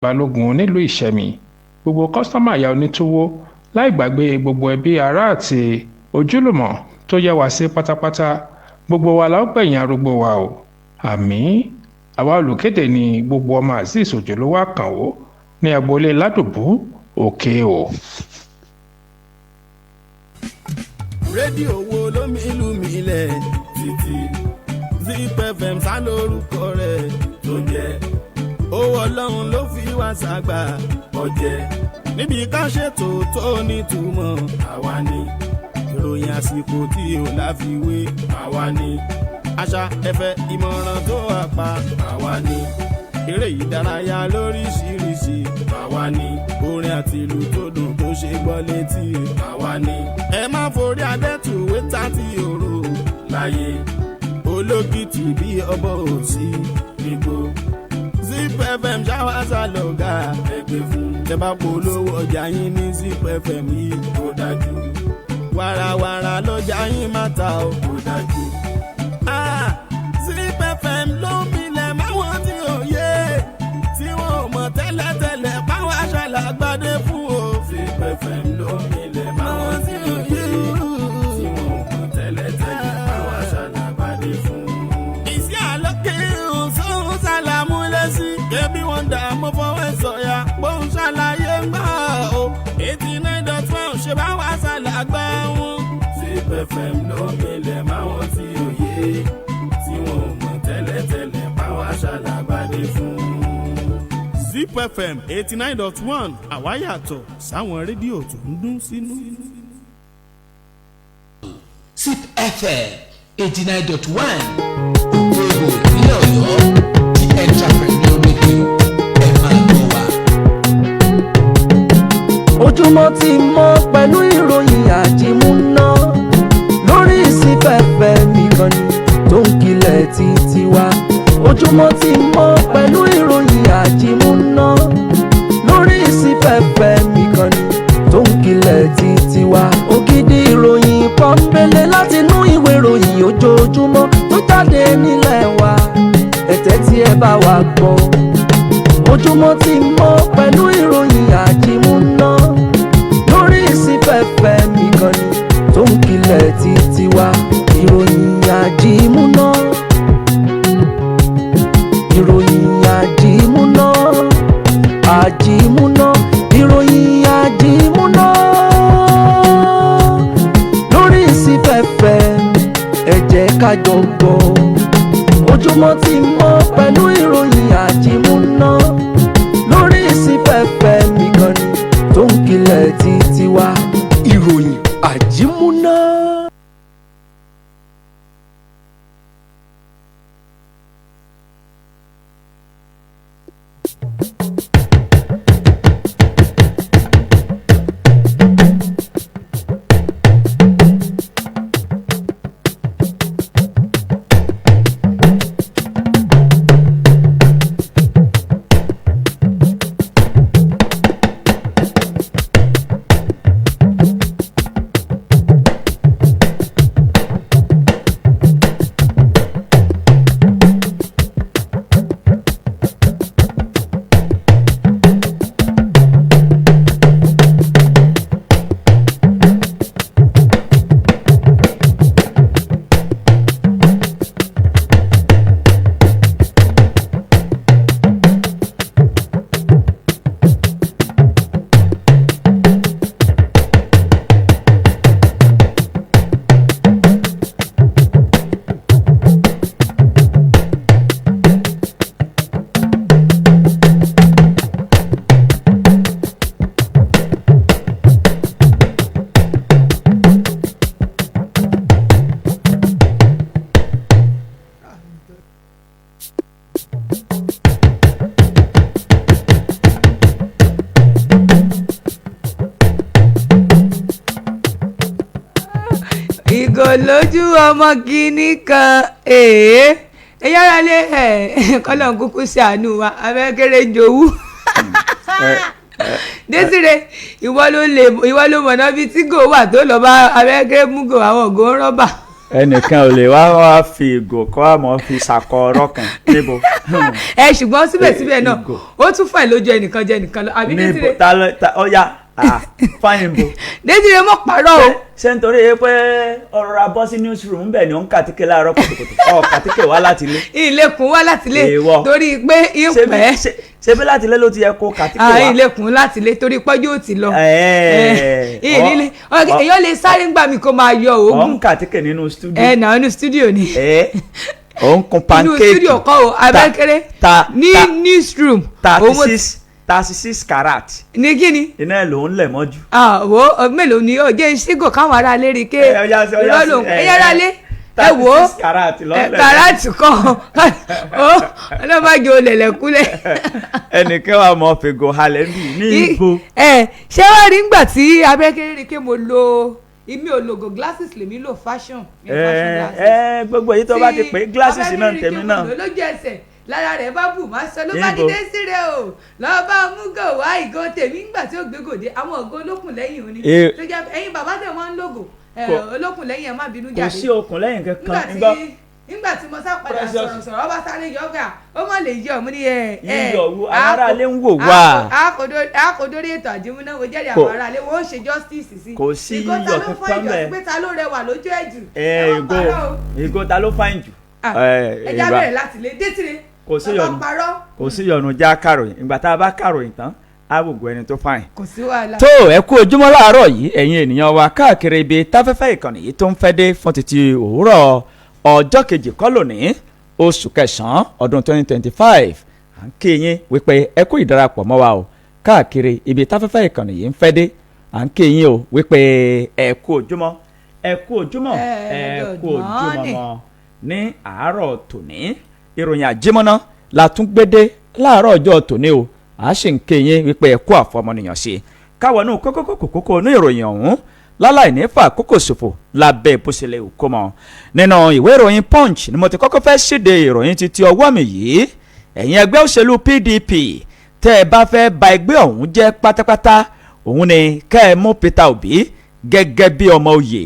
Balógun nílùú Ìṣẹ̀mí, gbogbo kọ́sítọ́mà ìyá onítúwó, láì gbàgbé gbogbo ẹbí, ará àti ojúlùmọ̀ tó yẹ wá sí pátápátá. Gbogbo wa la ó gbẹ̀yìn arúgbó wa o, àmín. Àwa olùkéde ní gbogbo ọmọ Azeez Òjòlówó Àkànó ní agboolé Ládùbú Òkè o. Rédíò wo ló mi ìlú mi ilẹ̀ títí? Zip FM sá lórúkọ rẹ̀ tó jẹ́. Owó Ọlọ́run ló fi wá ṣàgbà ọ̀jẹ̀ níbi ká ṣètò tó nítumọ̀. Àwa ni ìròyìn àsìkò tí ò láfiwé. Àwa ni àṣà, ẹ̀fẹ̀, ìmọ̀ràn tó wà pa. Àwa ni eré ìdárayá lóríṣiríṣi. Àwa ni orin àti ìlú tó dùn tó ṣe gbọ́ létí. Àwa ni ẹ má forí adẹ́tù wéta tí òru láyé olókìtì bí ọbọ̀ òsì nígbò. Zip FM ṣáwáṣá lọ́gà ẹgbẹ́ fún tẹ́bá polówó ọjà yín ní Zip FM yìí, kó dájú. Wàràwàrà lọ́jà yín má ta ò, kó dájú. Ah, Zip FM ló ń bilẹ̀ máwọn tí ò yé, tí wọn ò mọ̀ tẹ́lẹ̀tẹ́lẹ̀ báwọn aṣàlàgbàdé fún o. Zip FM ló ń bilẹ̀ máwọn tí ò yé, tí wọn ò mọ̀ tẹ́lẹ̀tẹ́lẹ̀ báwọn aṣàlàgbàdé fún. Ìsí àlọ́kè òṣòwò sàlámù lẹ́sí. Kébí wọn dà mọ́ fọwọ́ sọ̀yà. Bóun ṣàlàyé ń gbà o. 89.1 ṣe bá wà sàlágbà wọn. Zip FM ló ń bilẹ̀ máwọn tí ò yé, tí wọn ò mọ̀ tẹ́lẹ̀tẹ́lẹ̀ báwa ṣàlàgbàdé fún. Zip FM 89.1, àwa yàtọ̀ sáwọn rédíò tó ń dún sínú. Zip FM 89.1, Òkè Ògùn, ìpínlẹ̀ Ọ̀yọ́, the entrepreneur radio. Ẹ máa gbọ́ wa. Ojúmọ́ ti mọ́ pẹ̀lú ìròyìn àjímúná lórí ìsìnfẹ̀fẹ̀ nìkan ni tó ń kilẹ̀ títí wa. Ojúmọ́ ti mọ́ pẹ̀lú ìròyìn àjímúná lórí ìsìnfẹ̀fẹ̀ nìkan ni tó ń kilẹ̀ títí wa. Ògidì ìròyìn pọ́npẹ́lẹ́ láti inú ìwé ìròyìn ojoojúmọ́ tó jáde nílẹ̀ wa, ẹ̀tẹ́ tí ẹ bá wa gbọ́. Ojúmọ́ ti mọ́ pẹ̀lú ìròyìn àjímúná lórí ìsìnfẹ̀fẹ̀ nìkan ni tó ń kilẹ̀ títí wa. Ìròyìn àjímúná, ìròyìn àjímúná, àjímúná, ìròyìn àjímúná lórí ìsìnfẹ̀fẹ̀. Ẹ jẹ́ ká jọ gbọ́. Ojúmọ́ ti mọ́ pẹ̀lú ìròyìn àjímúná lórí ìsìnfẹ̀fẹ̀ nìkan ni tó ń kilẹ̀ títí wa. Ìròyìn àjímúná. Ìgò lójú ọmọ kìíní kan èé ẹ̀yára lé ẹ̀ kọ́lọ̀ kúkú ṣàánú wa. Abẹ́kẹ́rẹ́ jowú. Désìrè, ìwọ ló lè, ìwọ ló mọ̀nà bíi tí gò wà tó lọ bá abẹ́kẹ́rẹ́ mú gò àwọn ògò ń rọ́bà. Ẹnìkan ò lè wá fi ìgò kọ́ àmọ́ fi ṣàkọ ọ̀rọ̀ kan níbo. Ẹ ṣùgbọ́n síbẹ̀síbẹ̀ náà, Ìgò. ó tún fà lójú ẹnìkan jẹ ẹnìkan lọ, àbí? Níbo? Désiré. Ta ló ta ọ̀ya fáyín bo. Désiré, mọ̀ pàrọ̀ o. Ṣé nítorí pé ọ̀rọ̀ abọ́ sí newsroom bẹ́ẹ̀ ni ó ń kàtíkè láàárọ̀ kùtùkùtù, ọ̀ kàtíkè wá láti ilé? Ilẹ̀kùn wá láti ilé. Èèwọ̀. Torí pé ìpẹ́. Ṣebí láti ilé ló ti yẹ kó kàtíkè wá. Ilẹ̀kùn láti ilé torí pọ́jú ò ti lọ. Ẹ̀ẹ́, Ìnílé èèyàn lè sáré ńgbà mi kó máa yọ ọ̀ òógùn. ń kàtíkè nínú studio. Ẹ nà, inú studio ni. Ẹ̀ ọ̀ ń kun Inú pancake. studio kọ́ o, abẹ́kẹ́rẹ́ ní newsroom. 36 carat. Ní kíni? Iná ẹ̀ ló ń lẹ̀ mọ́jú. Ah, wo mélòó ni ó jẹ́ ṣígò káwọn ará ilé rí i ké? Ẹ, ọya sí, ọya Irọ́ sí, ló ń ẹ, ẹ̀yẹ́ ará ilé, ẹ wò ó. 36 carat ló ń lẹ̀ mọ́jú. Carat kọ́ ó, ọlọ́mọdé olè lẹ́kúlẹ̀. Ẹnìkan wà mọ́ fègò halẹ̀ ń bì ní ibo. Ẹ ṣé wàá rí ngbà tí abẹ́kẹ́rẹ́ rí i pé mo lo ìmí ológo glasses, lèmi lò fashion mi, fashion Ẹ glasses. ẹ gbogbo èyí tó bá ti pé glasses náà Abẹ́kẹ́rẹ́ rí i tèmi pé mo náà. lò lójú ẹsẹ̀ lára rẹ̀ bá bù máa sọ ló bá Níbo? dídé síre o, lọ́ọ́ bá mú gò wá ìgò tèmi ńgbà tí ó gbé gòdè àwọn ògo olókùn lẹ́yìn òní tó jẹ́ ẹ̀yin bàbá tẹ̀ wọ́n ń lògò olókùn lẹ́yìn, ẹ̀ má bínú Kò jáde. sí okùn lẹ́yìn kankan Nígbà nígbà. tí nígbà tí mo sá padà Precious. sọ̀rọ̀ sọ̀rọ̀, ọba sáré yọ ọgbà ó mọ̀ lè yọ mú ní ẹ ẹ. Yíyọ wo? Àwọn aráalé ń wò wá. Àkòdórí ètò àjẹmúná wo jẹ́rìí àwọn aráalé wọ́n ó ṣe justice sí. Kò sí Ìgò ta yíyọ ló fọ́ kankan ìjọ bẹ́ẹ̀. pé ta ló rẹwà lójú ẹ̀ jù? Ẹ Ẹ má ìgò parọ́ o. Ìgò ta ló fáyìn jù? Ah, Ẹ, ẹ já bẹ̀rẹ̀ láti lé Désiré. Kò sí Bàbá yọnu. parọ́. Kò sí yọnu, já kàròyìn. Ìgbà tá a bá kàròyìn tán, á wò gbọ́ ẹni tó fáyìn. Kò sí wàhálà. Tó ẹ kú ojúmọ́ láàárọ̀ yìí, ẹ̀yin ènìyàn wa káàkiri ibi táfẹ́fẹ́ ìkànnì yìí tó ń fẹ́ dé fún títí òwúrọ̀ ọjọ́ kejì kọ́ lónìí, oṣù kẹsàn-án ọdún 2025. À ń kí yín wípé ẹ kú ìdarapọ̀ mọ́ wa o. Káàkiri ibi táfẹ́fẹ́ ìkànnì yìí ń fẹ́ dé, à ń kí yín o wípé ẹ kú ojúmọ́, ẹ kú ojúmọ́, ẹ kú Good ojúmọ́ morning. mọ́ ní àárọ̀ tòní. Ìròyìn àjímọ́ná la tún gbédé láàárọ̀ ọjọ́ tòní o. À sì ń ké yín wípé ẹ kú àfọmọnìyàn ṣe káwọn nù kókókókókó ní ìròyìn ọ̀hún láláì ní fà kókò ṣòfò lábẹ́ bó ṣe lè kó mọ́. Nínú ìwé ìròyìn Punch ni mo ti kọ́kọ́ fẹ́ ṣíde ìròyìn títí ọwọ́ mi yìí. Ẹ̀yin ẹgbẹ́ òṣèlú PDP, tẹ́ ẹ bá fẹ́ ba ẹgbẹ́ ọ̀hún jẹ́ pátápátá, òun ni kẹ́ ẹ mú Peter Obi gẹ́gẹ́ bí ọmọ oyè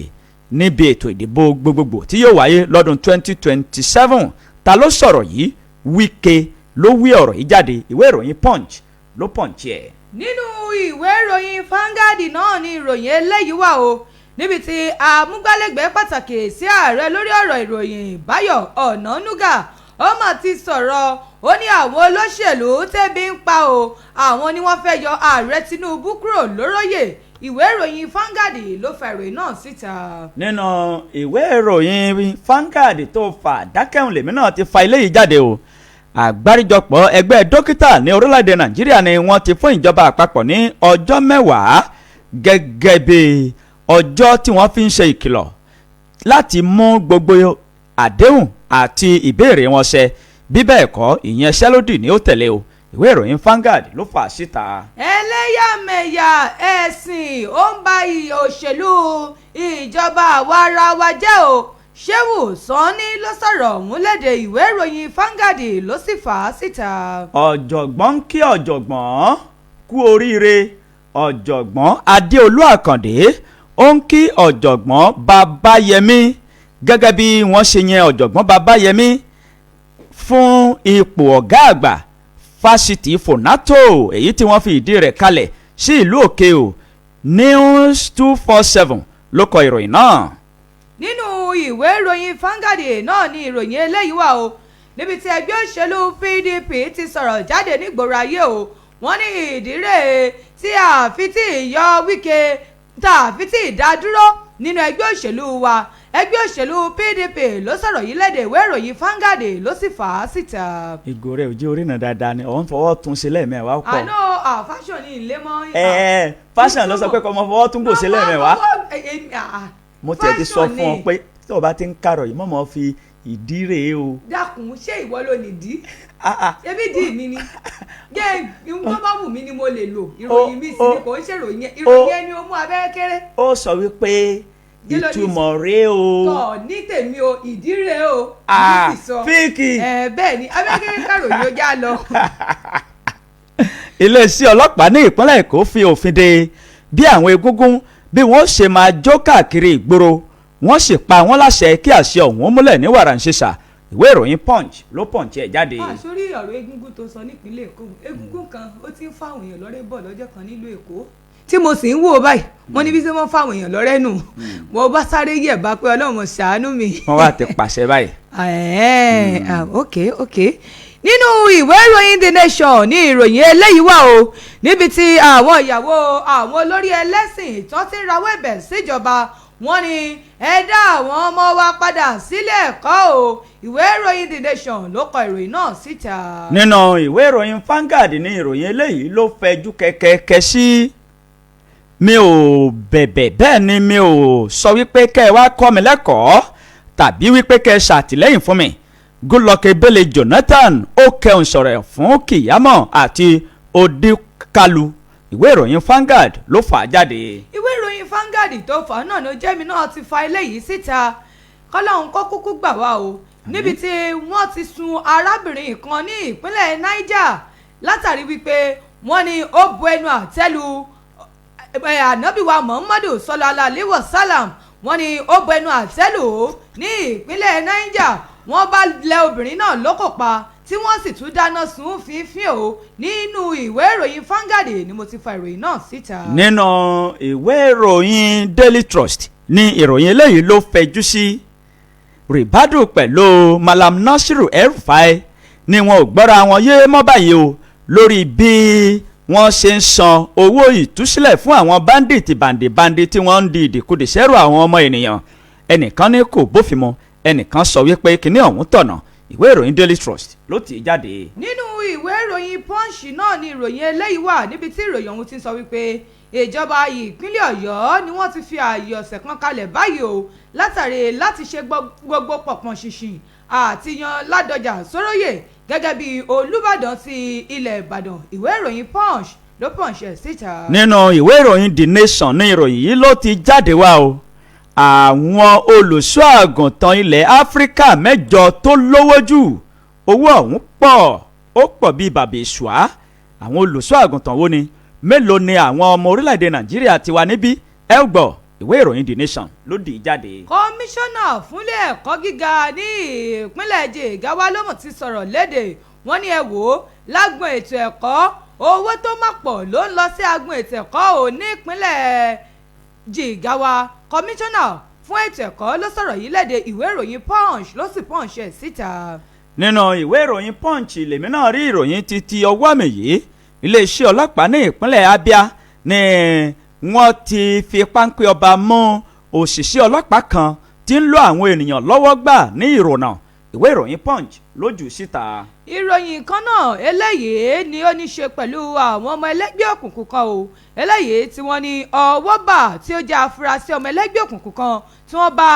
níbi ètò ìdìbò gbogbogbò tí yóò wáyé lọ́dún 2027. Ta ló sọ̀rọ̀ yìí? Wike ló wí ọ̀rọ̀ yìí jáde. Ìwé ìròyìn Punch ló punch ẹ̀. Nínú ìwé ìròyìn Vanguard náà ni ìròyìn eléyìí wà o, níbi tí amúgbálẹ́gbẹ̀ẹ́ pàtàkì sí ààrẹ lórí ọ̀rọ̀ ìròyìn, Báyọ̀ Ọ̀nànúgà, ó mà ti sọ̀rọ̀. Ó ní àwọn olóṣèlú tẹ́bi ń pa o, àwọn ni wọ́n fẹ́ yọ ààrẹ Tinubu kúrò lóróyè. Ìwé ìròyìn Vanguard ló fa ìròyìn náà síta. Nínú ìwé ìròyìn Vanguard tó fà dákẹ́hùn lèmi náà ti fa eléyìí jáde o. Àgbáríjọpọ̀ ẹgbẹ́ dókítà ní orílẹ̀-èdè Nàìjíríà ni wọ́n ti fún ìjọba àpapọ̀ ní ọjọ́ 10 gẹ́gẹ́ bí ọjọ́ tí wọ́n fi ń ṣe ìkìlọ̀ láti mú gbogbo àdéhùn àti ìbéèrè wọn ṣẹ. Bí bẹ́ẹ̀ kọ́, ìyanṣẹ́lódì ni ó tẹ̀lé o. Ìwé ìròyìn Vanguard ló fà síta. Ẹlẹ́yàmẹ̀yà ẹ̀sìn ó ń ba òṣèlú ìjọba àwa-ara-wa jẹ́ o, Shehu Sani ló sọ̀rọ̀ ọ̀hún léde. Ìwé ìròyìn Vanguard ló sì fà á síta. Ọ̀jọ̀gbọ́n ń kí ọ̀jọ̀gbọ́n kú oríire. Ọ̀jọ̀gbọ́n Adéolú Àkàndé ó ń kí ọ̀jọ̀gbọ́n Babayẹmí gẹ́gẹ́ bí wọ́n ṣe yan ọ̀jọ̀gbọ́n Babayẹmí fún ipò ọ̀gá àgbà fásitì FUNATO, èyí tí wọ́n fi ìdí rẹ̀ kalẹ̀ sí ìlú Òkè o. News 247 ló kọ ìròyìn náà. Nínú ìwé ìròyìn Vanguard náà ni ìròyìn eléyìí wà o, níbi tí ẹgbẹ́ òṣèlú PDP ti sọ̀rọ̀ jáde nígboro ayé o. Wọ́n ní ìdí rèé tí àfi tí ìyọ Wike tá a fi tí ìdádúró nínú ẹgbẹ́ òṣèlú wa. Ẹgbẹ́ òṣèlú PDP ló sọ̀rọ̀ yìí léde. Ìwé ìròyìn Vanguard ló sì fà á síta. Ìgò rẹ̀ ò jẹ́ orí náà dáadáa ni òun fọwọ́ tún ṣe lẹ́ẹ̀mẹ́wàá pọ̀. Àná fashion ní ilé mọ́. Ẹ ẹ, fashion ló sọ pé kọ́ ọmọ fọwọ́ tún gò ṣe lẹ́ẹ̀mẹ́wàá. Mo tiẹ̀ ti sọ fún ọ pé tí o bá ti ń kárọ̀ yìí, mọ̀mọ́ fi ìdí rèé o. Dákun, ṣé ìwọ ló nìdí? Ah, ah. Ṣebí dì mí ni jẹ́ n tó bá wù mí ni mo lè lò. Ìròyìn mi sì ni kò ń ṣèròyìn ẹ. Ìròyìn ẹni o mú abẹ́rẹ́ kéré. Ó sọ wípé Kí ló ní? ìtumọ̀ rèé o. Tọ̀ ní tèmi o, ìdí rèé o. Ah, Ìdí sì sọ. Fíìkì. Ẹ bẹ́ẹ̀ ni, abẹ́rẹ́ kéré kàròyìn ó já lọ. Iléeṣẹ́ ọlọ́pàá ní ìpínlẹ̀ Èkó fi òfin de bí àwọn egúngún bí wọ́n ṣe máa jó káàkiri ìgboro. Wọ́n sì pa wọ́n láṣẹ kí àṣẹ ọ̀hún múlẹ̀ ní wàràǹṣeṣà. Ìwé ìròyìn Punch ló punch ẹ̀ jáde. Sórí ọ̀rọ̀ egungun tó sọ nípínlẹ̀ Èkó, egungun kan ó ti ń fáwọn èèyàn lọ́rẹ́ bọ̀ lọ́jọ́ kan nílùú Èkó tí mo sì ń wò báyìí, wọ́n ní bí sẹ́ wọ́n fáwọn èèyàn lọ́rẹ́ nù, mo bá sáré yẹ̀ bá pé Ọlọ́run ṣàánú mi. Wọ́n wá ti pàṣẹ báyìí. Ok, nínú ìwé ìròyìn The Nation ní ìròyìn eléyìí wà o, níbi tí àwọn ìyàwó àwọn olórí ẹlẹ́sìn tó ti ń rawọ́ ẹ̀bẹ̀ síjọba. Wọ́n ní ẹ dá àwọn ọmọ wa padà sílé ẹ̀kọ́ o. Ìwé ìròyìn The Nation ló kọ ìròyìn náà síta. Nínú ìwé ìròyìn Vanguard ní ìròyìn eléyìí ló fẹjú kẹkẹkẹ sí. Mi ò bẹ̀bẹ̀, bẹ́ẹ̀ ni mi ò sọ wípé kẹ́ ẹ wá kọ́ mi lẹ́kọ̀ọ́ tàbí wípé kẹ́ ẹ ṣàtìlẹ́yìn fún mi. Goodluck Ebele Jonathan ó kẹun sọ̀rọ̀ fún Keyamo àti Odinkalu. Ìwé ìròyìn Vanguard ló fà á jáde. Ìwé ìròyìn Vanguard tó fà á náà ló jẹ́mi náà ti fa eléyìí síta. Kọ́lọ́hún kó kúkú gbà wá o, níbi tí wọ́n ti sun arábìnrin kan ní ìpínlẹ̀ Niger látàrí wípé wọ́n ní ó bu ẹnu àtẹ́lu ànábì wa Muhammadu sallallahu alaihi wasallam. Wọ́n ní ó bu ẹnu àtẹ́lù ní ìpínlẹ̀ Niger. Wọ́n bá lẹ obìnrin náà lókò pa, tí wọ́n sì tún dáná sun fínfín o. Nínú ìwé ìròyìn Vanguard ni mo ti fa ìròyìn náà síta. Nínú ìwé ìròyìn Daily Trust ní ìròyìn eléyìí ló fẹjú sí. Ribadu pẹ̀lú Malam Nasiru El-Rufai ni wọn ò gbọ́ra wọn yé mọ́ báyìí o, lórí bí wọ́n ṣe ń san owó ìtúsílẹ̀ fún àwọn bandit bàǹdìbàǹdì tí wọ́n ń di ìdìkudì sẹ́rù àwọn ọmọ ènìyàn. Ẹnìkan ní kò bófin mu, ẹnìkan sọ wípé kinní ọ̀hún tọ̀nà. Ìwé ìròyìn Daily Trust ló tì í jáde. Nínú ìwé ìròyìn Punch náà ni ìròyìn eléyìí wà, níbi tí ìròyìn ọ̀hún ti ń sọ wípé ìjọba ìpínlẹ̀ Ọ̀yọ́ ni wọ́n ti fi ààyè ọ̀sẹ̀ kan kalẹ̀ báyìí o, látàrí láti ṣe gbogbo pọ̀pọ̀n ṣìnṣìn àti yan Ládọjà Sóróyè gẹ́gẹ́ bí Olúbàdàn ti ilẹ̀ Ìbàdàn. Ìwé ìròyìn Punch ló punch ẹ̀ síta. Nínú ìwé ìròyìn The Nation ní ìròyìn yìí ló ti jáde wá o. Àwọn olùṣọ́ àgùntàn ilẹ̀ Áfíríkà mẹ́jọ tó lówó jù, owó ọ̀hún pọ̀, ó pọ̀ bíi bàbá ìṣùá. Àwọn olùṣọ́ àgùntàn wo ni? Mélòó ni àwọn ọmọ orílẹ̀-èdè Nàìjíríà ti wà níbí? Ẹ gbọ́, ìwé ìròyìn The Nation ló dì í jáde. Kọmíṣánná fúnlé ẹ̀kọ́ gíga ní ìpínlẹ̀ Jigawa ló mọ̀ ti sọ̀rọ̀ léde. Wọ́n ní ẹ wò ó, lágbọn ètò ẹ̀kọ́, owó tó má pọ̀ ló ń lọ sí agbọn ètò ẹ̀kọ́ ò ní ìpínlẹ̀ Jigawa. Kọmíṣánná fún ètò ẹ̀kọ́ ló sọ̀rọ̀ yìí léde. Ìwé ìròyìn Punch ló sì punch ẹ̀ síta. Nínú ìwé ìròyìn Punch lèmi náà rí ìròyìn títí ọwọ́ mi yìí. Iléeṣẹ́ ọlọ́pàá ní ìpínlẹ̀ Abia ni wọ́n ti fi páńpẹ́ ọba mú òṣìṣẹ́ ọlọ́pàá kan tí ń lo àwọn ènìyàn lọ́wọ́ gbà ní ìrònà. Ìwé ìròyìn Punch lójú síta. Ìròyìn kan náà eléyìí ni ó ní ṣe pẹ̀lú àwọn ọmọ ẹlẹ́gbẹ́ òkùnkùn kan o, eléyìí tí wọ́n ní ọwọ́ bà, tí ó jẹ́ afurasí ọmọ ẹlẹ́gbẹ́ òkùnkùn kan tí wọ́n bá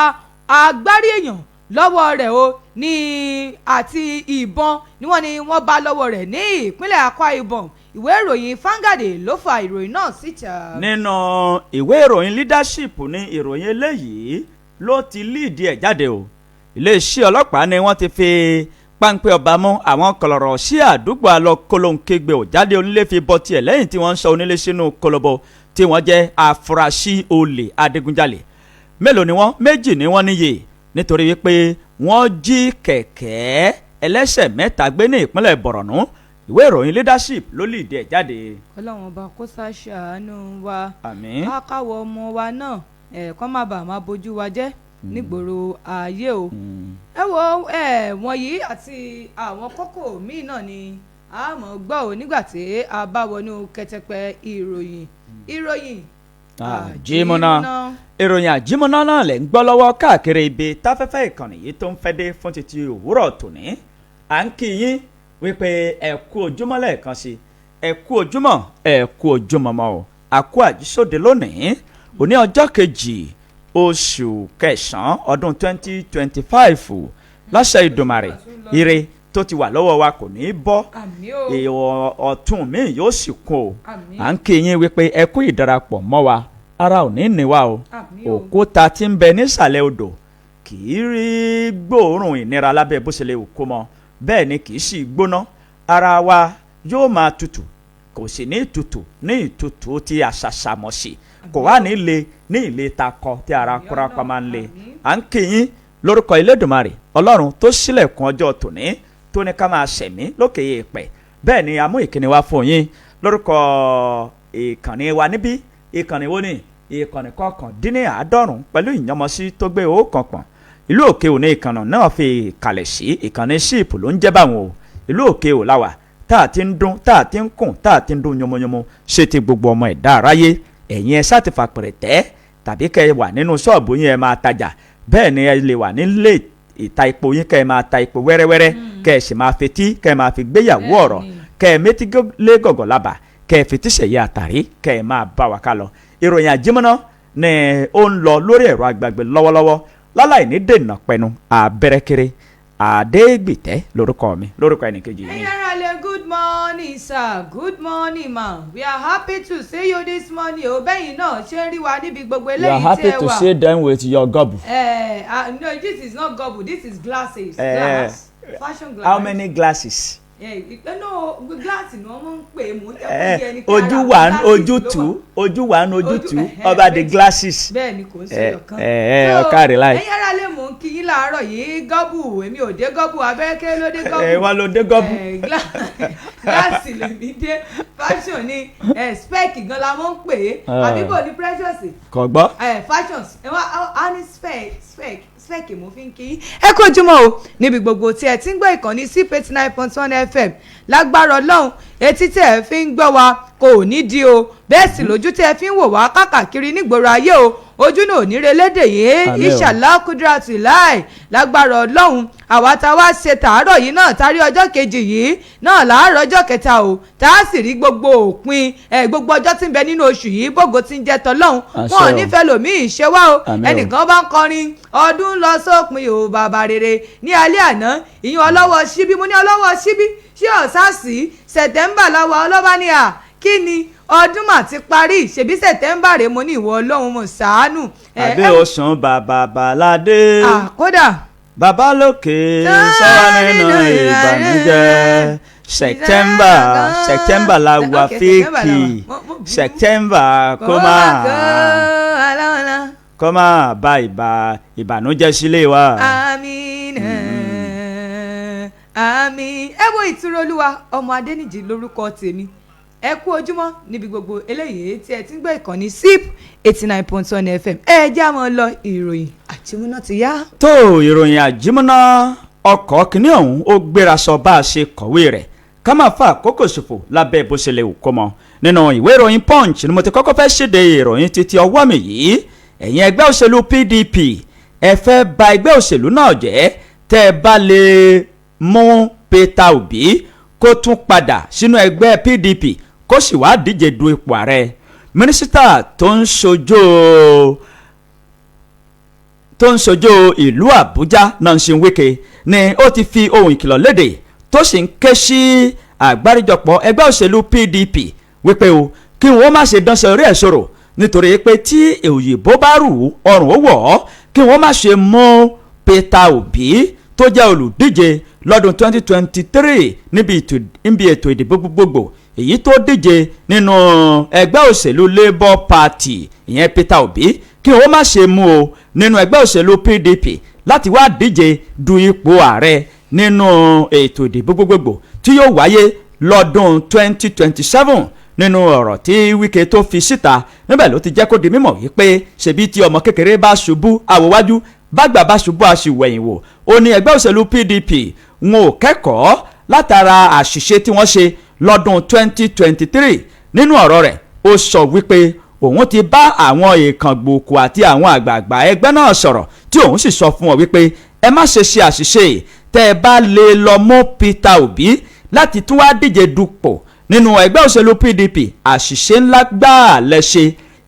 agbárí èèyàn lọ́wọ́ rẹ̀ o ní àti ìbọn ni wọ́n ní wọ́n bá lọ́wọ́ rẹ̀ ní ìpínlẹ̀ Akwa Ibom. Ìwé ìròyìn Vanguard ló fa ìròyìn náà síta. Nínú ìwé ìròyìn Leadership ní ìròyìn eléyìí ló ti líìdí ẹ̀ jáde o. Iléeṣẹ́ ọlọ́pàá ni wọ́n ti fi páńpẹ́ ọba mú àwọn kọlọ̀rọ̀ sí àdúgbò alọ kólóńkégbé ò jáde onílé fi bọ́ tiẹ̀ lẹ́yìn tí wọ́n ń sọ onílé sínú kólóbó, tí wọ́n jẹ́ afurasí olè adigunjalè. Mélòó ni wọ́n? Méjì ni wọ́n níye, nítorí wípé wọ́n jí kẹ̀kẹ́ ẹlẹ́sẹ̀ mẹ́ta gbé ní ìpínlẹ̀ Borno. Ìwé ìròyìn Leadership ló lìdí ẹ̀ jáde. Ọlọ́run ọba kó ṣàṣàánú wa. Àmín. Ká káwọ ọmọ wa náà ẹ̀ẹ́kan má bàa máa bójú wa jẹ́ nígboro ayé o. Ẹ wo ẹ wọ̀nyí àti àwọn kókó míì náà ni a mọ̀ gbọ́ ò nígbà tí a bá wọnú kẹtẹpẹ ìròyìn àjímọ́ná. Ìròyìn àjímọ́ná náà lẹ̀ ń gbọ́ lọ́wọ́ káàkiri ibi táfẹ́fẹ́ ìkànnì yìí tó ń fẹ́ dé fún títí òwúrọ̀ tòní. À ń kí yín wípé ẹ kú ojúmọ́ lẹ́ẹ̀kan sí, ẹ kú ojúmọ́, ẹ kú ojúmọ́ mọ́ o. Àkú àjísòde lónìí, òní ọjọ́ kejì oṣù kẹsàn-án ọdún 2025. Láṣẹ Ìdùmarè, ire tó ti wà lọ́wọ́ wa kò ní í bọ́. Àmín o. Èèwọ̀ ọ̀tún mi yóò sì kún o. Àmín. À ń kí yín wípé ẹ kú ìdarapọ̀ mọ́ wa, ara ò ní ní wa o. Àmín o. Òkúta tí ń bẹ nísàlẹ̀ odò kì í rí gbóòórùn ìnira lábẹ́ bó ṣe lè wù kó mọ, bẹ́ẹ̀ ni kì í sì gbóná. Ara wa yóò máa tutù. Kò Kò sì ní ìtutù ní ìtutù tí àṣàṣàmọ̀sì kò wá ní le ní ìle takọ tí ara kúrápá máa ń le. À ń kí yín lórúkọ Elédùmarè Ọlọ́run tó ṣílẹ̀kùn ọjọ́ tòní tó ní ká máa ṣẹ̀mí lókè èèpẹ̀. Bẹ́ẹ̀ ni a mú ìkíni wá fún yín lórúkọ ìkànnì wa níbí. Ìkànnì wo ni? Ìkànnì 99 pẹ̀lú ìyànmọ́sí tó gbé ọ̀kan pọ̀n. Ìlú Òkè Òní ìkànnì náà fi kalẹ̀ sí. Ìkànnì síìpù ló ń jẹ́ báwọn o. Ìlú Òkè Ò láwà tá a ti ń dún, tá a ti ń kùn, tá a ti ń dún yomoyomo ṣe ti gbogbo ọmọ ẹ̀dá aráyé. Ẹ̀yin ẹ ṣáà ti fàpẹ̀rẹ̀ tẹ́ tàbí kẹ́ ẹ wà nínú ṣọ́ọ̀bù yín, ẹ máa tajà. Bẹ́ẹ̀ ni ẹ lè wà nílé ìta epo yín, kẹ́ ẹ máa ta epo wẹ́rẹ́wẹ́rẹ́, kẹ́ ẹ sì máa fetí, kẹ́ ẹ máa fi gbéyàwó ọ̀rọ̀, kẹ́ ẹ métí lé gọ̀gọ̀ lábà, kẹ́ ẹ fetí ṣẹ̀yẹ àtàrí, kẹ́ ẹ máa bá wa ká lọ. Ìròyìn àjímọ́ná ni ó ń lọ lórí ẹ̀rọ agbàgbé lọ́wọ́lọ́wọ́ láláì ní dènà pẹnu. Abẹ́rẹ́kẹ́rẹ́ Adégbìtẹ́ lórúkọ mi, lórúkọ ẹnìkejì mi. Ẹ̀yin ará ilé, good morning sir, good morning ma, we are happy to see you this morning o. Bẹ́yìn náà ṣe ń rí wa níbi gbogbo You are eléyìí tí happy ẹ to wà. see them with your gobble. No, this is not gobble, this is glasses. Glass, fashion glass. How many glasses? No, glass ni wọ́n máa ń pè é, mò ń tẹ́ Eh, fún ẹni pé ojú ara wa glasses ojú ló tú wà. ojú wa ń ojú Ojú- tú ẹhẹ́, ọba the méjì. glasses. Bẹ́ẹ̀ ni, kò ń ṣe ọ̀kan. Eh, ọ̀kàrẹ̀ láì. Ẹ̀yin ará lè, mò ń kí yín láàárọ̀ yìí. Gọ́bù èmi ò dé gọ́bù, abẹ́rẹ́kẹ́ ló dé gọ́bù. Ẹ wá ló dé gọ́bù. Gíláàsì lèmi dé, fashion ni, spec gan la mọ̀ ń pè é. Ah. Àbí bò ní, Precious? Kò gbọ́. Fashions ẹ wá á ní spec, spec, spec mo fi ń kí yín. Ẹ kú ojúmọ́ o níbi gbogbo tí ẹ ti ń gbọ́ ìkànnì sí 89.1 FM. Lágbára Ọlọ́run, etí tí ẹ fi ń gbọ́ wa kò ní di o, bẹ́ẹ̀ sì lójú tí ẹ fi ń wò wá káàkiri nígboro ayé o, ojú náà ò ní relédè yìí. Àmín o. Ìṣàlá kúdírátì láì lágbára Ọlọ́run, àwa tá a wá ṣe tàárọ̀ yìí náà tárí ọjọ́ kejì yìí náà láàárọ̀ ọjọ́ kẹta o, tá a sì rí gbogbo òpin ẹ gbogbo ọjọ́ tí ń bẹ nínú oṣù yìí, bógo tí ń jẹ́ tọlọ́run. Àṣẹ Wọn ò o. nífẹ̀ẹ́ lòmíì ṣe wá o. Àmín o. Ẹnìkan bá ń kọrin ọdún lọ sópin o, bàbá rere ní alẹ́ àná, ìyẹn ọlọ́wọ́ síbí. Mo ní ọlọ́wọ́ síbí ṣé ọ̀sásì September lọ́wọ́ ọlọ́ba ni à kí ni ọdún mà ti parí, ṣèbí September rèé. Mo ní ìwọ Ọlọ́run mo ṣàánú. Àbí oṣù bàbá baládé. Ah, kódà. Bàbá lókè sọ́wọ́ nínú ìbànújẹ́. September, September la wà. Okay, September la fíìkì wà. Mo bínú. September kó máa bá ìbànújẹ́ sílé wa. Àmín, àmín. Ẹ wo, ìtura olúwa ọmọ Adéníjì lórúkọ tèmi. Ẹ kú ojúmọ́ níbi gbogbo eléyìí tí ẹ ti ń gbọ́ ìkànnì SIP 89.1 FM. Ẹ já mọ́ lọ, ìròyìn àtìmúná ti yá. Tó ìròyìn àjímọ́ná ọkọ̀ kìíní ọ̀hún ó gbéra sọ bá a ṣe kọ̀wé rẹ̀, ká máa fa àkókò ṣòfò lábẹ́ bó ṣe lè wù kó mọ. Nínú ìwé ìròyìn Punch ni mo ti kọ́kọ́ fẹ́ ṣèdè ìròyìn títí ọwọ́ mi yìí. Ẹ̀yin ẹgbẹ́ òṣèlú PDP, ẹ fẹ́ ba ẹgbẹ́ òṣèlú náà jẹ́ tẹ́ ẹ bá lè mú Peter Obi kó tún padà sínú ẹgbẹ́ PDP, kó sì wá díje du ipò ààrẹ. Mínísítà tó ń ṣojú ìlú Àbújá, Nyesom Wike, ni ó ti fi ohun ìkìlọ̀ léde, tó sì ń ké sí àgbáríjọpọ̀ ẹgbẹ́ òṣèlú PDP wípé o kí wọ́n má ṣe dánṣẹ́ orí ẹ̀ sọ̀rọ̀, nítorí pé tí òyìnbó bá rù ọrùn ó wọ̀ ọ́, kí wọ́n má ṣe mú Peter Obi tó jẹ́ olùdíje lọ́dún 2023 níbi ètò ìdìbò gbogbogbò èyí tó díje nínú ẹgbẹ́ òṣèlú Labour Party, ìyẹn Peter Obi, kí wọ́n má ṣe mú o nínú ẹgbẹ́ òṣèlú PDP láti wá díje du ipò ààrẹ nínú ètò ìdìbò gbogbogbò tí yóò wáyé lọ́dún 2027. Nínú ọ̀rọ̀ tí Wike tó fi síta níbẹ̀ ló ti jẹ́ kó di mímọ̀ wípé ṣebí tí ọmọ kékeré bá ṣubú àwòwájú, bágbà bá ṣubú aṣìwẹ̀yìn wò. Ó ní ẹgbẹ́ òṣèlú PDP wọn ò kẹ́kọ̀ọ́ látara àṣìṣe tí wọ́n ṣe lọ́dún 2023. Nínú ọ̀rọ̀ rẹ̀, ó sọ wípé òun ti bá àwọn èèkàn gbòòkù àti àwọn àgbààgbà ẹgbẹ́ náà sọ̀rọ̀, tí òun sì sọ fún wọn wípé ẹ má ṣe ṣe àṣìṣe tẹ́ ẹ bá lè lọ mú Peter Obi láti tún wá díje dupò nínú ẹgbẹ́ òṣèlú PDP. Àṣìṣe ńlá gbáà lẹ ṣe,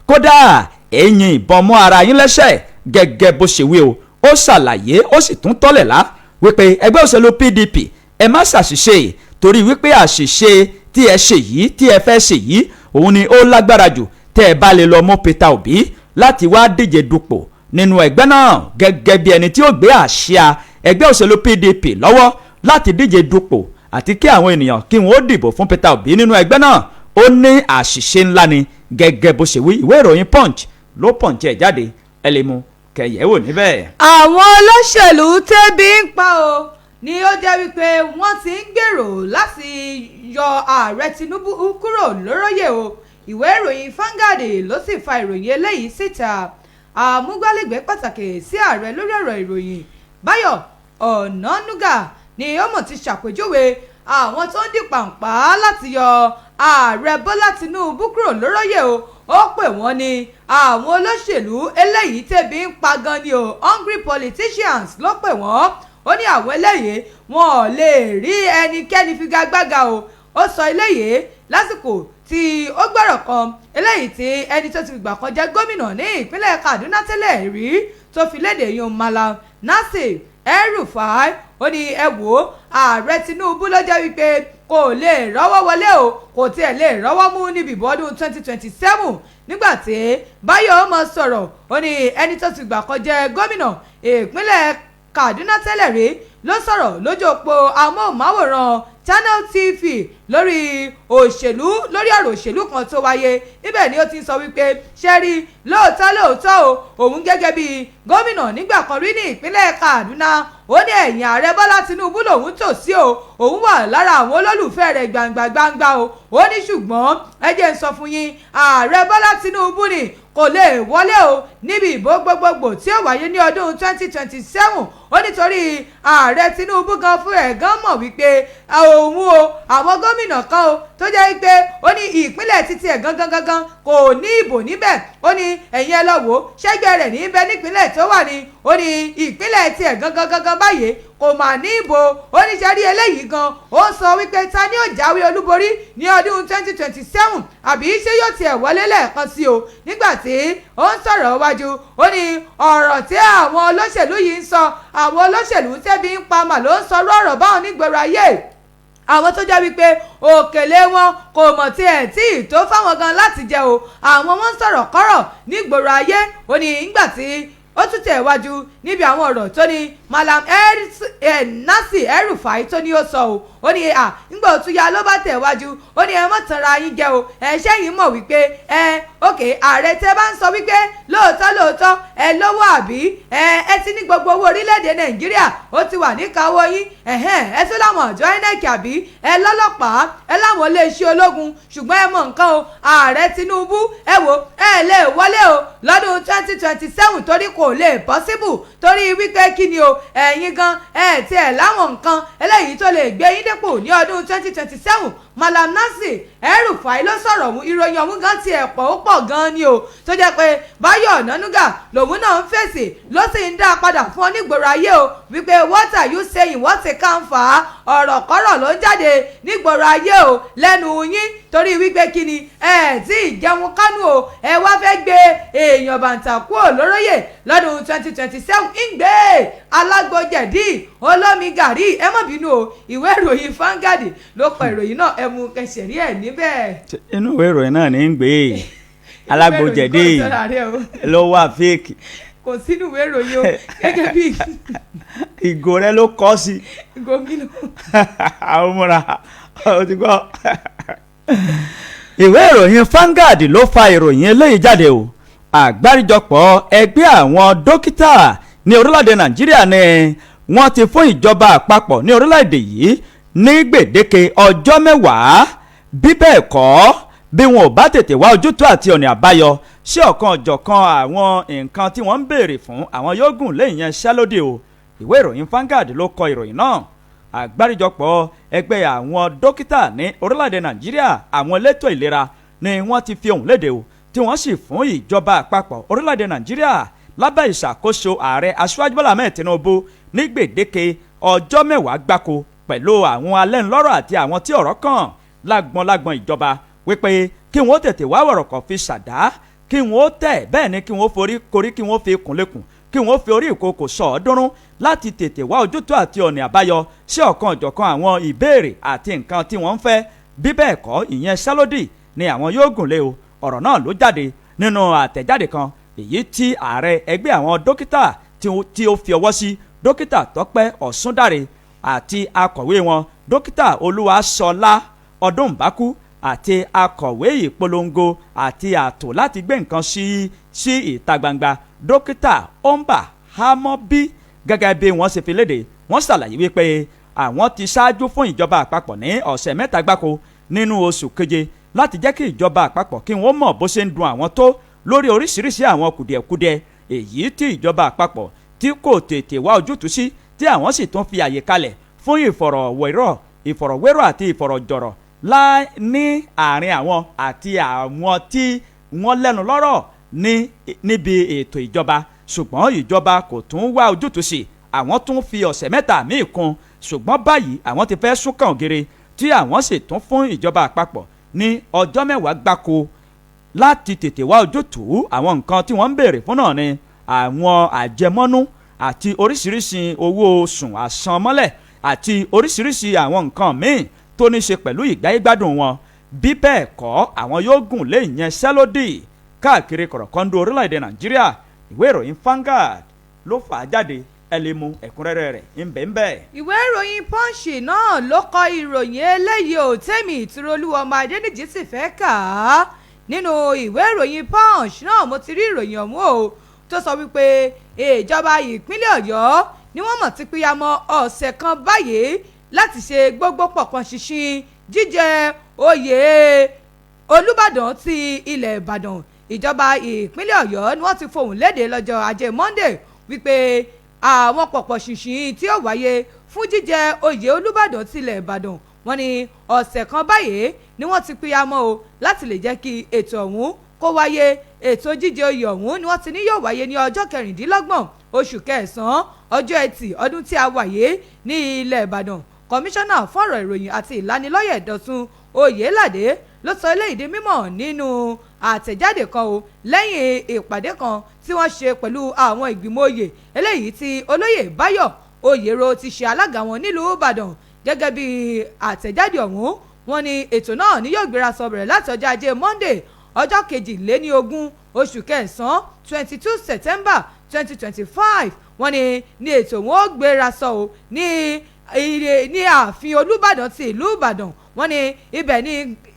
kódà ẹ̀yìn ìbọn mọ́ ara yín lẹ́sẹ̀, gẹ́gẹ́ bó ṣe wí o. Ó ṣàlàyé, ó sì tún tọ́lẹ̀ lá wípé ẹgbẹ́ òṣèlú PDP, ẹ má ṣàṣìṣe, torí wípé àṣìṣe tí ẹ ṣe yìí, tí ẹ fẹ́ ṣe yìí, òun ni ó lágbára jù tẹ́ ẹ bá lè lọ mú Peter Obi láti wá díje dupò nínú ẹgbẹ́ náà gẹ́gẹ́ bí ẹni tí ó gbé àsíá ẹgbẹ́ òṣèlú PDP lọ́wọ́ láti díje dupò, àti kí àwọn ènìyàn kí wọ́n ó dìbò fún Peter Obi nínú ẹgbẹ́ náà. Ó ní àṣìṣe ńlá ni gẹ́gẹ́ bó ṣe wí. Ìwé ìròyìn Punch ló punch ẹ̀ jáde, ẹ lè mú kẹyẹ̀wò níbẹ̀. Àwọn olóṣèlú tẹ́bi ń pa o ni ó jẹ́ wípé wọ́n ti ń gbèrò láti yọ Ààrẹ Tinubu kúrò lóróyè o. Ìwé ìròyìn Vanguard ló sì fa ìròyìn eléyìí síta. Àmúgbálẹ́gbẹ̀ẹ́ pàtàkì sí ààrẹ lórí ọ̀rọ̀ ìròyìn, Báyọ̀ Ọ̀nànúgà, ni ó mọ̀ ti ṣàpèjúwe àwọn tó ń di pàǹpá láti yọ Ààrẹ Bọ́lá Tinubu kúrò lóróyè o. Ó pè wọ́n ní àwọn olóṣèlú eléyìí tẹ̀bí ń pa gan ni o, hungry politicians ló pè wọ́n. Ó ní àwọn eléyìí, wọn ò lè rí ẹnikẹ́ni figagbága o. Ó sọ eléyìí lásìkò tí ó gbọ́rọ̀ kan eléyìí tí ẹni tó ti fìgbà kan jẹ́ gómìnà ní ìpínlẹ̀ Kaduna tẹ́lẹ̀ rí tó fi léde yun, Malam Nasir El-Rufai. Ó ní ẹ wò ó, Ààrẹ Tinubu ló jẹ́ wípé kò lè rọ́wọ́ wọlé o, kò tiẹ̀ lè rọ́wọ́ mú níbi ìbò ọdún 2027. Nígbà tí Báyọ̀ ọmọ sọ̀rọ̀, ó ní ẹni tó ti gbà kan jẹ́ gómìnà ìpínlẹ̀ Kaduna tẹ́lẹ̀ rí ló sọ̀rọ̀ lójú òpó amóhùnmáwòrán Channel TV lórí òṣèlú, lórí ọ̀rọ̀ òṣèlú kan tó wáyé. Níbẹ̀ ni ó ti ń sọ wípé ṣe rí lóòótọ́ lóòótọ́ o, òun gẹ́gẹ́ bí gómìnà nígbà kan rí ní ìpínlẹ̀ Kaduna, ó ní ẹ̀yìn Ààrẹ Bọ́lá Tinubu lòun tò sí o, òun wà lára àwọn olólùfẹ́ rẹ̀ gbangba gbangba o. Ó ní ṣùgbọ́n ẹ jẹ́ n sọ fún yín, Ààrẹ Bọ́lá Tinubu ni kò lè wọlé o níbi ìbò gbogbogbò tí ó wáyé ní ọdún 2027. Ó nítorí Ààrẹ Tinubu gan fún ẹ̀ gan mọ̀ wípé òun o, àwọn gómìnà kan o tó jẹ́ pé ó ní ìpínlẹ̀ títí ẹ̀ gangan gangan kò ní ìbò níbẹ̀. Ó ní ẹ̀yin ẹ lọ wò ó, ṣẹ́gbẹ́ rẹ̀ níbẹ̀ nípínlẹ̀ tó wà ní. Ó ní ìpínlẹ̀ tiẹ̀ gangan gangan báyìí kò mà ní ìbò. Ó ní ṣe rí eléyìí gan, ó sọ wípé ta ni ó jáwé olúborí ní ọdún 2027, àbí ṣé yóò tiẹ̀ wọlé lẹ́ẹ̀kan sí o? Nígbà tí ó ń sọ̀rọ̀ wájú, ó ní ọ̀rọ̀ tí àwọn olóṣèlú yìí ń sọ, àwọn olóṣèlú tẹ́bi ń pa mà ló ń sọ ọ̀rọ̀ báwọn nígboro ayé, àwọn tó jẹ́ wípé òkèlè wọn kò mọ̀ tí ẹ̀ tí ì tó fáwọn gan láti jẹ o, àwọn wọn ń sọ̀rọ̀ kọ́rọ̀ nígboro ayé. Ó ní nígbà tí ó tún tẹ̀ wájú níbi àwọn ọ̀rọ̀ tó ní Malam Nasir El-Rufai tó ní ó sọ o, ó ní à ńgbà òtún ya ló bá tẹ̀ wájú, ó ní ẹ mọ̀ tanra yín jẹ o. Ẹ ṣẹ́yìn mọ̀ wípé ẹ òkè ààrẹ tẹ́ bá ń sọ wípé lóòótọ́ lóòótọ́ ẹ lówó, àbí ẹ ti ní gbogbo owó orílẹ̀-èdè Nàìjíríà, ó ti wà níkàáwọ́ yín, ẹ̀hẹ́n, ẹ tún láwọn àjọ INEC, àbí ẹ lọ́lọ́pàá, ẹ láwọn iléeṣẹ́ ológun, ṣùgbọ́n ẹ mọ̀ nǹkan o, Ààrẹ Tinubu, ẹ wò, ẹ lè wọlé o lọ́dún 2027, torí kò lè possible, torí wípé kí ni o, ẹ̀yin gan ẹ tiẹ̀ láwọn nǹkan eléyìí tó lè gbé yín dépò ní ọdún 2027. Malam Nasir El-Rufai ló sọ̀rọ̀ ọ̀hún. Ìròyìn ọ̀hún gan tiẹ̀ pọ̀, ó pọ̀ gan ni o, tó jẹ́ pé Báyọ̀ Ọ̀nànúgà lòun náà ń fèsì, ló sì ń dá a padà fún onígboro ayé o wípé what are you saying, what a can fa ọ̀rọ̀ kọ́rọ̀ ló ń jáde nígboro ayé o lẹ́nu yín, torí wípé kí ni, ẹ tí ì jẹun kánú o, ẹ wá fẹ́ gbé èèyàn bàǹtà kúrò lóróyè lọ́dún 2027. Ń gbé alágbójẹ̀dí olómi gàrí, ẹ má bínú o. Ìwé ìròyìn Vanguard ló kọ ìròyìn náà, ẹ mú kẹsẹ̀ rí ẹ̀ níbẹ̀. Inú ìwé ìròyìn náà ní ń gbé alágbójẹ̀dí ló wà fake. Kò sínú ìwé ìròyìn o, gẹ́gẹ́ bí. Ìgò rẹ ló kọ́ sí. Ìgò kí ló. Àwọn múra ó ti gbọ́. Ìwé ìròyìn Vanguard ló fa ìròyìn eléyìí jáde o. Àgbáríjọpọ̀ ẹgbẹ́ àwọn dókítà ní orílẹ̀-èdè Nàìjíríà ni wọ́n ti fún ìjọba àpapọ̀ ní orílẹ̀-èdè yìí ní gbèdéke ọjọ́ 10. Bí bẹ́ẹ̀ kọ́, bí wọn ò bá tètè wá ojútùú àti ọ̀nà àbáyọ sí ọ̀kan ọ̀jọ̀kan àwọn nǹkan tí wọ́n ń béèrè fún, àwọn yóò gùn lé ìyanṣẹ́lódì o. Ìwé ìròyìn Vanguard ló kọ ìròyìn náà. Àgbáríjọpọ̀ ẹgbẹ́ àwọn dókítà ní orílẹ̀-èdè Nàìjíríà, àwọn elétò ìlera, ni wọ́n ti fi ohùn léde o, tí wọ́n sì fún ìjọba àpapọ̀ orílẹ̀-èdè Nàìjíríà lábẹ́ ìṣàkóso Ààrẹ Aṣíwájú Bọ́lá Ahmed Tinubu ní gbèdéke ọjọ́ 10 gbáko pẹ̀lú àwọn alẹ́nulọ́rọ̀ àti àwọn tí ọ̀rọ̀ kàn lágbọn lágbọn ìjọba wípé kí wọ́n tètè wá wọ̀rọ̀kọ̀ fi ṣàdá, kí wọ́n tẹ̀ bẹ́ẹ̀ ni, kí wọ́n forí korí, kí wọ́n fi kùnlẹ̀kùn, kí wọ́n fi orí ìkòkò sọ ọ̀ọ́dúnrún láti tètè wá ojútùú àti ọ̀nà àbáyọ sí ọ̀kan ọ̀jọ̀kan àwọn ìbéèrè àti nǹkan tí wọ́n ń fẹ́. Bí bẹ́ẹ̀ kọ́, ìyanṣẹ́lódì ni àwọn yóò gùn lé o. Ọ̀rọ̀ náà ló jáde nínú àtẹ̀jáde kan èyí tí ààrẹ ẹgbẹ́ àwọn dókítà tí ó fi ọwọ́ sí, Dókítà Tọ́pẹ́ Ọ̀ṣúndàrè, àti akọ̀wé wọn, Dókítà Olúwaṣọlá Ọdúnbàkú. Àti akọ̀wé ìpolongo àti ààtò láti gbé nǹkan sí ìta gbangba, Dókítà Omba Hamobi, gẹ́gẹ́ bí wọ́n ṣe fi léde, wọ́n ṣàlàyé wípé àwọn ti ṣáájú fún ìjọba àpapọ̀ ní ọ̀sẹ̀ 3 gbáko nínú oṣù keje láti jẹ́ kí ìjọba àpapọ̀ kí wọ́n mọ̀ bó ṣe ń dùn àwọn tó lórí oríṣiríṣi àwọn kùdìẹ̀kudiẹ èyí tí ìjọba àpapọ̀ tí kò tètè wá ojútùú sí, tí àwọn sì tún fi àyè kalẹ̀ fún ìfọ̀rọ̀wérọ̀ àti ìfọ̀rọ̀jọ̀rọ̀ ní àárín àwọn àti àwọn tí wọ́n lẹ́nu lọ́rọ̀ ní níbi ètò ìjọba. Ṣùgbọ́n ìjọba kò tún wá ojútùú sí. Àwọn tún fi ọ̀sẹ̀ 3 míì kún, ṣùgbọ́n báyìí àwọn ti fẹ́ súnkàn ògiri, tí àwọn sì tún fún ìjọba àpapọ̀ ní ọjọ́ 10 gbáko láti tètè wá ojútùú àwọn nǹkan tí wọ́n ń béèrè fún náà, ni àwọn àjẹmọ́nú àti oríṣiríṣi owó oṣù àsanmọ́lẹ̀ àti oríṣiríṣi àwọn nǹkan míì tó ní ṣe pẹ̀lú ìgbáyégbádùn wọn. Bí bẹ́ẹ̀ kọ́, àwọn yóò gùn lé ìyanṣẹ́lódì káàkiri kọ̀rọ̀kọ́ndó orílẹ̀-èdè Nàìjíríà. Ìwé ìròyìn Vanguard ló fà á jáde, ẹ lè mú ẹ̀kúnrẹ́rẹ́ rẹ̀ ńbẹ̀ńbẹ̀. Ìwé ìròyìn Punch náà ló kọ ìròyìn eléyìí ò tẹ́mi ìtúrọ̀lúwọ̀ ọmọ Adéníjì sì fẹ́ kà á. Nínú ìwé ìròyìn Punch náà mo ti rí ìròyìn ọ̀hún o, tó sọ wípé ìjọba ìpínlẹ̀ Ọ̀yọ́ ni wọ́n mọ̀ ti pínyàmọ́ ọ̀sẹ̀ kan báyìí láti ṣe gbogbo pọ̀pọ̀ ṣinṣin jíjẹ oyè Olúbàdàn ti ilẹ̀ Ìbàdàn. Ìjọba ìpínlẹ̀ Ọ̀yọ́ ni wọ́n ti fohùn léde lọ́jọ́ Ajé Monday wípé àwọn pọ̀pọ̀ ṣìnṣìn tí ó wáyé fún jíjẹ oyè Olúbàdàn tilẹ̀ Ìbàdàn, wọ́n ní ọ̀sẹ̀ kan báyìí ni wọ́n ti pínyàmọ́ o láti lè jẹ́ kí ètò ọ̀hún kó wáyé. Ètò jíjẹ oyè ọ̀hún ni wọ́n ti ní yóò wáyé ní ọjọ́ 26 oṣù kẹsàn-án, ọjọ́ Ẹtì ọdún tí a wà yìí ní ilẹ̀ Ìbàdàn. Kọmíṣánná fọ̀rọ̀ ìròyìn àti ìlanilọ́yẹ̀ Dọ̀tun Oyèládé ló sọ eléyìí di mímọ̀ nínú àtẹ̀jáde kan o, lẹ́yìn ìpàdé kan tí wọ́n ṣe pẹ̀lú àwọn ìgbìmọ̀ oyè eléyìí tí olóyè Báyọ̀ Oyèrò ti ṣe alága wọn nílùú Ìbàdàn. Gẹ́gẹ́ bí àtẹ̀jáde ọ̀hún, wọ́n ní ètò náà ni yóò gbéra sọ bẹ̀rẹ̀ láti ọjọ́ Ajé Monday, ọjọ́ 22 oṣù kẹsàn-án, 22 September 2025. Wọ́n ní ètò wọn ó gbéra sọ o ní ààfin Olúbàdàn ti ìlú Ìbàdàn. Wọ́n ní ibẹ̀ ni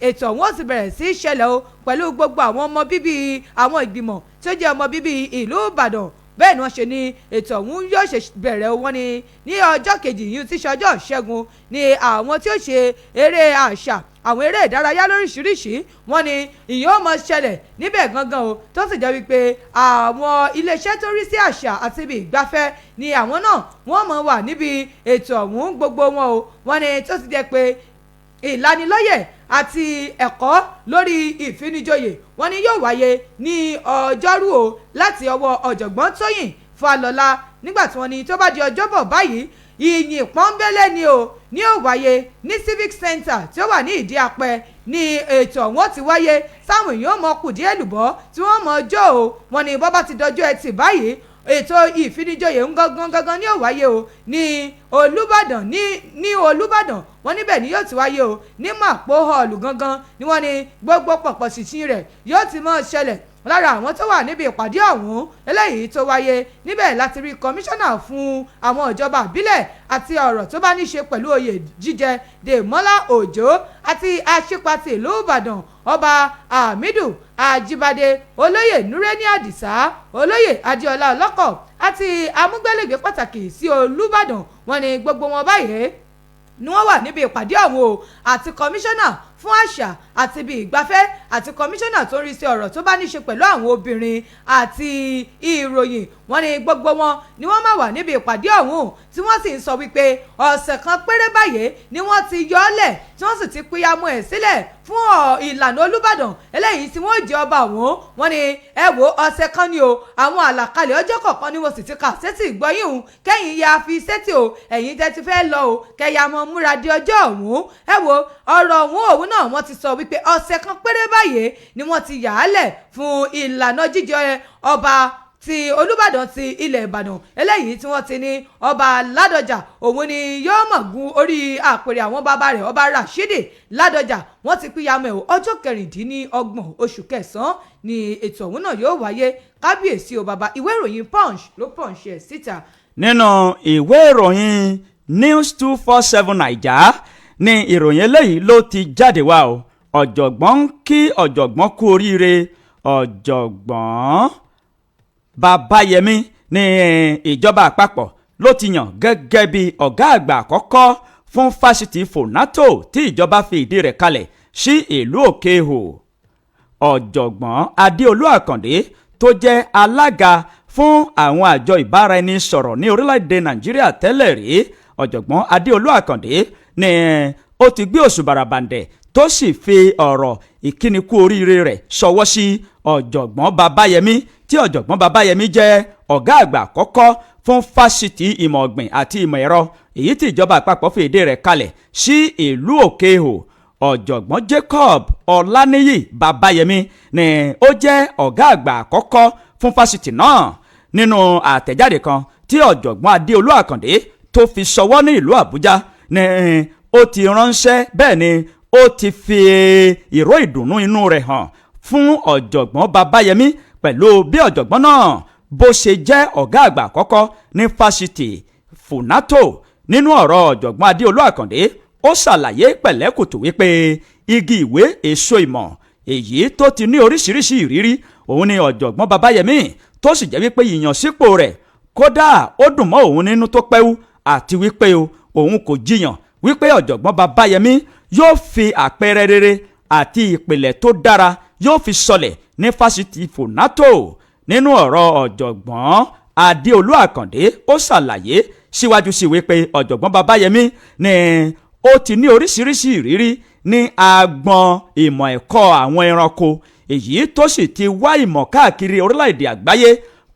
ètò ọ̀hún ó ti bẹ̀rẹ̀ sí í ṣẹlẹ̀ o, pẹ̀lú gbogbo àwọn ọmọ bíbí àwọn ìgbìmọ̀ tí ó jẹ́ ọmọ bíbí ìlú Ìbàdàn. Bẹ́ẹ̀ ni wọ́n ṣe ní ètò ọ̀hún yóò ṣe bẹ̀rẹ̀. Wọ́n ní ọjọ́ kejì yìí tí ṣe ọjọ́ Ìṣẹ́gun ni àwọn tí ó ṣe eré àṣà, àwọn eré ìdárayá lóríṣiríṣi, wọ́n ní ìyẹn ó máa ṣẹlẹ̀ níbẹ̀ gangan o, tó sì jẹ́ wípé àwọn iléeṣẹ́ tó rí sí àṣà àti ibi ìgbafẹ́ ni àwọn náà wọ́n máa wà níbi ètò ọ̀hún gbogbo wọn o. Wọ́n ní tó sì jẹ́ pé ìlanilọ́yẹ̀ àti ẹ̀kọ́ lórí ìfinijoyè, wọ́n ní yóò wáyé ní ọjọ́rú o láti ọwọ́ ọ̀jọ̀gbọ́n Tóyìn Fálọlá. Nígbà tí wọ́n ní tó bá di ọjọ́bọ̀ báyìí, ìyìn pọ́nbélé ni o ní ó wáyé ní Civic Center tí ó wà ní Ìdí Apẹ ní ètò ọ̀hún ó ti wáyé, sáwọn èèyàn mọ kùdí èlùbọ́ tí wọ́n mọ jó o. Wọ́n ní bọ́ bá ti dọjọ́ Ẹtì báyìí, ètò ìfinijoyè ń gangan gangan ní ó wáyé o ní Olúbàdàn, ní Olúbàdàn. Wọ́n níbẹ̀ ni yóò ti wáyé o ní Mapo Hall gangan ni wọ́n ní gbogbo pọ̀pọ̀ ṣìnṣìn rẹ̀ yóò ti máa ṣẹlẹ̀. Lára àwọn tó wà níbi ìpàdé ọ̀hún eléyìí tó wáyé níbẹ̀ láti rí kọmíṣánná fún àwọn ìjọba àbílẹ̀ àti ọ̀rọ̀ tó bá ní ṣe pẹ̀lú oyè jíjẹ, Dèmọ́lá Òjó, àti aṣípatì ìlú Ìbàdàn, Ọba Hamidu Ajíbádé, olóyè Nureni Àdìsá, olóyè Adéọlá Ọlọ́kọ̀ àti amúgbálẹ́gbẹ̀ẹ́ pàtàkì sí Olúbàdàn. Wọ́n ní gbogbo wọn báyìí ni wọ́n wà níbi ìpàdé ọ̀hún o, àti kọmíṣánná fún àṣà àti ibi ìgbafẹ́ àti kọmíṣánná tó ń rí sí ọ̀rọ̀ tó bá ní ṣe pẹ̀lú àwọn obìnrin àti ìròyìn. Wọ́n ní gbogbo wọn ni wọ́n máa wà níbi ìpàdé ọ̀hún, tí wọ́n sì ń sọ wípé ọ̀sẹ̀ kan péré báyìí ni wọ́n ti yọ ọ́ lẹ̀, tí wọ́n sì ti pínyàmọ́ ẹ̀ sílẹ̀ fún ìlànà Olúbàdàn eléyìí tí wọ́n jẹ́ ọba ọ̀hún. Wọ́n ní ẹ wo, ọ̀sẹ̀ kan ni o, àwọn àlàkalẹ̀ ọjọ́ kọ̀ọ̀kan ni wọ́n sì ti kà sétí ìgbọ́yìn òun, kẹ́yìn ya fi sétí o, ẹ̀yin tẹ́ ti fẹ́ lọ o, kẹ́yà mọ́ múra di ọjọ́ ọ̀hún. Ẹ wo ọ̀rọ̀ ọ̀hún òun náà wọ́n ti sọ wípé ọ̀sẹ̀ kan péré báyìí ni wọ́n ti yà á lẹ̀ fún ìlànà jíjẹ ọba ti Olúbàdàn ti ilẹ̀ Ìbàdàn eléyìí tí wọ́n ti ní ọba Ládọjà òun ni yóò mọ̀ gun orí àpèrè àwọn bàbá rẹ̀, ọba Rashidi Ládọjà. Wọ́n ti pínyàmọ̀ ẹ̀ ọjọ́ 26 oṣù kẹsàn-án ni ètò ọ̀hún náà yóò wáyé. Kábíyèsí o bàbá. Ìwé ìròyìn Punch ló punch ẹ̀ síta. Nínú ìwé ìròyìn News 247 Naija ni ìròyìn eléyìí ló ti jáde wá o. Ọ̀jọ̀gbọ́n ń kí ọ̀jọ̀gbọ́n kú oríire. Ọ̀jọ̀gbọ́n Babayẹmi ní ìjọba àpapọ̀ ló ti yàn gẹ́gẹ́ bí ọ̀gá àgbà àkọ́kọ́ fún fásitì Funato tí ìjọba fi ìdí rẹ̀ kalẹ̀ sí ìlú Òkè-Ihò. Ọ̀jọ̀gbọ́n Adéolú Àkàndé tó jẹ́ alága fún àwọn àjọ ìbáraẹnisọ̀rọ̀ ní orílẹ̀-èdè Nàìjíríà tẹ́lẹ̀ rí, ọ̀jọ̀gbọ́n Adéolú Àkàndé ni ó ti gbé òṣùbà ràbàǹdẹ̀ tó sì fi ọ̀rọ̀ ìkíni kú oríire rẹ̀ ṣọwọ́ sí ọ̀jọ̀gbọ́n Babayẹmí, tí ọ̀jọ̀gbọ́n Babayẹmí jẹ́ ọ̀gá àgbà àkọ́kọ́ fún fásitì ìmọ̀ ọ̀gbìn àti ìmọ̀ ẹ̀rọ èyí tí ìjọba àpapọ̀ fi ìdí rẹ̀ kalẹ̀ sí ìlú Òkè-Ihò. Ọ̀jọ̀gbọ́n Jacob Ọláníyì Babayẹmí ni ó jẹ́ ọ̀gá àgbà àkọ́kọ́ fún fásitì náà. Nínú àtẹ̀jáde kan tí ọ̀jọ̀gbọ́n Adéolú Àkàndé tó fi ṣọwọ́ ní ìlú Àbújá ni ó ti ránṣẹ́, bẹ́ẹ̀ ni ó ti fi ìró ìdùnnú inú rẹ̀ hàn fún ọ̀jọ̀gbọ́n Babayẹmí pẹ̀lú bí ọ̀jọ̀gbọ́n náà bó ṣe jẹ́ ọ̀gá àgbà àkọ́kọ́ ní fásitì Funato. Nínú ọ̀rọ̀ ọ̀jọ̀gbọ́n Adéolú Àkàndé, ó ṣàlàyé pẹ̀lẹ́kùtù wípé igi ìwé èso ìmọ̀ èyí tó ti ní oríṣiríṣi ìrírí òun ni ọ̀jọ̀gbọ́n Babayẹmí, tó sì jẹ́ wípé ìyànsípò rẹ̀ kódà ó dùn mọ́ òun nínú tó pẹ́wú, àti wípé òun kò jiyàn wípé ọ̀jọ̀gbọ́n Babayẹmí yóò fi àpẹẹrẹ rere àti ìpìlẹ̀ tó dára yóò fi sọlẹ̀ ní fásitì Funato. Nínú ọ̀rọ̀ ọ̀jọ̀gbọ́n Adéolú Àkàndé, ó ṣàlàyé síwájú sí wípé ọ̀jọ̀gbọ́n Babayẹmí ni ó ti ní oríṣiríṣi ìrírí ní agbọn ìmọ̀ ẹ̀kọ́ àwọn ẹranko èyí tó sì ti wá ìmọ̀ káàkiri orílẹ̀-èdè àgbáyé,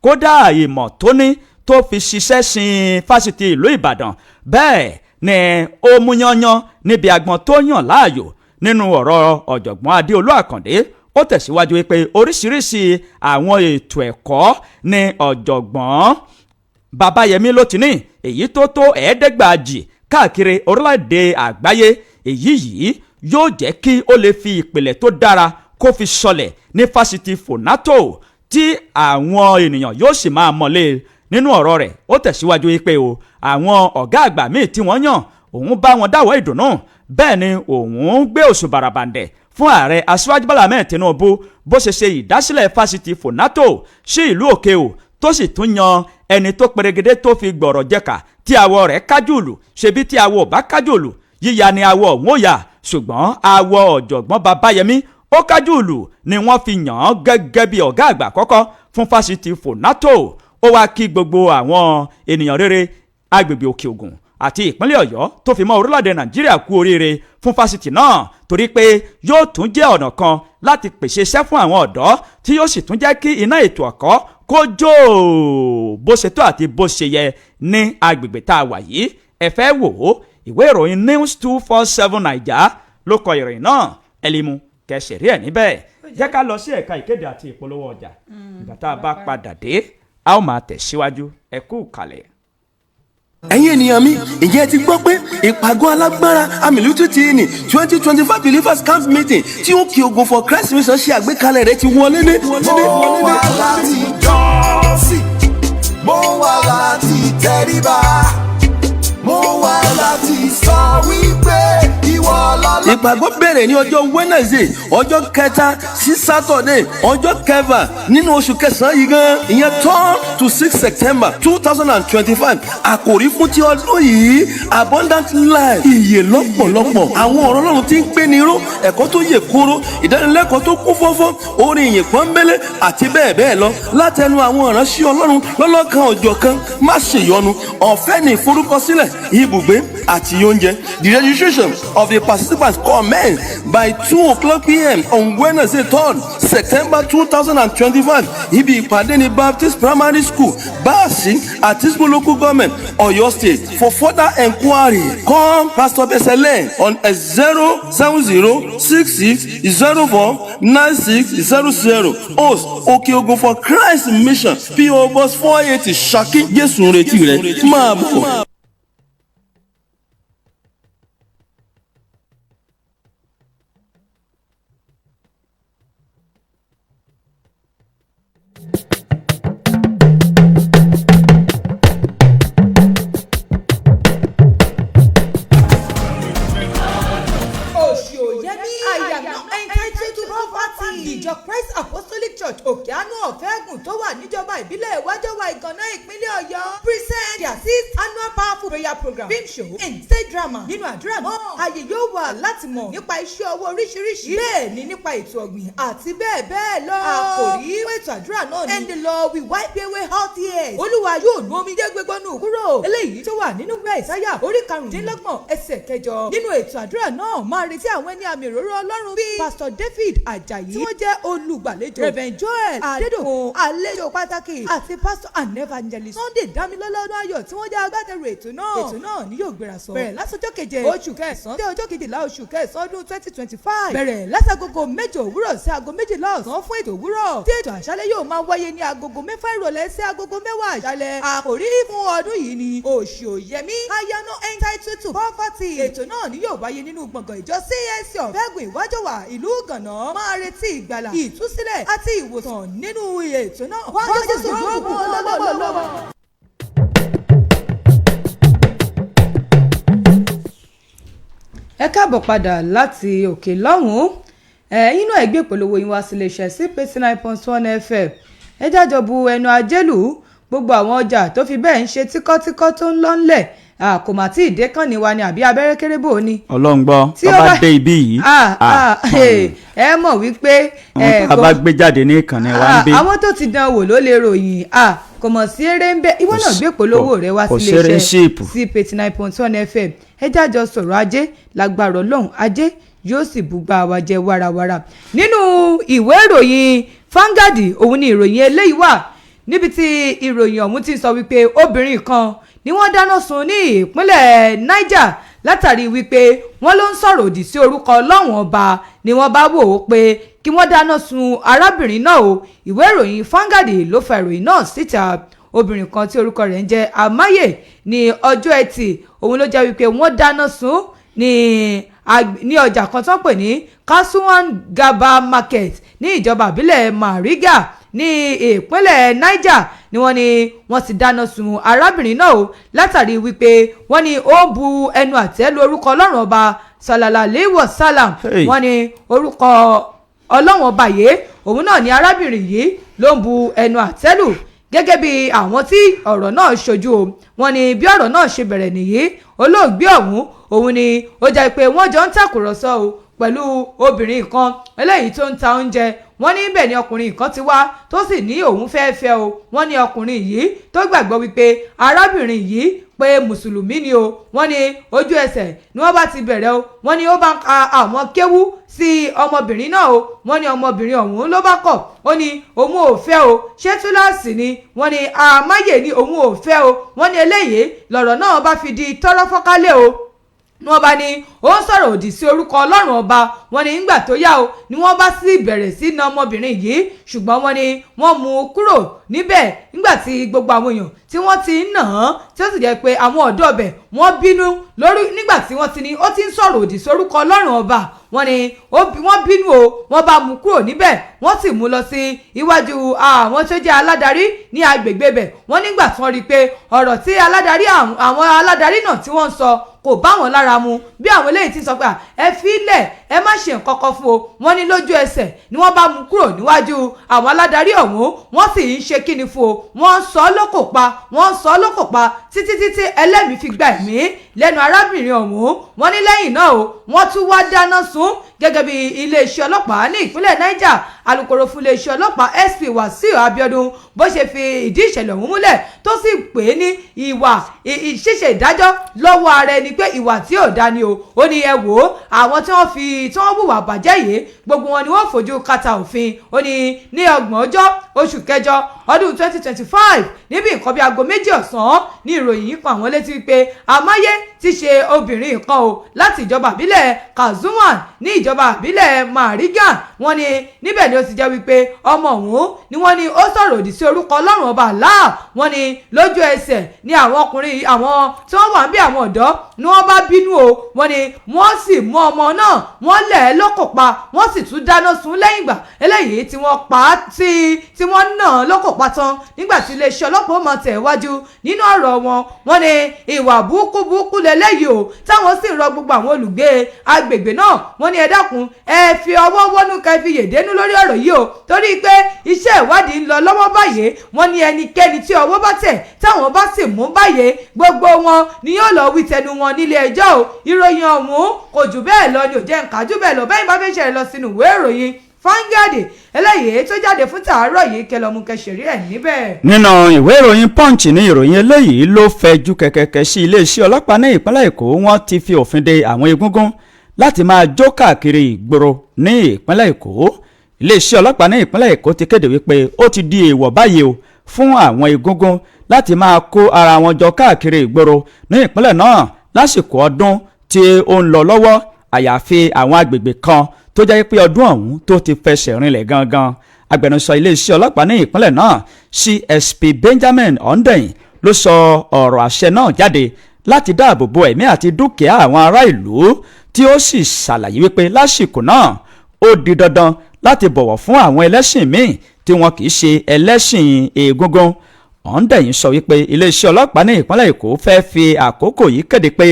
kódà ìmọ̀ tó ní tó fi ṣiṣẹ́ sin fásitì ìlú Ìbàdàn, bẹ́ẹ̀ ni ó mú yányán níbi agbọn tó yàn láàyò. Nínú ọ̀rọ̀ ọ̀jọ̀gbọ́n Adéolú Àkàndé, ó tẹ̀síwájú wípé oríṣiríṣi àwọn ètò ẹ̀kọ́ ni ọ̀jọ̀gbọ́n Babayẹmí ló ti ní èyí tó tó 5,000 káàkiri orílẹ̀-èdè àgbáyé. Èyí yìí yóò jẹ́ kí ó lè fi ìpìlẹ̀ tó dára kó fi sọlẹ̀ ní fásitì Funato tí àwọn ènìyàn yóò sì máa mọ̀lé. Nínú ọ̀rọ̀ rẹ̀, ó tẹ̀síwájú wípé o àwọn ọ̀gá àgbà míì tí wọ́n yàn, òun bá wọn dáwọ́ ìdùnnú, bẹ́ẹ̀ ni òun gbé òṣùbà ràbàǹdẹ̀ fún ààrẹ Aṣíwájú Bọ́lá Ahmed Tinubu bó ṣe ṣe ìdásílẹ̀ fásitì Funato sí ìlú Òkè-Ihò, tó sì tún yan ẹni tó perégedé tó fi gbọ̀rọ̀ jẹ̀ka tí awọ rẹ̀ kájùlù. Ṣebí tí awọ ò bá kájùlù, yíya ni awọ òun ò yà, ṣùgbọ́n awọ ọ̀jọ̀gbọ́n Babayẹmí ó kájùlù ni wọ́n fi yàn án gẹ́gẹ́ bí ọ̀gá àgbà àkọ́kọ́ fún fásitì Funato. Ó wá kí gbogbo àwọn ènìyàn rere agbègbè Òkè Ògùn àti ìpínlẹ̀ Ọ̀yọ́ tó fi mọ́ orílẹ̀-èdè Nàìjíríà kú oríire fún fásitì náà, torí pé yóò tún jẹ́ ọ̀nà kan láti pèsè iṣẹ́ fún àwọn ọ̀dọ́ tí yóò sì tún jẹ́ kí iná ètò ẹ̀kọ́ kó jó bó ṣe tó àti bó ṣe yẹ ní agbègbè tá a wà yìí. Ẹ fẹ́ wò ó, ìwé ìròyìn News 247 Naija ló kọ ìròyìn náà. Ẹ lè mú kẹsì rí ẹ̀ níbẹ̀. Jẹ́ ká lọ sí ẹ̀ka ìkéde àti ìpolówó ọjà. Ìgbà tá a bá padà dé, a ó máa tẹ̀síwájú. Ẹ kú kalẹ̀. Ẹ̀yin ènìyàn mi, ǹjẹ́ ẹ ti gbọ́ pé ìpàgọ́ alágbára amìlú títì ní 2025 Believers Camp Meeting tí Òkè Ògùn for Christ Mission ṣe àgbékalẹ̀ rẹ̀ ti wọlé dé? Mo wá láti jọ́sìn, mo wá láti tẹríba, mo wá láti sọ wípé ìwọ lọ́lọ́. Ìpàgọ́ bẹ̀rẹ̀ ní ọjọ́ Wednesday, ọjọ́ 3 sí Saturday, ọjọ́ 6 nínú oṣù kẹsàn-án yìí gan, ìyẹn 3 to 6 September 2025. Àkòrí fún ti ọdún yìí, Abundant Life, ìyè lọ́pọ̀lọpọ̀. Àwọn ọ̀rọ̀ Ọlọ́run tí ń gbé ni ró, ẹ̀kọ́ tó yè kóró, ìdánilẹ́kọ̀ọ́ tó kún fọ́fọ́, orin ìyìn pọ́nbélé àti bẹ́ẹ̀ bẹ́ẹ̀ lọ látẹnu àwọn ìránṣẹ́ Ọlọ́run lọ́lọ́kan òjọ̀kan. Má ṣèyọnu, ọ̀fẹ́ ní ìforúkọsílẹ̀, ibùgbé àti oúnjẹ. The registration of the participants commence by 2:00 p.m. on Wednesday, 3rd September 2025. Ibi ìpàdé ní Baptist Primary School, Baasi, Atisbo Local Government, Oyo State. For further enquiry, call Pastor Besele on 07066049600. Host, Òkè Ògùn for Christ Mission, P.O. Box 480, Ṣakí. Jésù ń retí rẹ, máa bọ̀. Òṣì òyẹ́mí. I am not Christ Apostolic Church, Òkè Àánú, Ọ̀fẹ́gùn, tó wà níjọba ìbílẹ̀ Ìwájọwà, Ìgànná, ìpínlẹ̀ Ọ̀yọ́, present their sixth annual powerful prayer program, film show and stage drama. Nínú àdúrà náà, ààyè yóò wà láti mọ̀ nípa iṣẹ́ ọwọ́ oríṣiríṣi, bẹ́ẹ̀ ni nípa ètò ọ̀gbìn àti bẹ́ẹ̀ bẹ́ẹ̀ lọ. Àkòrí fún ètò àdúrà náà ni "And the Lord will wipe away all tears", Olúwa yóò nu omijé gbogbo nù kúrò, eléyìí tó wà nínú ìwé Ìsáyà orí 25 ẹsẹ̀ 8. Nínú ètò àdúrà náà, máa retí àwọn ẹni àmì òróró Ọlọ́run bíi Pastor David Ajayi, tí wọ́n jẹ́ olùgbàlejò, Reverend Joel Adédòkun, àlejò pàtàkì, àti Pastor and Evangelist Sunday Damilọ́lá Ọdún Ayọ̀, tí wọ́n jẹ́ agbátẹrù ètò náà. Ètò náà ni yóò gbéra sọ bẹ̀rẹ̀ látọjọ́ 7 oṣù kẹsàn-án dé ọjọ́ 12 oṣù kẹsàn-án ọdún 2025, bẹ̀rẹ̀ látagogo 8 òwúrọ̀ sí aago 12 ọ̀sán fún ètò òwúrọ̀, tí ètò àṣálẹ́ yóò máa wáyé ní agogo 6 ìrọ̀lẹ́ sí agogo 10 àṣálẹ́. Àkòrí fún ọdún yìí ni "Òṣì Òyẹmí", I am not entitled to poverty. Ètò náà ni yóò wáyé nínú gbọ̀ngàn ìjọ CAC Ọ̀fẹ́gùn, Ìwájọwà, ìlú Gànà. Máa retí ìgbàlà, ìtúsílẹ̀ àti ìwòsàn nínú ètò náà. Wá, Jésù yóò bù ọ́ lọ́wọ́. Ẹ káàbọ̀ padà láti òkè lọ́hùn-ún. Ẹ̀yin náà, ẹ gbé ìpolówó yín wá sí iléeṣẹ́ CP 9.1 FM. Ẹ jájọ bu ẹnu ajé lù ú. Gbogbo àwọn ọjà tó fi bẹ́ẹ̀ ń ṣe tíkọ́tíkọ́ tó ń lọ ńlẹ̀, kò mà tí ì dé kàn ní wa ni, àbí abẹ́rẹ́ kéré bò ni. Ọlọ́run gbọ́. Tí tó ó bá bá dé ibí yìí, ẹ mọ̀ wípé ohun tá a bá gbé jáde ní ìkànnì wa ń bí. Àwọn tó ti dán wò ló lè ròyìn. Kò mọ̀ sí eré ń bẹ́. Ìwọ náà gbé ìpolówó rẹ wá Kò sí ṣeré iléeṣẹ́ ṣíìpù. CP 89.1 FM. Ẹ jájọ sọ̀rọ̀ ajé. Lágbára Ọlọ́run, ajé yóò sì bùgbà wa jẹ warawara. Nínú ìwé ìròyìn Vanguard, òun ni ìròyìn eléyìí wà, níbi tí ìròyìn ọ̀hún ti sọ wípé obìnrin kan ni wọ́n dáná sun ní ìpínlẹ̀ Niger, látàrí wípé wọ́n ló ń sọ̀rọ̀ òdì sí orúkọ Ọlọ́run Ọba, ni wọ́n bá wò ó pé kí wọ́n dáná sun arábìnrin náà o. Ìwé ìròyìn Vanguard ló fa ìròyìn náà síta. Obìnrin kan tí orúkọ rẹ̀ ń jẹ́ Amaye, ní ọjọ́ Ẹtì, òun ló jẹ́ wípé wọ́n dáná sun ní ọjà kan tó ń pè ní Kasuwan Gaba Market ní ìjọba ìbílẹ̀ Mariga ní ìpínlẹ̀ Niger, ni wọ́n ní wọ́n ti dáná sun arábìnrin náà o, látàrí wípé wọ́n ní ó bu ẹnu àtẹ́ lu orúkọ Ọlọ́run Ọba, salala lewa salam. Hey. Wọ́n ní orúkọ Ọlọ́run Ọba yìí, òun náà ni arábìnrin yìí ló ń bu ẹnu àtẹ́ lù. Gẹ́gẹ́ bí àwọn tí ọ̀rọ̀ náà ṣojú o, wọ́n ní bí ọ̀rọ̀ náà ṣe bẹ̀rẹ̀ nìyí. Olóògbé ọ̀hún, òun ni ó jẹ́ pé wọ́n jọ ń tàkùrọ̀sọ o pẹ̀lú obìnrin kan eléyìí tó ń ta oúnjẹ. Wọ́n ní bẹ́ẹ̀ ni ọkùnrin kan ti wá, tó sì ní òun fẹ́ẹ́ fẹ́ o. Wọ́n ní ọkùnrin yìí tó gbàgbọ́ wípé arábìnrin yìí pé mùsùlùmí ni o. Wọ́n ní ojú ẹsẹ̀ ni wọ́n bá ti bẹ̀rẹ̀ o. Wọ́n ní ó bá ń ka àwọn kéwú sí ọmọbìnrin náà o. Wọ́n ní ọmọbìnrin ọ̀hún ló bá kọ̀, ó ní òun ò fẹ́ o, ṣé túláàsì ni? Wọ́n ní àmáyè ní òun ò fẹ́ o. Wọ́n ní eléyìí lọ̀rọ̀ náà bá fi di tọ́rọ́ fọ́nkálẹ̀ o, ni wọ́n bá ní ó ń sọ̀rọ̀ òdì sí orúkọ Ọlọ́run Ọba. Wọ́n ní nígbà tó yá o, ni wọ́n bá sì bẹ̀rẹ̀ sí na ọmọbìnrin yìí, ṣùgbọ́n wọ́n ní wọ́n mú un kúrò níbẹ̀ nígbà tí gbogbo àwọn èèyàn tí wọ́n ti ń nà án, tí ó sì jẹ́ pé àwọn ọ̀dọ́ ọbẹ̀ wọ́n bínú lórí nígbà tí wọ́n ti ní ó ti ń sọ̀rọ̀ òdì sórúkọ Ọlọ́run Ọba. Wọ́n ní wọ́n bínú o, wọ́n bá mú kúrò níbẹ̀, wọ́n sì mú lọ sí iwájú àwọn tó jẹ́ aládarí ní agbègbè bẹ̀. Wọ́n nígbà tí wọ́n rí i pé ọ̀rọ̀ tí aládarí, àwọn aládarí náà tí wọ́n ń sọ kò bá wọn lára mu, bí àwọn eléyìí ti sọ pé, "À, ẹ fi lẹ̀, ẹ má ṣe nǹkan kan fún o." Wọ́n ní lójú ẹsẹ̀ ni wọ́n bá mú kúrò níwájú àwọn aládarí ọ̀hún. Wọ́n sì ń ṣe kíni fún o, wọ́n ń sọ ọ́ lókò pa, wọ́n ń sọ ọ́ lókò pa títí títí ẹlẹ́mìí fi gba ẹ̀mí lẹ́nu arábìnrin ọ̀hún. Wọ́n ní lẹ́yìn náà o, wọ́n tún wá dáná sun. Gẹ́gẹ́ bí iléeṣẹ́ ọlọ́pàá ní ìpínlẹ̀ Niger, alūkkóró fún iléeṣẹ́ ọlọ́pàá SP Wàsíù Abiodun, bó ṣe fi ìdí ìṣẹ̀lẹ̀ ọ̀hún múlẹ̀, tó sì pè é ní ìwà ṣíṣe ìdájọ́ lọ́wọ́ ara ẹni, pé ìwà tí ò dá ni o. Ó ní ẹ wò ó, àwọn tí wọ́n fi tí wọ́n hùwà bàjẹ́ yìí, gbogbo wọn ni wọ́n fojú kàtà òfin. Ó ní ní 30 oṣù kẹjọ ọdún 2025, níbi nǹkan bíi aago 2 ọ̀sán, ní ìròyìn yìí kan àwọn létí wípé Amáyé ti ṣe obìnrin kan o láti ìjọba ìbílẹ̀ Kazuman ní ìjọba ìbílẹ̀ Marigan. Wọ́n ní níbẹ̀ ni ó ti jẹ́ wípé ọmọ òun ni wọ́n ní ó sọ̀rọ̀ òdì sí orúkọ Ọlọ́run Ọba Allah. Wọ́n ní lójú ẹsẹ̀ ni àwọn ọkùnrin, àwọn tí wọ́n wà ń bí, àwọn ọ̀dọ́ ni wọ́n bá bínú o. Wọ́n ní wọ́n sì mú ọmọ náà, wọ́n lẹ̀ ẹ́ lókò pa, wọ́n sì tún dáná sun lẹ́yìn ìgbà eléyìí tí wọ́n pa á, tí wọ́n nà án lóko pátán. Nígbà tí iléeṣẹ́ ọlọ́pàá ó mọ̀ tẹ̀ wájú nínú ọ̀rọ̀ wọn, wọ́n ní ìwà burúkú burúkú lélẹ́yìí o, táwọn sì rọ gbogbo àwọn olùgbé agbègbè náà. Wọ́n ní ẹ dákun, ẹ fi ọwọ́ wọ́nú ká fi yèdénú lórí ọ̀rọ̀ yìí o, torí pé iṣẹ́ ìwádìí ń lọ lọ́wọ́ báyìí. Wọ́n ní ẹnikẹ́ni tí ọwọ́ bá tẹ̀, táwọn bá sì mú báyìí, gbogbo wọn ni yóò lọ wí tẹnu wọn nílé ẹjọ́ o. Ìròyìn ọ̀hún kò jù bẹ́ẹ̀ lọ ni ò jẹ́ nǹkan jù bẹ́ẹ̀ lọ. Bẹ́ẹ̀ bá fẹ́ ṣẹlẹ̀, lọ sínú ìwé ìròyìn Vanguard eléyìí tó jáde fún tàárọ̀ yìí, kẹlọ́mú kẹsìrì ẹ̀ níbẹ̀. Nínú ìwé ìròyìn Punch ní ìròyìn eléyìí ló fẹjú kẹ̀kẹ̀kẹ̀ sí. Iléeṣẹ́ ọlọ́pàá ní ìpínlẹ̀ Èkó, wọ́n ti fi òfin de àwọn egúngún láti máa jó káàkiri ìgboro ní ìpínlẹ̀ Èkó. Iléeṣẹ́ ọlọ́pàá ní ìpínlẹ̀ Èkó ti kéde wípé ó ti di èèwọ̀ báyìí o fún àwọn egúngún láti máa kó ara wọn jọ káàkiri ìgboro ní ìpínlẹ̀ náà lásìkò ọdún tí ó ń lọ lọ́wọ́, àyàfi àwọn agbègbè kan tó jẹ́ pé ọdún ọ̀hún tó ti fẹsẹ̀ rinlẹ̀ gangan. Agbẹnusọ iléeṣẹ́ ọlọ́pàá ní ìpínlẹ̀ náà, CSP Benjamin Hundeyin, ló sọ ọ̀rọ̀ àṣẹ náà jáde láti dáàbò bo ẹ̀mí àti dúkìá àwọn ará ìlú, tí ó sì ṣàlàyé wípé lásìkò náà, ó di dandan láti bọ̀wọ̀ fún àwọn ẹlẹ́sìn míì tí wọn kì í ṣe ẹlẹ́sìn egungun. Hundeyin sọ wípé iléeṣẹ́ ọlọ́pàá ní ìpínlẹ̀ Èkó fẹ́ fi àkókò yìí kéde pé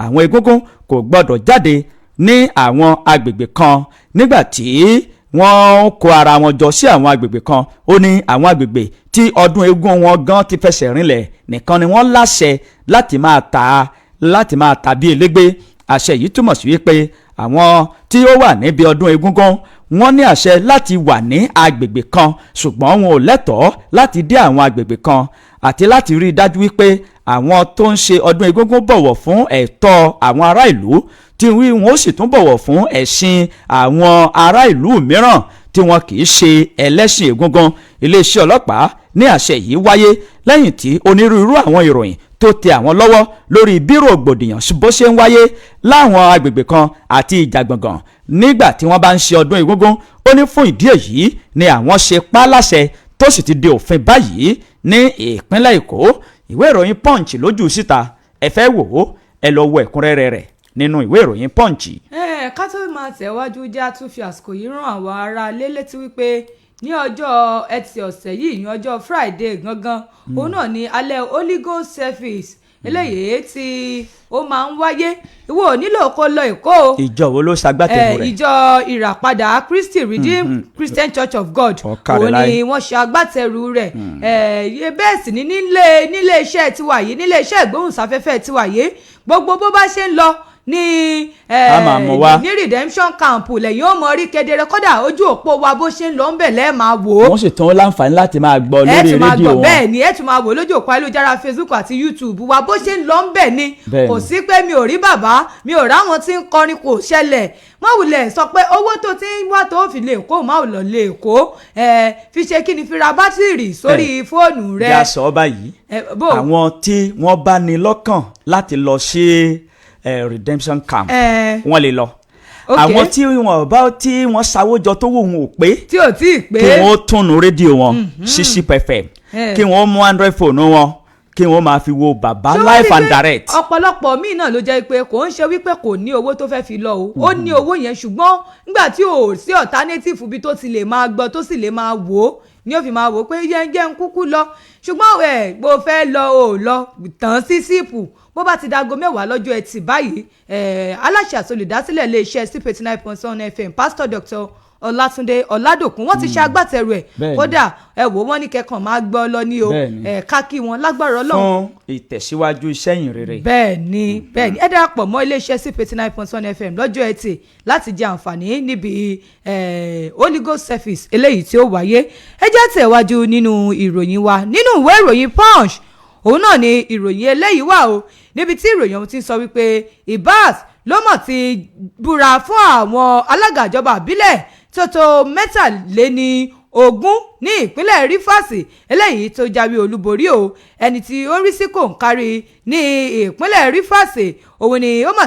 àwọn egungun kò gbọ́dọ̀ jáde ní àwọn agbègbè kan nígbà tí wọ́n kó ara wọn jọ sí àwọn agbègbè kan. Ó ní àwọn agbègbè tí ọdún eégún wọn gan ti fẹsẹ̀ rinlẹ̀ nìkan ni wọ́n láṣẹ láti máa ta bí elégbé. Àṣẹ yìí túmọ̀ sí wípé àwọn tí ó wà níbi ọdún egúngún, wọ́n ní àṣẹ láti wà ní agbègbè kan, ṣùgbọ́n wọn ò lẹ́tọ̀ọ́ láti dé àwọn agbègbè kan, àti láti rí i dájú wípé àwọn tó ń ṣe ọdún egúngún bọ̀wọ̀ fún ẹ̀tọ́ àwọn ará ìlú, tí wọn ó sì tún bọ̀wọ̀ fún ẹ̀sìn àwọn ará ìlú mìíràn tí wọn kì í ṣe ẹlẹ́sìn egúngún. Iléeṣẹ́ ọlọ́pàá ní àṣẹ yìí wáyé lẹ́yìn tí onírúurú àwọn ìròyìn tó tẹ àwọn lọ́wọ́ lórí bí rògbòdìyàn bó ṣe ń wáyé láwọn agbègbè kan àti ìjàgbọ̀ngàn nígbà tí wọ́n bá ń ṣe ọdún egúngún. Ó ní fún ìdí èyí ni àwọn ṣe pa á láṣẹ, tó sì ti di òfin báyìí ní ìpínlẹ̀ Èkó. Ìwé ìròyìn Punch lójú síta. Ẹ fẹ́ wò ó, ẹ lọ wo ẹ̀kúnrẹ́rẹ́ rẹ̀ nínú ìwé ìròyìn Punch. Ẹ ká tó máa tẹ̀wájú, jẹ́ a tún fi àsìkò yìí rán àwọn ará ilé létí wípé ní ọjọ́ Ẹtì ọ̀sẹ̀ yìí, ní ọjọ́ Friday gangan, òun náà ní alẹ́ Holy Ghost service eléyìí tí ó máa ń wáyé. Ìwọ ò nílò kó lọ Èkó o. Ìjọ wo ló ṣagbátẹrù rẹ̀? Ìjọ Ìràpadà Kristi, Redeemed Christian Church of God, Ọ̀kàrẹ̀ òun ni láyé. wọ́n ṣe agbátẹrù rẹ̀. Bẹ́ẹ̀ sì ni nílé iṣẹ́ tiwa yìí, nílé iṣẹ́ ìgbóhùnsáfẹ́fẹ́ tiwa yìí, gbogbo bó bá ṣe ń lọ ní A máa mú wá. ní Redemption Camp lẹ́yìn ó mọ rí kedere. Kódà ojú òpó wa, bó ṣe ń lọ ń bẹ̀ lẹ́ẹ̀ máa wò ó. Wọ́n sì tún láǹfààní láti máa gbọ́ Ẹ lórí tún máa rédíò gbọ́ wọn. Bẹ́ẹ̀ ni, ẹ tún máa wò lójú òpó ayélujára Facebook àti YouTube wa. Bó ṣe ń lọ ń bẹ̀ ni. Bẹ́ẹ̀ Kò ni. sí pé mi ò rí bàbá, mi ò ráwọn tí ń kọrin, kò ṣẹlẹ̀. Má wulẹ̀ sọ pé owó tó ti ń wá tó fi lè kó, má lọ lè kó ẹ fi ṣe kí ni, fi ra bátìrì sórí fóònù rẹ. Bí a sọ ọ́ báyìí, Ẹ, bó àwọn tí wọ́n bá ní lọ́kàn láti lọ sí Redemption Camp, wọ́n lè lọ. Àwọn tí wọ́n bá tí wọ́n sáwójọ tó wù wọn ò pé, tí ò tí ì pé, kí wọ́n túnú rédíò wọn sí Zip FM, kí wọ́n mú Android phone wọn, kí wọ́n máa fi wo bàbá Ṣé wọ́n rí live and pé direct. ọ̀pọ̀lọpọ̀ míì náà ló jẹ́ pé kò ń ṣe wípé kò ní owó tó fẹ́ fi lọ o, ó ní owó yẹn, ṣùgbọ́n nígbà tí ò sí alternative bí tó ti lè máa gbọ́, tó sì lè máa wò ó, ni ó fi máa wò ó pé yẹn jẹ́ ń kúkú lọ. Ṣùgbọ́n ẹ̀ bó fẹ́ lọ ò lọ tàn sí síìpù. Bó bá ti dago 10 lọ́jọ́ Ẹtì báyìí, aláṣẹ àti olùdásílẹ̀ iléeṣẹ́ Zip 89.7 FM, Pastor Dr. Ọlátúndé Ọládòkun, wọ́n ti ṣe agbátẹrù ẹ̀. Kódà ẹ wò, wọ́n ní kẹ́kàn máa gbọ́ lọ ní o. Ẹ ká kí wọn lágbára Ọlọ́run. Fún ìtẹ̀síwájú iṣẹ́ ìyìn rere. Bẹ́ẹ̀ ni, ẹ darapọ̀ mọ́ iléeṣẹ́ Zip 89.1 FM lọ́jọ́ Ẹtì láti jẹ àǹfààní níbi Holy Ghost service eléyìí tí ó wáyé. Ẹ jẹ́ tẹ̀wájú nínú ìròyìn wa. Nínú ìwé ìròyìn Punch, òun náà ni ìròyìn eléyìí wà o, níbi tí ìròyìn ọ̀hún ti ń sọ wípé Ibas ló mọ̀ ti búra fún àwọn alága ìjọba àbílẹ̀ tó tó 23 ní ìpínlẹ̀ Rivers eléyìí tó jáwé olúborí o. Ẹni tí ó ń rí sí kòǹkárí ní ìpínlẹ̀ Rivers, òun ni ó mà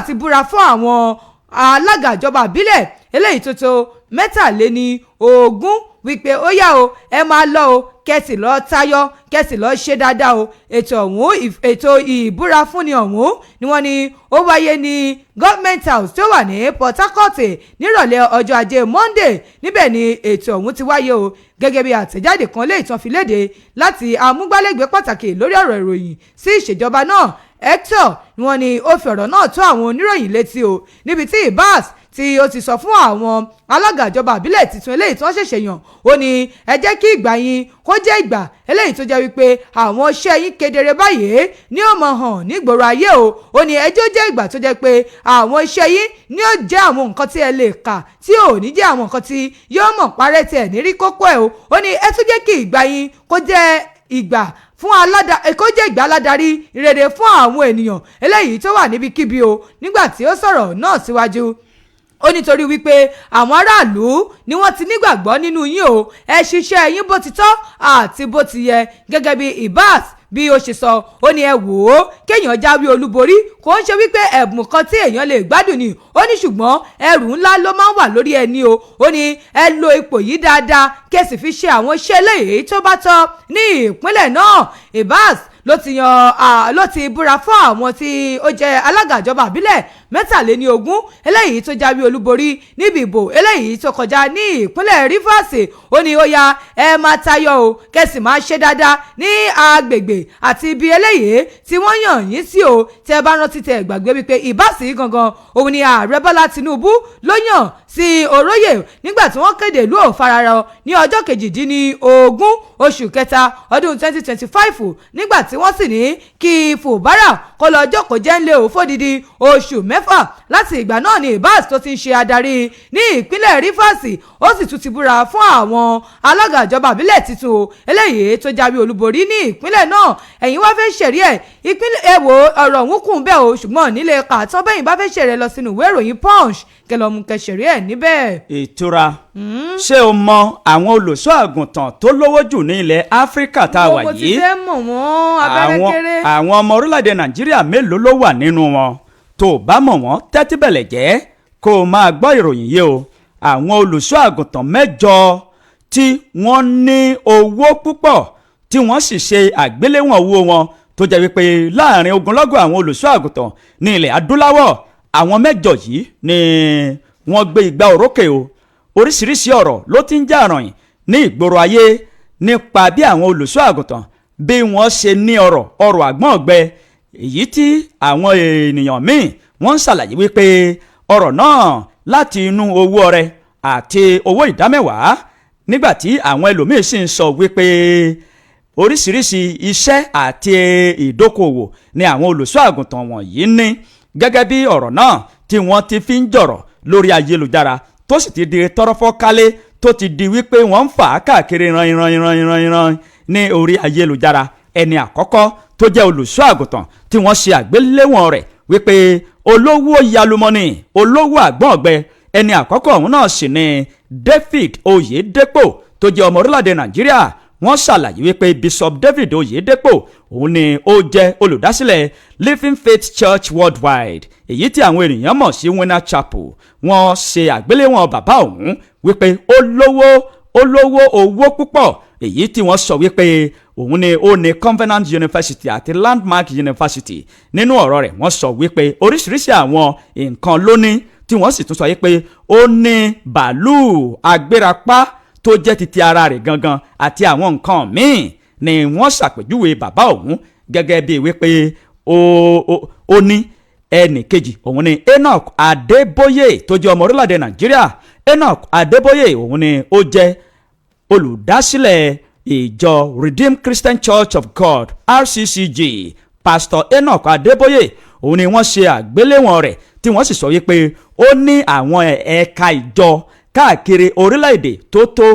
ti búra fún àwọn Alága ìjọba àbílẹ̀ eléyìí tó tó 23 wípé ó yá o, ẹ máa lọ o, kẹsì lọ tayọ, kẹsì lọ ṣe dáadáa o. Ètò ọ̀hún, ètò ìbúra fúnni ọ̀hún ni wọ́n ní ó wáyé ní Government House tó wà ní Port Harcourt nírọ̀lẹ́ ọjọ́ Ajé Monday. Níbẹ̀ ni ètò ọ̀hún ti wáyé o. Gẹ́gẹ́ bí àtẹ̀jáde kan lè tán fi léde láti amúgbálẹ́gbẹ̀ẹ́ pàtàkì lórí ọ̀rọ̀ ìròyìn sí ìṣèjọba náà, Hector, ni wọ́n ní ó fi ọ̀rọ̀ náà tó àwọn oníròyìn létí o, níbi tí Ibas tí ó ti sọ fún àwọn alága ìjọba àbílẹ̀ tuntun eléyìí tí wọ́n ṣẹ̀ṣẹ̀ yàn, ó ní ẹ jẹ́ kí ìgbà yín kó jẹ́ ìgbà eléyìí tó jẹ́ wípé àwọn iṣẹ́ yín kedere báyìí ní ó mọ̀ hàn nígboro ayé o. Ó ní ẹjọ́ jẹ́ ìgbà tó jẹ́ pé àwọn iṣẹ́ yín ní ó jẹ́ àwọn nǹkan tí ẹ lè kà, tí ò ní jẹ́ àwọn nǹkan tí yóò mọ̀ parẹ́ tí ẹ̀ ní rí kókó ẹ̀ o. Ó ní ẹ tún jẹ́ kí ìgbà yín kó jẹ́ ìgbà fún aládà, kó jẹ́ ìgbà aládarí ìrere fún àwọn ènìyàn eléyìí tó wà níbikíbi o. Nígbà tí ó sọ̀rọ̀ náà síwájú, ó nítorí wípé àwọn aráàlú ni wọ́n ti nígbàgbọ́ nínú yín o, ẹ ṣiṣẹ́ yín bó ti tọ́ àti bó ti yẹ. Gẹ́gẹ́ bí Ibas bí ó ṣe sọ, ó ní ẹ wò ó, kéèyàn jáwé olúborí kò ń ṣe wípé ẹ̀bùn kan tí èèyàn lè gbádùn ni. Ó ní ṣùgbọ́n ẹrù ńlá ló máa ń wà lórí ẹni o. Ó ní ẹ lo ipò yìí dáadáa, kí ẹ sì fi ṣe àwọn iṣẹ́ eléyìí tó bá tọ́ ní ìpínlẹ̀ náà. Ibas ló ti yan, ló ti búra fún àwọn tí ó jẹ́ alága ìjọba àbílẹ̀ 23 eléyìí tó jáwé olúborí níbi ìbò eléyìí tó kọjá ní ìpínlẹ̀ Rivers. Ó ní ó ya, ẹ máa tayọ o, kẹsì máa ṣe dáadáa ní agbègbè àti ibi eléyìí tí wọ́n yàn yín sí o. Tẹ́ bá rántí, tẹ́ gbàgbé wípé Ibas gangan òun ni Ààrẹ Bọ́lá Tinubu ló yàn sí oróyè nígbà tí wọ́n kéde ìlú òfararọ ní ọjọ́ 18 oṣù kẹta ọdún 2025, nígbà tí wọ́n sì ní kí Fubara kó lọ jókòó jẹ́ ńlẹ̀ ò fódìdí oṣù 6. Láti ìgbà náà ni Ibas tó ti ń ṣe adarí ní ìpínlẹ̀ Rivers. Ó sì tún ti búra fún àwọn alága ìjọba àbílẹ̀ tuntun eléyìí tó jáwé olúborí ní ìpínlẹ̀ náà. Ẹ̀yin wá fẹ́ ṣẹ̀rí ẹ̀ ìpínlẹ̀ ẹ̀ wò, ọ̀rọ̀ òun kùn bẹ́ẹ̀ o, ṣùgbọ́n nílé kàtọ́ bẹ́yìn bá fẹ́ ṣẹ̀rẹ̀, lọ sínú ìwé ìròyìn Punch kẹlọ́mù kẹsẹ̀rí ẹ̀ níbẹ̀. Ìtura, ṣé o mọ àwọn olùṣọ́ àgùntàn tó lówó jù ní ilẹ̀ Áfíríkà tá a wà Mo ti yìí? fẹ́ mọ̀ wọ́n abẹ́rẹ́ kéré. Àwọn ọmọ orílẹ̀-èdè Nàìjíríà mélòó ló wà nínú wọn? Tó o bá mọ̀ wọ́n, tẹ́tí bẹ̀lẹ̀ jẹ́ kó o máa gbọ́ ìròyìn yìí o. Àwọn olùṣọ́ àgùntàn mẹ́jọ tí wọ́n ní owó púpọ̀, tí wọ́n sì ṣe àgbéléwọ̀n owó wọn, tó jẹ́ wípé láàrin ogunlọ́gọ̀ àwọn olùṣọ́ àgùntàn ní ilẹ̀ adúláwọ̀, àwọn mẹ́jọ yìí ni wọ́n gbé igbá orókè o. Oríṣiríṣi ọ̀rọ̀ ló ti ń jà ròyìn ní ìgboro ayé nípa bí àwọn olùṣọ́ àgùntàn bí wọ́n ṣe ní ọrọ̀, ọrọ̀ àgbọ̀n ọ̀gbẹ, èyí tí àwọn ènìyàn míì wọ́n ń ṣàlàyé wípé ọrọ̀ náà láti inú owó ọrẹ àti owó ìdámẹ́wàá, nígbà tí àwọn ẹlòmíín sì ń sọ wípé oríṣiríṣi iṣẹ́ àti ìdókòwò ni àwọn olùṣọ́ àgùntàn wọ̀nyí ní. Gẹ́gẹ́ bí ọ̀rọ̀ náà tí wọ́n ti fi ń jọ̀rọ̀ lórí ayélujára, tó sì ti di tọ́rọ́fọ́ kálé, tó ti di wípé wọ́n ń fà á káàkiri ran ìran ìran ìran ìran ní orí ayélujára, ẹni àkọ́kọ́ tó jẹ́ olùṣọ́ àgùntàn tí wọ́n ṣe àgbéléwọ̀n rẹ̀ wípé olówó yalumọ́ni, olówó àgbọ̀n ọ̀gbẹ, ẹni àkọ́kọ́ ọ̀hún náà sì ni David Oyedepo, tó jẹ́ ọmọ orílẹ̀-èdè Nàìjíríà. Wọ́n ṣàlàyé wípé Bishop David Oyedepo òun ni ó jẹ́ olùdásílẹ̀ Living Faith Church Worldwide, èyí tí àwọn ènìyàn mọ̀ sí Winner Chapel. Wọ́n ṣe àgbéléwọ̀n bàbá òun wípé ó lówó, ó lówó owó púpọ̀, èyí tí wọ́n sọ wípé òun ni ó ní Covenant University àti Landmark University. Nínú ọ̀rọ̀ rẹ̀, wọ́n sọ wípé oríṣiríṣi àwọn nǹkan ló ní, tí wọ́n sì tún sọ wípé ó ní bàálù agbérapá tó jẹ́ ti ti ara rẹ̀ gangan àti àwọn nǹkan míì. Ni wọ́n ṣàpèjúwe bàbá òun gẹ́gẹ́ bíi wípé ó ní. Ẹnì kejì òun ni Enoch Adébóyè, tó jẹ́ ọmọ orílẹ̀-èdè Nàìjíríà. Enoch Adébóyè òun ni ó jẹ́ olùdásílẹ̀ ìjọ Redeemed Christian Church of God, RCCG. Pastor Enoch Adébóyè òun ni wọ́n ṣe àgbéléwọ̀n rẹ̀, tí wọ́n sì sọ wípé ó ní àwọn ẹ̀ka ìjọ káàkiri orílẹ̀-èdè tó tó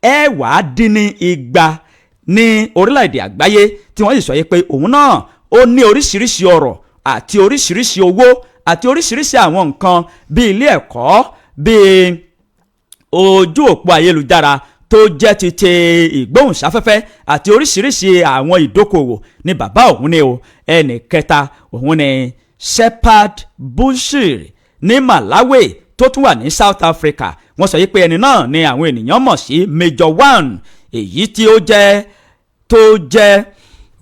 220 ní orílẹ̀-èdè àgbáyé, tí wọ́n sì sọ wípé òun náà ó ní oríṣiríṣi ọrọ̀ àti oríṣiríṣi owó àti oríṣiríṣi àwọn nǹkan bíi ilé ẹ̀kọ́, bíi ojú òpó ayélujára tó jẹ́ ti ti ìgbóhùnsáfẹ́fẹ́ àti oríṣiríṣi àwọn ìdókòwò ní bàbá òun ni o. Ẹnì kẹta òun ni Shepherd Bushiri. Ní Malawi, tó tún wà ní South Africa. Wọ́n sọ wípé ẹni náà ni àwọn ènìyàn mọ̀ sí Major One, èyí tí ó jẹ́ tó jẹ́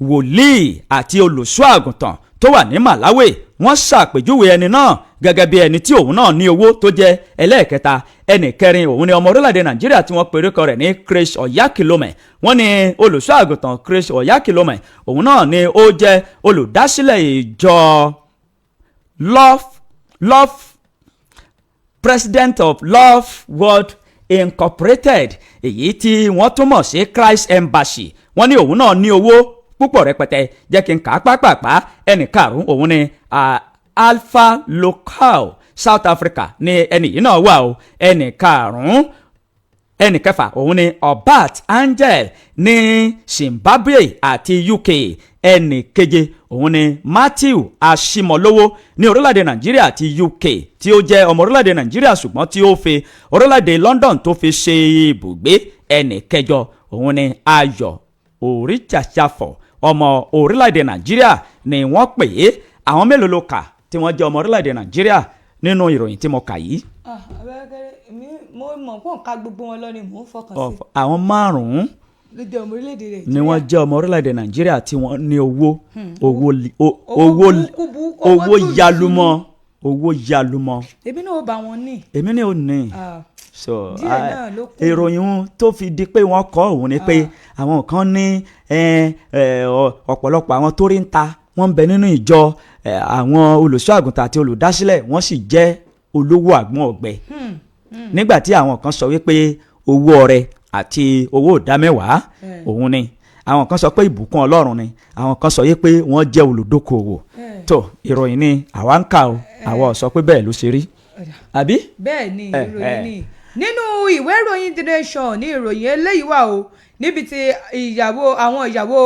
wòlíì àti olùṣọ́ àgùntàn tó wà ní Malawi. Wọ́n ṣàpèjúwe ẹni náà gẹ́gẹ́ bí ẹni tí òun náà ní owó, tó jẹ́ ẹlẹ́ẹ̀kẹta. Ẹnì kẹrin, òun ni ọmọ orílẹ̀-èdè Nàìjíríà tí wọ́n pe orúkọ rẹ̀ ní Chris Oyakilome. Wọ́n ní olùṣọ́ àgùntàn Chris Oyakilome, òun náà ni ó jẹ́ olùdásílẹ̀ ìjọ Love, President of Love World Incorporated, èyí tí wọ́n tún mọ̀ sí Christ Embassy. Wọ́n ní òun náà ní owó púpọ̀ rẹpẹtẹ. Jẹ́ kí n kà á pápápá. Ẹnì karùn-ún, òun ni Alpha Local, South Africa ní ẹnì yìí náà wà o, ẹnì karùn-ún. Ẹnì kẹfà, òun ni Obat Angel ní Zimbabwe àti UK. Ẹnì keje, òun ni Matthew Ashimolowo ní orílẹ̀-èdè Nàìjíríà àti UK, tí ó jẹ́ ọmọ orílẹ̀-èdè Nàìjíríà ṣùgbọ́n tí ó fi orílẹ̀-èdè London tó fi ṣe ibùgbé. Ẹnì kẹjọ, òun ni Ayọ̀ Oríṣàṣàfọ̀, ọmọ orílẹ̀-èdè Nàìjíríà ni wọ́n pè é. Àwọn mélòó ló kà tí wọ́n jẹ́ ọmọ orílẹ̀-èdè Nàìjíríà nínú ìròyìn tí mo kà yìí? Ah, abẹ́rẹ́kẹ́rẹ́ mi, mo mọ̀ kó nǹka gbogbo wọn lọ ni mò ń fọkàn sí. Àwọn márùn-ún ló jẹ́ ọmọ orílẹ̀-èdè Nàìjíríà ni wọ́n jẹ́ ọmọ orílẹ̀-èdè Nàìjíríà tí wọ́n ní owó Owó owó burúkú burúkú, owó owó tùlù. Yalumọ, owó yalumọ. Èmi náà ó bá wọn ní. Èmi ní ò ní. Ah, So díẹ̀ ah, náà ló kù. Ìròyìn ohun tó fi di pé wọ́n kọ́ òun ni pé àwọn kan ní ọ̀pọ̀lọpọ̀ àwọn tó rí ń ta wọ́n ń bẹ nínú ìjọ àwọn olùṣọ́ àgùntàn àti olùdásílẹ̀, wọ́n sì jẹ́ olówó àgbọ̀n ọ̀gbẹ́, nígbà tí àwọn kan sọ wípé owó ọrẹ àti owó ìdámẹ́wàá òun ni. Àwọn kan sọ pé ìbùkún Ọlọ́run ni. Àwọn kan sọ wípé wọ́n jẹ́ olùdókòwò. Tó ìròyìn ni àwa ń kà o, àwa ò sọ pé bẹ́ẹ̀ ló ṣe rí, àbí? Bẹ́ẹ̀ ni, ìròyìn ni. Nínú ìwé ìròyìn The Nation ní ìròyìn eléyìí wà o, níbi tí ìyàwó àwọn ìyàwó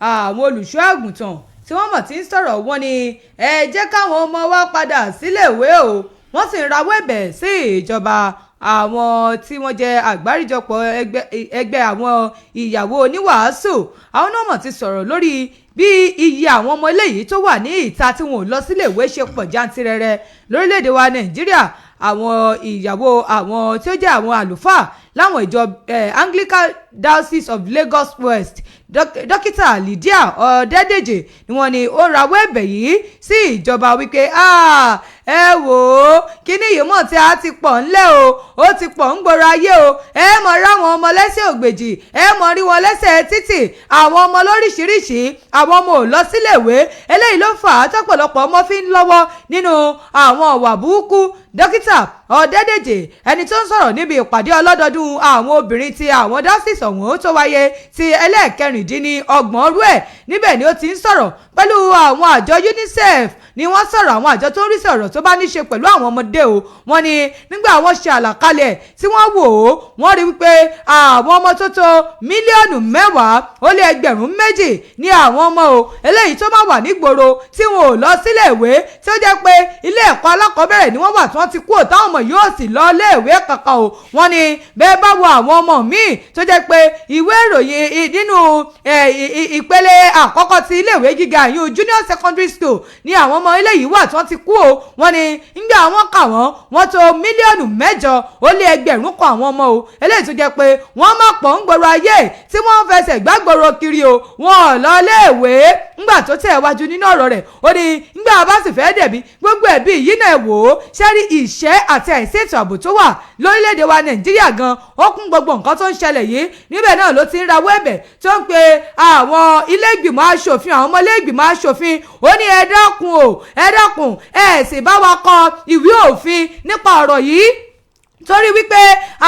àwọn olùṣọ́ àgùntàn tí wọ́n mọ̀ tí ń sọ̀rọ̀. Wọ́n ní ẹ jẹ́ káwọn ọmọ wa padà síléèwé o. Wọ́n sì ń rawọ́ ẹ̀bẹ̀ sí ìjọba. Àwọn tí wọ́n jẹ́ àgbáríjọpọ̀ ẹgbẹ́ àwọn ìyàwó oníwàásù, àwọn náà mọ̀ ti sọ̀rọ̀ lórí bí iye àwọn ọmọ eléyìí tó wà ní ìta tí wọn ò lọ síléèwé ṣe pọ̀ jantirẹrẹ lórílẹ̀‐èdè wa Nàìjíríà. Àwọn ìyàwó àwọn tí ó jẹ́ àwọn àlùfáà láwọn ìjọ Anglican Diocese of Lagos West, Dókítà Lydia Ọ̀dẹ́dẹ̀jẹ̀ ni wọ́n ní ó rawọ́ ẹ̀bẹ̀ yìí sí ìjọba wípé, "Ah, ẹ wò ó, kíní yìí mọ̀ tí a ti pọ̀ ńlẹ̀ o, ó ti pọ̀ ń gbòòrò ayé o. Ẹ mọ̀ ráwọn ọmọ lẹ́sẹ̀ ògbèjì, ẹ mọ̀ rí wọn lẹ́sẹ̀ títì, àwọn ọmọ lóríṣiríṣi, àwọn ọmọ ò lọ síléèwé. Eléyìí ló fà á tọ́pọ̀lọpọ̀ ọmọ fi ń lọ́wọ́ nínú àwọn ọ̀wà burúkú." Dókítà Ọ̀dẹ́dẹ̀jẹ̀, ẹni tó ń sọ̀rọ̀ níbi ìpàdé ọlọ́dọọdún àwọn obìnrin ti àwọn diocese ọ̀hún tó wáyé ti ẹlẹ́ẹ̀kẹrìndínlọ́gbọ̀n rú ẹ̀, níbẹ̀ ni ó ti ń sọ̀rọ̀ pẹ̀lú àwọn àjọ UNICEF ni wọ́n sọ̀rọ̀, àwọn àjọ tó ń rí sí ọ̀rọ̀ tó bá ní ṣe pẹ̀lú àwọn ọmọdé o. Wọ́n ní nígbà wọ́n ṣe àlàkalẹ̀ tí wọ́n wò ó, wọ́n rí wípé àwọn ọmọ tó tó 10,002,000 ní àwọn ọmọ o eléyìí tó máa wà nígboro tí wọn ò lọ sílé ìwé, tí ó jẹ́ pé ilé ẹ̀kọ́ alákọ̀ọ́bẹ̀rẹ̀ ni wọ́n wà tí wọ́n ti kú ò, táwọn ọmọ yóò sì lọ iléèwé kankan o. Wọ́n ní bẹ́ẹ̀ bá wo àwọn ọmọ míì tó jẹ́ pé ìwé ìròyìn nínú ìpele àkọ́kọ́ ti iléèwé gíga yìí, junior secondary school, ní àwọn ọmọ eléyìí wà tí wọ́n ti kú o. Wọ́n ní ńgbà wọ́n kà wọ́n, wọ́n tó 8,001,000 àwọn ọmọ o eléyìí tó jẹ́ pé wọ́n má pọ̀ ń gbòòrò ayé tí wọ́n ń fẹsẹ̀ gbàgbòrò kiri o, wọn ò lọ iléèwé. Ńgbà tó tẹ̀ wájú nínú ọ̀rọ̀ rẹ̀, ó ní ńgbà bá sì fẹ́ dẹ̀bi gbogbo ẹ̀bí yìí náà, wò ó, ṣẹ́rí ìṣẹ́ àti àìsí ètò ààbò tó wà lórílẹ̀‐èdè wa Nàìjíríà gan, ó kún gbogbo nǹkan tó ń ṣẹlẹ̀ yìí. Níbẹ̀ náà ló ti ń rawọ́ ẹ̀bẹ̀ tó ń pe àwọn ilé ìgbìmọ̀ aṣòfin, àwọn ọmọ ilé ìgbìmọ̀ aṣòfin. Ó ní ẹ dákun o, ẹ dákun, ẹ sì bá wa kọ ìwé òfin nípa ọ̀rọ̀ yìí, torí wípé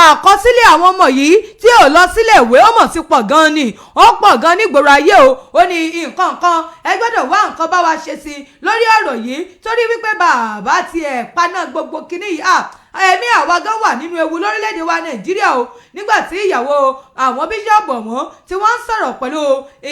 àkọsílẹ̀ àwọn ọmọ yìí tí ò lọ sílé ìwé, ó mọ̀ sí pọ̀ gan ni, ó pọ̀ gan nígboro ayé o. Ó ní nǹkan kan, ẹ gbọ́dọ̀ wá nǹkan bá wa ṣe sí i lórí ọ̀rọ̀ yìí, torí wípé bàbá tiẹ̀ paná gbogbo kinní yìí. Ẹ̀mí àwa gan wà nínú ewu lórílẹ̀‐èdè wa Nàìjíríà o. Nígbà tí ìyàwó àwọn bíṣọ̀bù ọ̀hún tí wọ́n ń sọ̀rọ̀ pẹ̀lú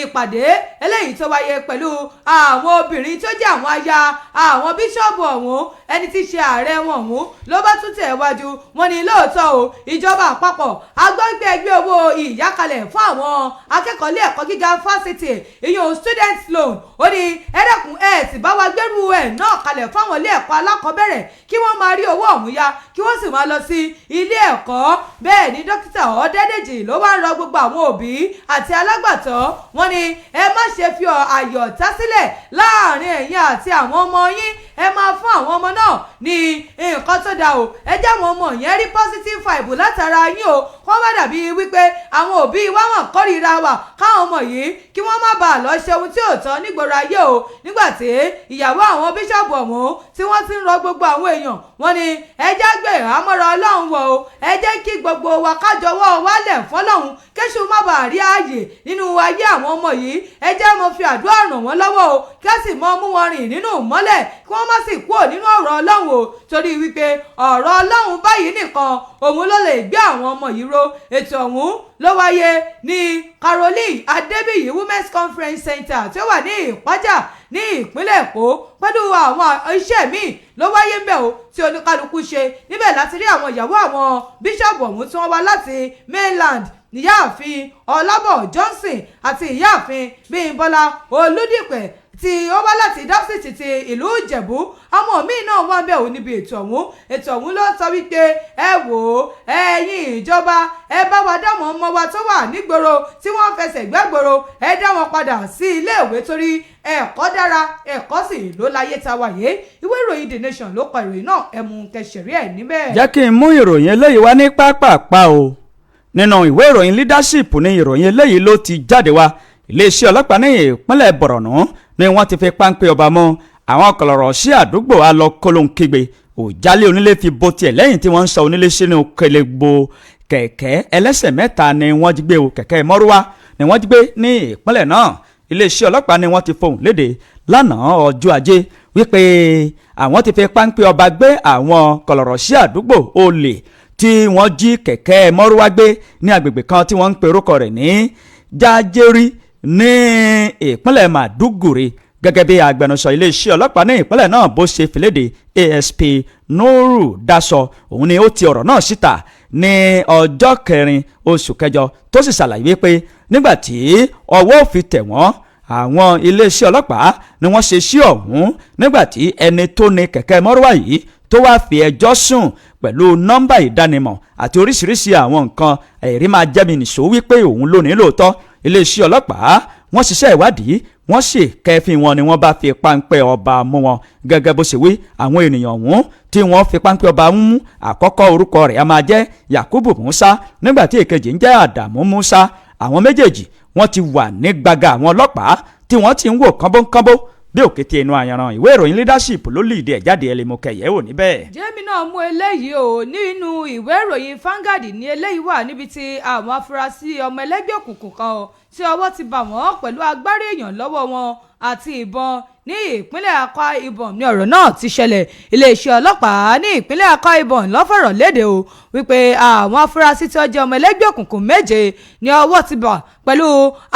ìpàdé eléyìí tó wáyé pẹ̀lú àwọn obìnrin tó jẹ́ àwọn aya àwọn bíṣọ̀bù ọ̀hún, ẹni tí í ṣe ààrẹ wọn ọ̀hún ló bá tún tẹ̀ wájú. Wọn ní lóòótọ́ o, ìjọba àpapọ̀ agbọ́gbé ẹgbẹ́ owó ìyákalẹ̀ fún àwọn akẹ́kọ̀ọ́ ilé ẹ̀kọ́ gíga fásitì, ìyẹn student loan. Ó ní ẹ dẹ́kun, ẹ sì bá wa gbẹ́rù ẹ̀ náà kalẹ̀ fáwọn ilé ẹ̀kọ́ alákọ̀ọ́bẹ̀rẹ̀ kí wọ́n máa rí owó ọ̀hún yá, kí wọ́n sì máa lọ sí ilé ẹ̀kọ́. Bẹ́ẹ̀ ni Dókítà Ọ̀dẹ́dèjì ló wá ń rọ gbogbo àwọn òbí àti alágbàtọ́. Wọn ni ẹ má ṣe fi àyè ọ̀tá sílẹ̀ láàrin ẹ̀yin àti àwọn ọmọ yín. Ẹ máa fún àwọn ọmọ náà ní nǹkan tó dáa o. Ẹ jẹ́ àwọn ọmọ yẹn rí positive vibe látara yín o, kó má dàbí wípé àwọn òbí wa wọ́n kórìíra wa, káwọn ọmọ yìí kí wọ́n má bàa lọ ṣe ohun tí ò tọ́ nígboro ayé o. Nígbà tí ìyàwó àwọn bíṣọ̀bù ọ̀hún tí wọ́n ti ń rọ gbogbo àwọn èèyàn, wọ́n ní ẹ jẹ́ gbé ìhámọ́ra Ọlọ́run wọ̀ o. Ẹ jẹ́ kí gbogbo wa kájọwọ́ wálẹ̀ fọlọ́run, kéṣù má bàa rí ààyè nínú ayé àwọn ọmọ yìí. Ẹ jẹ́ mọ fi àdúrà ràn wọ́n lọ́wọ́ o, kí á sì mọ mú wọn rìn nínú ìmọ́lẹ̀, kí wọ́n má sì kúrò nínú ọ̀rọ̀ Ọlọ́run o, torí wípé ọ̀rọ̀ Ọlọ́run báyìí nìkan òun ló lè gbé àwọn ọmọ yìí ró. Ètò ọ̀hún ló wáyé ní Caroline Adébíyì Women's Conference Center tí ó wà ní Ìpájà ní ìpínlẹ̀ Èkó. Pẹ̀lú àwọn iṣẹ́ míì ló wáyé ń bẹ̀ o tí oníkálukú ṣe níbẹ̀, láti rí àwọn ìyàwó àwọn bíṣọ̀bù ọ̀hún tí wọ́n wá láti mainland, ìyáàfin Ọlábọ̀ Johnson àti Ìyáàfin Bímbọ́lá Olúdìpẹ̀ tí ó wá láti diocese ti ìlú Ìjẹ̀bú. Àwọn míín náà wà bẹ́ẹ̀ ò níbi ètò ọ̀hún. Ètò ọ̀hún ló sọ wípé ẹ wò ó, ẹ̀yin ìjọba, ẹ bá wa dá wọn ọmọ wa tó wà nígboro tí wọ́n fẹsẹ̀ gbẹ́gboro, ẹ dá wọn padà sí iléèwé, torí ẹ̀kọ́ dára, ẹ̀kọ́ sì ló láyé ta wáyé. Ìwé ìròyìn The Nation ló kọ ìròyìn náà, ẹ̀mú kẹsẹ̀rí ẹ̀ níbẹ̀. Jẹ́ kí n mú ìròyìn eléyìí wá ní pápápá o. Nínú ìwé ìròyìn Leadership ní ìròyìn eléyìí ló ti jáde wá. Iléeṣẹ́ ọlọ́pàá ní ìpínlẹ̀ Borno ni wọ́n ti fi páńpẹ́ ọba mọ́ àwọn kọlọ̀rọ̀ sí àdúgbò alọ́kọ́lóńkígbe òjálé onílé fi bo tiẹ̀ lẹ́yìn tí wọ́n ń sọ onílé sínú kẹlẹ́gbò. Kẹ̀kẹ́ ẹlẹ́sẹ̀ mẹ́ta ni wọ́n jí gbé o, kẹ̀kẹ́ mọ́rúwá ni wọ́n jí gbé ní ìpínlẹ̀ náà. Iléeṣẹ́ ọlọ́pàá ni wọ́n ti fohùn léde lánàá ọjọ́ Ajé wípé àwọn ti fi páńpẹ́ ọba gbé àwọn kọlọ̀rọ̀ sí àdúgbò olè tí wọ́n jí kẹ̀kẹ́ mọ́rúwá gbé ní agbègbè kan tí wọ́n ń pe orúkọ rẹ̀ ní Jájérí ní ìpínlẹ̀ Maiduguri. Gẹ́gẹ́ bí agbẹnusọ iléeṣẹ́ ọlọ́pàá ní ìpínlẹ̀ náà bó ṣe fìlédè, ASP Nuru Daso, òun ni ó ti ọ̀rọ̀ náà síta ní ọjọ́ 4 oṣù kẹjọ, tó sì ṣàlàyé pé nígbà tí ọwọ́ òfin tẹ̀ wọ́n, àwọn iléeṣẹ́ ọlọ́pàá ni wọ́n ṣe sí ọ̀hún nígbà tí ẹni tó ní kẹ̀kẹ́ mọ́rúwá yìí tó wáá fi ẹjọ́ sùn pẹ̀lú nọ́mbà ìdánimọ̀ àti oríṣiríṣi àwọn nǹkan ẹ̀rí máa jẹ́mi nìṣó wípé òun ló ní lóòótọ́. Iléeṣẹ́ ọlọ́pàá wọ́n ṣiṣẹ́ ìwádìí, wọ́n sì kẹ́fín wọn ni wọ́n bá fi páńpẹ́ ọba mú wọn. Gẹ́gẹ́ bó ṣe wí, àwọn ènìyàn ọ̀hún tí wọ́n fi páńpẹ́ ọba mú, àkọ́kọ́ orúkọ rẹ̀ a máa jẹ́ Yakubu Musa, nígbà tí èkejì ń jẹ́ Adamu Musa. Àwọn méjèèjì wọ́n ti wà ní gbàgà àwọn ọlọ́pàá tí wọ́n ti ń wò kánbókánbó bí òkété inú ayanran. Ìwé ìròyìn Leadership ló lìdí ẹ̀ jáde, ẹlẹ́mọ̀kẹ́yẹ́ ò níbẹ̀. Jẹ́mi náà mú eléyìí o. Nínú ìwé ìròyìn Vanguard ní eléyìí wà, níbi tí àwọn afurasí ọmọ ẹlẹ́gbẹ́ òkùnkùn kan tí ọwọ́ ti bà wọ́n pẹ̀lú agbárí èèyàn lọ́wọ́ wọn àti ìbọn ní ìpínlẹ̀ Akwa Ibom ní ọ̀rọ̀ náà ti ṣẹlẹ̀. Iléeṣẹ́ ọlọ́pàá ní ìpínlẹ̀ Akwa Ibom ló fọ̀rọ̀ léde o wípé àwọn afurasí tí wọ́n jẹ́ ọmọ ẹlẹ́gbẹ́ òkùnkùn 7 ní ọwọ́ ti bà pẹ̀lú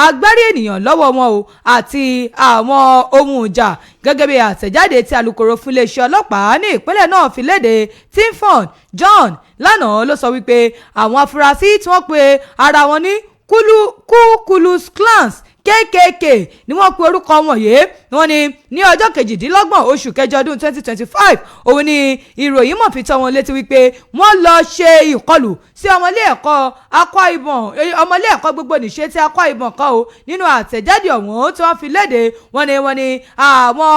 agbárí ènìyàn lọ́wọ́ wọn o àti àwọn ohun ìjà. Gẹ́gẹ́ bí àtẹ̀jáde tí alukoro fún iléeṣẹ́ ọlọ́pàá ní ìpínlẹ̀ náà fi léde, Timfon John, lánàá ló sọ wípé àwọn afurasí tí wọ́n pe ara wọn ní Ku Klux Klans, KKK ni wọ́n pe orúkọ wọn yìí, wọ́n ní ní ọjọ́ 28 oṣù kẹjọ ọdún 2025, òun ni ìròyìn mọ̀ fi tọ́ wọn létí wípé wọ́n lọ ṣe ìkọlù sí ọmọlé ẹ̀kọ́ Akwa Ibom, ọmọlé ẹ̀kọ́ gbogbo nìṣe tí Akwa Ibom kan o. Nínú àtẹ̀jáde ọ̀hún tí wọ́n fi léde, wọ́n ní àwọn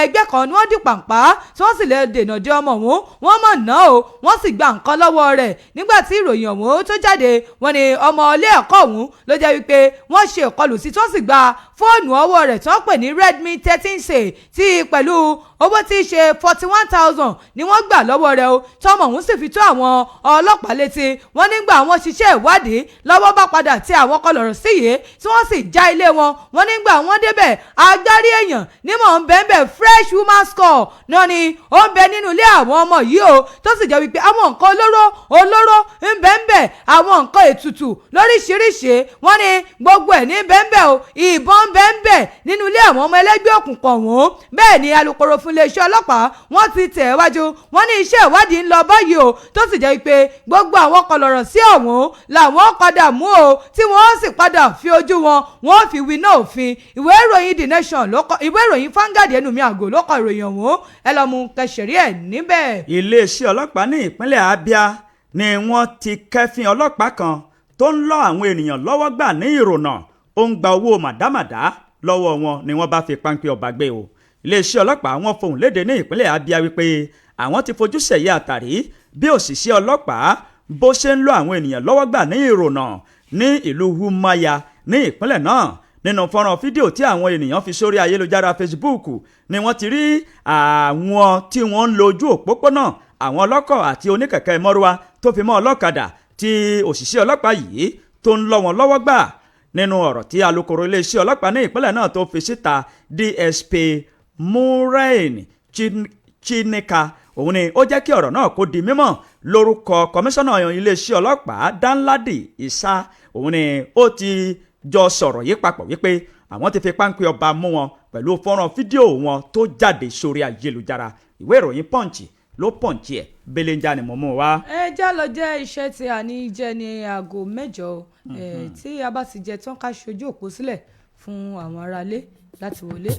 ẹgbẹ́ kan ni wọ́n dì pàǹpá tí wọ́n sì lè dènà de ọmọ ọ̀hún. Wọ́n mọ̀ ná o, wọ́n sì gba nǹkan lọ́wọ́ rẹ̀. Nígbà tí ìròyìn ọ̀hún tó jáde, wọ́n ní ọmọ ilé ẹ̀kọ́ ọ̀hún ló jẹ́ wípé wọ́n ṣe ìkọlù sí, tí wọ́n sì gba fóònù ọwọ́ rẹ̀ tí wọ́n pè ní Redmi 13C tí pẹ̀lú owó tí í ṣe 41,000 ni wọ́n gbà lọ́wọ́ rẹ̀ o. Tọmọ ọ̀hún sì fi tó àwọn ọlọ́pàá létí. Wọ́n nígbà wọ́n ṣiṣẹ́ ìwádìí lọ́wọ́ bá padà tí àwọn kọlọ̀rọ̀ sí yìí, tí wọ́n sì já ilé wọn. Wọ́n nígbà wọ́n débẹ̀, agbárí èèyàn ní mò ń bẹ́ẹ̀ bẹ́ẹ̀, fresh human skull náà ni ó ń bẹ nínú ilé àwọn ọmọ yìí o, tó sì jẹ́ wípé àwọn nǹkan olóró olóró ń bẹ ń bẹ, àwọn nǹkan ètùtù lóríṣiríṣi, wọ́n ní gbogbo ẹ̀ ní bẹ ń bẹ o. Ìbọn ń bẹ ń bẹ nínú ilé àwọn ọmọ ẹlẹ́gbẹ́ òkùnkùn ọ̀hún. Bẹ́ẹ̀ ni alukoro fún iléeṣẹ́ ọlọ́pàá, wọ́n ti tẹ̀ wájú, wọ́n ní iṣẹ́ ìwádìí ń lọ báyìí o, tó sì jẹ́ pé gbogbo àwọn kọlọ̀rọ̀ sí ọ̀hún làwọn padà mú o, tí wọ́n sì padà fi ojú wọn, wọ́n fi winá òfin. Ìwé ìròyìn The Nation ló kọ, ìwé ìròyìn Vanguard, ẹnu mi àgò ló kọ ìròyìn ọ̀hún. Ẹ lọ mú kẹsẹ̀rí ẹ̀ níbẹ̀. Iléeṣẹ́ ọlọ́pàá ní ìpínlẹ̀ Abia ni wọ́n ti kẹ́fín ọlọ́pàá kan tó ń lọ àwọn ènìyàn lọ́wọ́ gbà ní ìrònà, ó ń gba owó màdámàdá lọ́wọ́ wọn ni wọ́n bá fi páńpẹ́ ọba gbé o. Iléeṣẹ́ ọlọ́pàá wọn fohùn léde ní ìpínlẹ̀ Abia wípé àwọn ti fojú sẹ̀yẹ àtàrí bí òṣìṣẹ́ ọlọ́pàá bó ṣe ń lọ àwọn ènìyàn lọ́wọ́ gbà ní ìrònà ní ìlú Humaya ní ìpínlẹ̀ náà. Nínú fọ́nrán fídíò tí àwọn ènìyàn fi sórí ayélujára Facebook ni wọ́n ti rí àwọn tí wọ́n ń lo ojú òpópónà, àwọn ọlọ́kọ̀ àti oníkẹ̀kẹ́ mọ́rúwá tó fi mọ́ ọlọ́kadà, tí òṣìṣẹ́ ọlọ́pàá yìí tó ń lọ́ wọn lọ́wọ́ gbà. Nínú ọ̀rọ̀ tí alukoro iléeṣẹ́ ọlọ́pàá ní ìpínlẹ̀ náà tó fi síta, DSP Maureen Chineka, òun ni ó jẹ́ kí ọ̀rọ̀ náà kó di mímọ̀ lórúkọ kọmíṣánná iléeṣẹ́ ọlọ́pàá Danladi Isa. Òun ni ó ti jọ sọ̀rọ̀ yìí papọ̀ wípé àwọn ti fi páńpẹ́ ọba mú wọn pẹ̀lú fọ́nrán fídíò wọn tó jáde sórí ayélujára. Ìwé ìròyìn Punch ló punch ẹ̀ belenja ni mo mú wá. Ẹ já lọ jẹ́ iṣẹ́ tí a ní jẹ́ ní aago 8. Tí a bá ti jẹ tán, ká ṣojú òpó sílẹ̀ fún àwọn aráalé láti wọlé.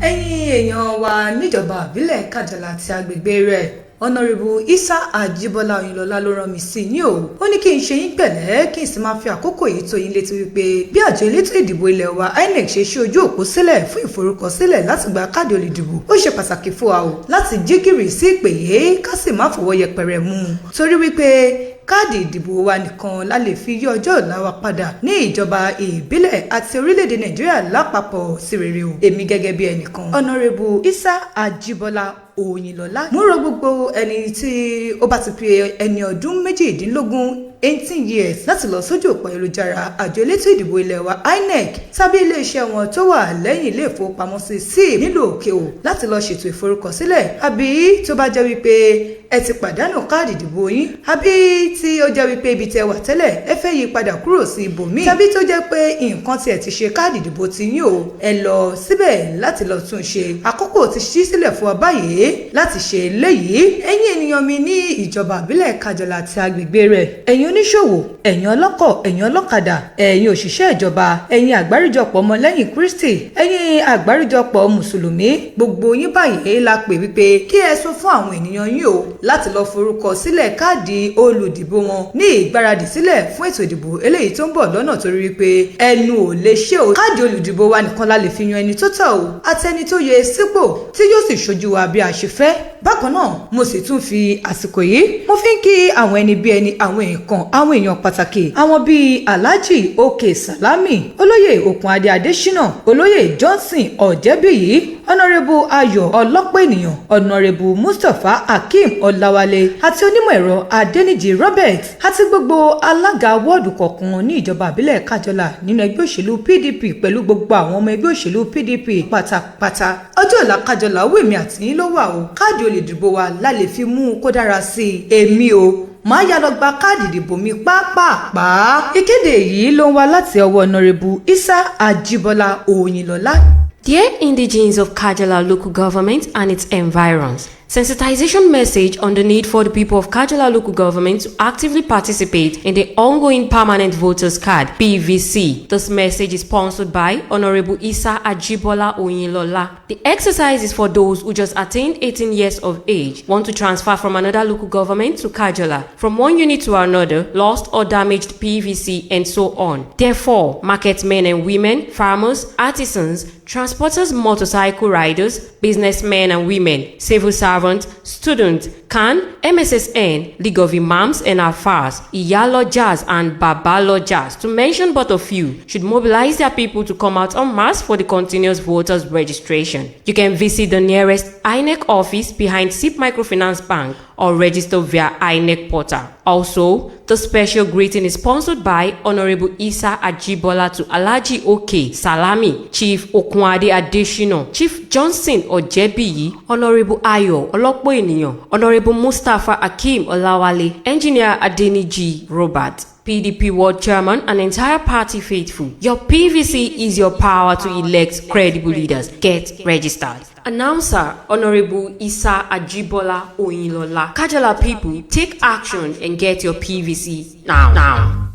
Ẹ̀yin èèyàn wa níjọba àbílẹ̀ Kájọlà àti agbègbè rẹ̀, Honourable Isa Ajíbọ́lá Oyinlọ́lá ló rán mi sí yín o. Ó ní kí n ṣe yín pẹ̀lẹ́, kí n sì máa fi àkókò yìí tó yín létí wípé bí àjọ elétò ìdìbò ilé wa INEC ṣe ṣí ojú òpó sílẹ̀ fún ìforúkọsílẹ̀ láti gba káàdì olùdìbò, ó ṣe pàtàkì fún wa o láti jí gìrì sí ìpè yìí, ká sì má fọwọ́ yẹpẹrẹ mú un, torí wípé káàdì ìdìbò wa nìkan la lè fi yí ọjọ́ ọ̀la wa padà ní ìjọba ìbílẹ̀ àti orílẹ̀-èdè Nàìjíríà lápapọ̀ sí rere o. Èmi gẹ́gẹ́ bí ẹnìkan, Honourable Isa Ajíbọ́lá Òyìnlọ́lá, mo rọ gbogbo ẹni tí ó bá ti pé ẹni ọdún 18, 18 years, láti lọ sójú òpó ayélujára àjọ elétò ìdìbò ilé wa INEC tàbí iléeṣẹ́ wọn tó wà lẹ́yìn ilé ìfowópamọ́sí sí nílùú Òkè O láti lọ ṣètò ìforúkọsílẹ̀. Àbí tó bá jẹ́ wípé ẹ ti pàdánù káàdì ìdìbò yín, àbí tí ó jẹ́ wípé ibi tẹ́ wà tẹ́lẹ̀ ẹ fẹ́ yí padà kúrò sí ibòmíì, tàbí tó jẹ́ pé nǹkan tiẹ̀ ti ṣe káàdì ìdìbò ti yín o, ẹ lọ síbẹ̀ láti lọ tún ṣe. Àkókò ti ṣí sílẹ̀ fún wa báyìí láti ṣe eléyìí. Ẹ̀yin ènìyàn mi ní ìjọba àbílẹ̀ Kájọlà àti agbègbè rẹ̀, ẹ̀yin oníṣòwò, ẹ̀yin ọlọ́kọ̀, ẹ̀yin ọlọ́kadà, ẹ̀yin òṣìṣẹ́ ìjọba, ẹ̀yin àgbáríjọpọ̀ ọmọlẹ́yìn Kristi, ẹ̀yin àgbáríjọpọ̀ mùsùlùmí, gbogbo yín báyìí la pè wípé kí ẹ sọ fún àwọn ènìyàn yín o láti lọ forúkọ sílẹ̀ káàdì olùdìbò wọn ní ìgbáradì sílẹ̀ fún ètò ìdìbò eléyìí tó ń bọ̀ lọ́nà, torí wípé ẹnu ò lè ṣe o, káàdì olùdìbò wa nìkan la lè fi yan ẹni tó tọ́ o àti ẹni tó yẹ sípò tí yóò sì ṣojú wa bí a ṣe fẹ́. Bákan náà, mo sì tún fi àsìkò yìí, mo fi ń kí àwọn ẹni bí ẹni, àwọn èèkàn, àwọn èèyàn pàtàkì, àwọn bíi Alhaji Òkè Salami, Olóyè Òkùnadé Adésínà, Olóyè Johnson Ọ̀jẹ́bíyì, Honourable Ayọ̀ Ọlọ́pọ̀ Ènìyàn, Honourable Mustapha Hakeem Ọláwálé àti onímọ̀ ẹ̀rọ Adéníjì Robert, àti gbogbo alága wọ́ọ̀dù kọ̀ọ̀kan ní ìjọba àbílẹ̀ Kájọlà nínú ẹgbẹ́ òṣèlú PDP, pẹ̀lú gbogbo àwọn ọmọ ẹgbẹ́ òṣèlú PDP pátápátá. Ọjọ́ ọ̀la Kájọlà owó èmi àti yín ló wà o. Káàdì olùdìbò wa la lè fi mú un kó dára sí i. Èmi o, màá yá lọ gba káàdì ìdìbò mi pápápá. Ìkéde yìí ló ń wá láti ọwọ́ Honourable Isa Ajíbọ́lá Òyìnlọ́lá. Dear indigenes of Kajala local government and its environs, Sensitization message on the need for the people of Kajola local government to actively participate in the ongoing Permanent Voters Card (PVC). This message is sponsored by Honorable Isa Ajibola Oyinlola. The exercise is for those who just attained 18 years of age, want to transfer from another local government to Kajola, from one unit to another, lost or damaged PVC, and so on. Therefore, market men and women, farmers, artisans, transporters, motorcycle riders, businessmen and women, civil servants, students, CAN, MSSN, League of Imams and Alfas, Iyalojas and Babalojas, to mention but a few, should mobilize their people to come out en masse for the continuous voters registration. You can visit the nearest INEC office behind SIP Microfinance Bank or register via INEC portal. Also, the special greeting is sponsored by Honorable Isa Ajibola to Alhaji OK Salami, Chief Okunade Adesina, Chief Johnson Ojebiyi, Honorable Ayo Olokpo, Honorable Mustafa Akeem Olawale, Engineer Adeniji Robert, PDP World Chairman and entire party faithful. Your PVC is your power to elect credible leaders. Get registered. Announcer Honorable Isa Ajibola Oyinlola. Kajola people, take action and get your PVC now. Now.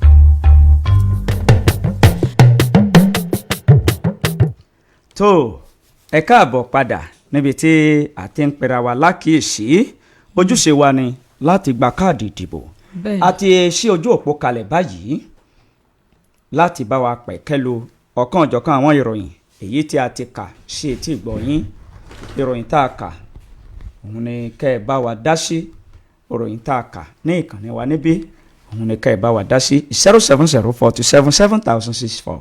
Tó ẹ káàbọ̀ padà níbi tí a ti ń pera wa lákìyèsí, ojúṣe wa ni láti gba káàdì ìdìbò. A ti ṣí ojú òpó kalẹ̀ báyìí láti bá wa pẹ̀kẹ́lu ọ̀kan-ò-jọ̀kan àwọn ìròyìn èyí tí a ti kà sí etí ìgbọ̀nyín. Ìròyìn tá a kà òun ni kẹ́ ẹ bá wa dá sí. Ìròyìn tá a kà ní ìkànnì wa níbí òun ni kẹ́ ẹ bá wa dá sí. 070 47 7064,